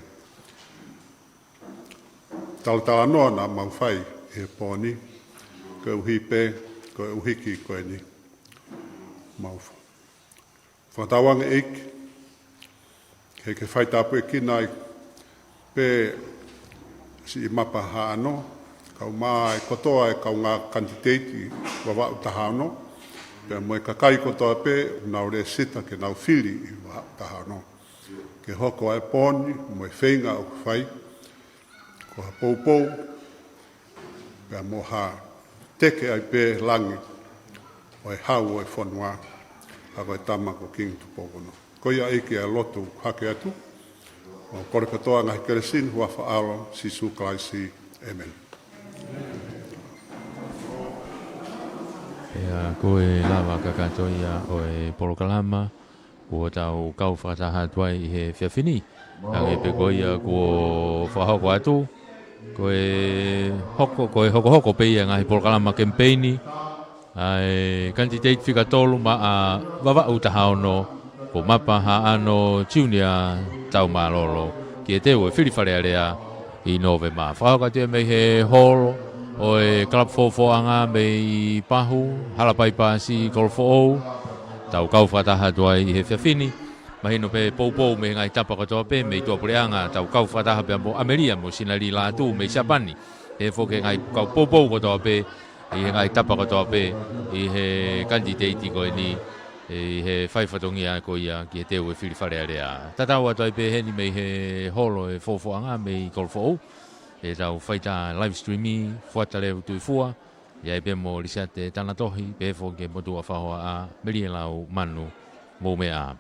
talatalanoa naʻa mau fai ʻi he pō ni, koeʻuhi pē ko e ʻuhiki ko eni. Mau fakatauange ʻEiki, he ke faitāpuekina ai pē siʻi Mapa Haʻano, kae ʻumaʻā e kotoa e kaungā kanititeiti Vavaʻu taha ono, pea mo e kakai kotoa pē ʻoku nau lēsisita ke nau fili ʻi Vavaʻu taha ono. Ke hoko ʻa e pō ni mo e feinga ʻoku fai ko ha poupou, pea mo ha teke ai pē langi ʻo e Hau ʻo e fonua, ʻa ko e tama ko Kingi Tupou Ono. Ko ia ʻEiki ʻa e lotu hake atu, ʻo kole kotoa ngaahi kelesi ni, huafa ʻAlo, Sīsū Kalaisi. ʻĒmeni. Pea ko e lava kakato ia ʻo e polokalama kuo tau kau fakataha atu ai ʻi he efiafi ni. Hangē pē ko ia kuo fakahoko atu, ko e hoko, ko e hokohoko pē ia ngaahi polokalama kemipeini ʻa e kanititeiti fika tolu maʻa Vavaʻu taha ono, ko Mapa Haʻano Junior Taumālolo, ki he teu e fili Fale Alea ʻi Nōvema. Fakahoko atu ia mei he holo ʻo e Kalapu Fofoʻanga mei Pahu, Halapai Pasi, Kolofoʻou. Tau kau fakataha atu ai ʻi he efiafi ni. Mahino pē poupou mei he ngaahi tapa kotoa pē, mei tuʻapuleʻanga, tau kau fakataha pea mo ʻAmelia mo Sinalī Lātū mei Siapani. He foki e ngaahi kau poupou kotoa pē, ʻi he ngaahi tapa kotoa pē, ʻi he kanititeiti ko eni, ʻi he fai fatongia ko ia ki he teu e fili Fale Alea. Tatau atu ai pē heni mei he holo e Fofoʻanga mei Kolofoʻou, ʻetau faitā live stream ʻi Fuata Leu Tuifua, ʻi ai pē mo Lisiate Tanatohi, pehē foki ki he motuʻa faʻohoa ʻa Melie Lau Manu Moumea.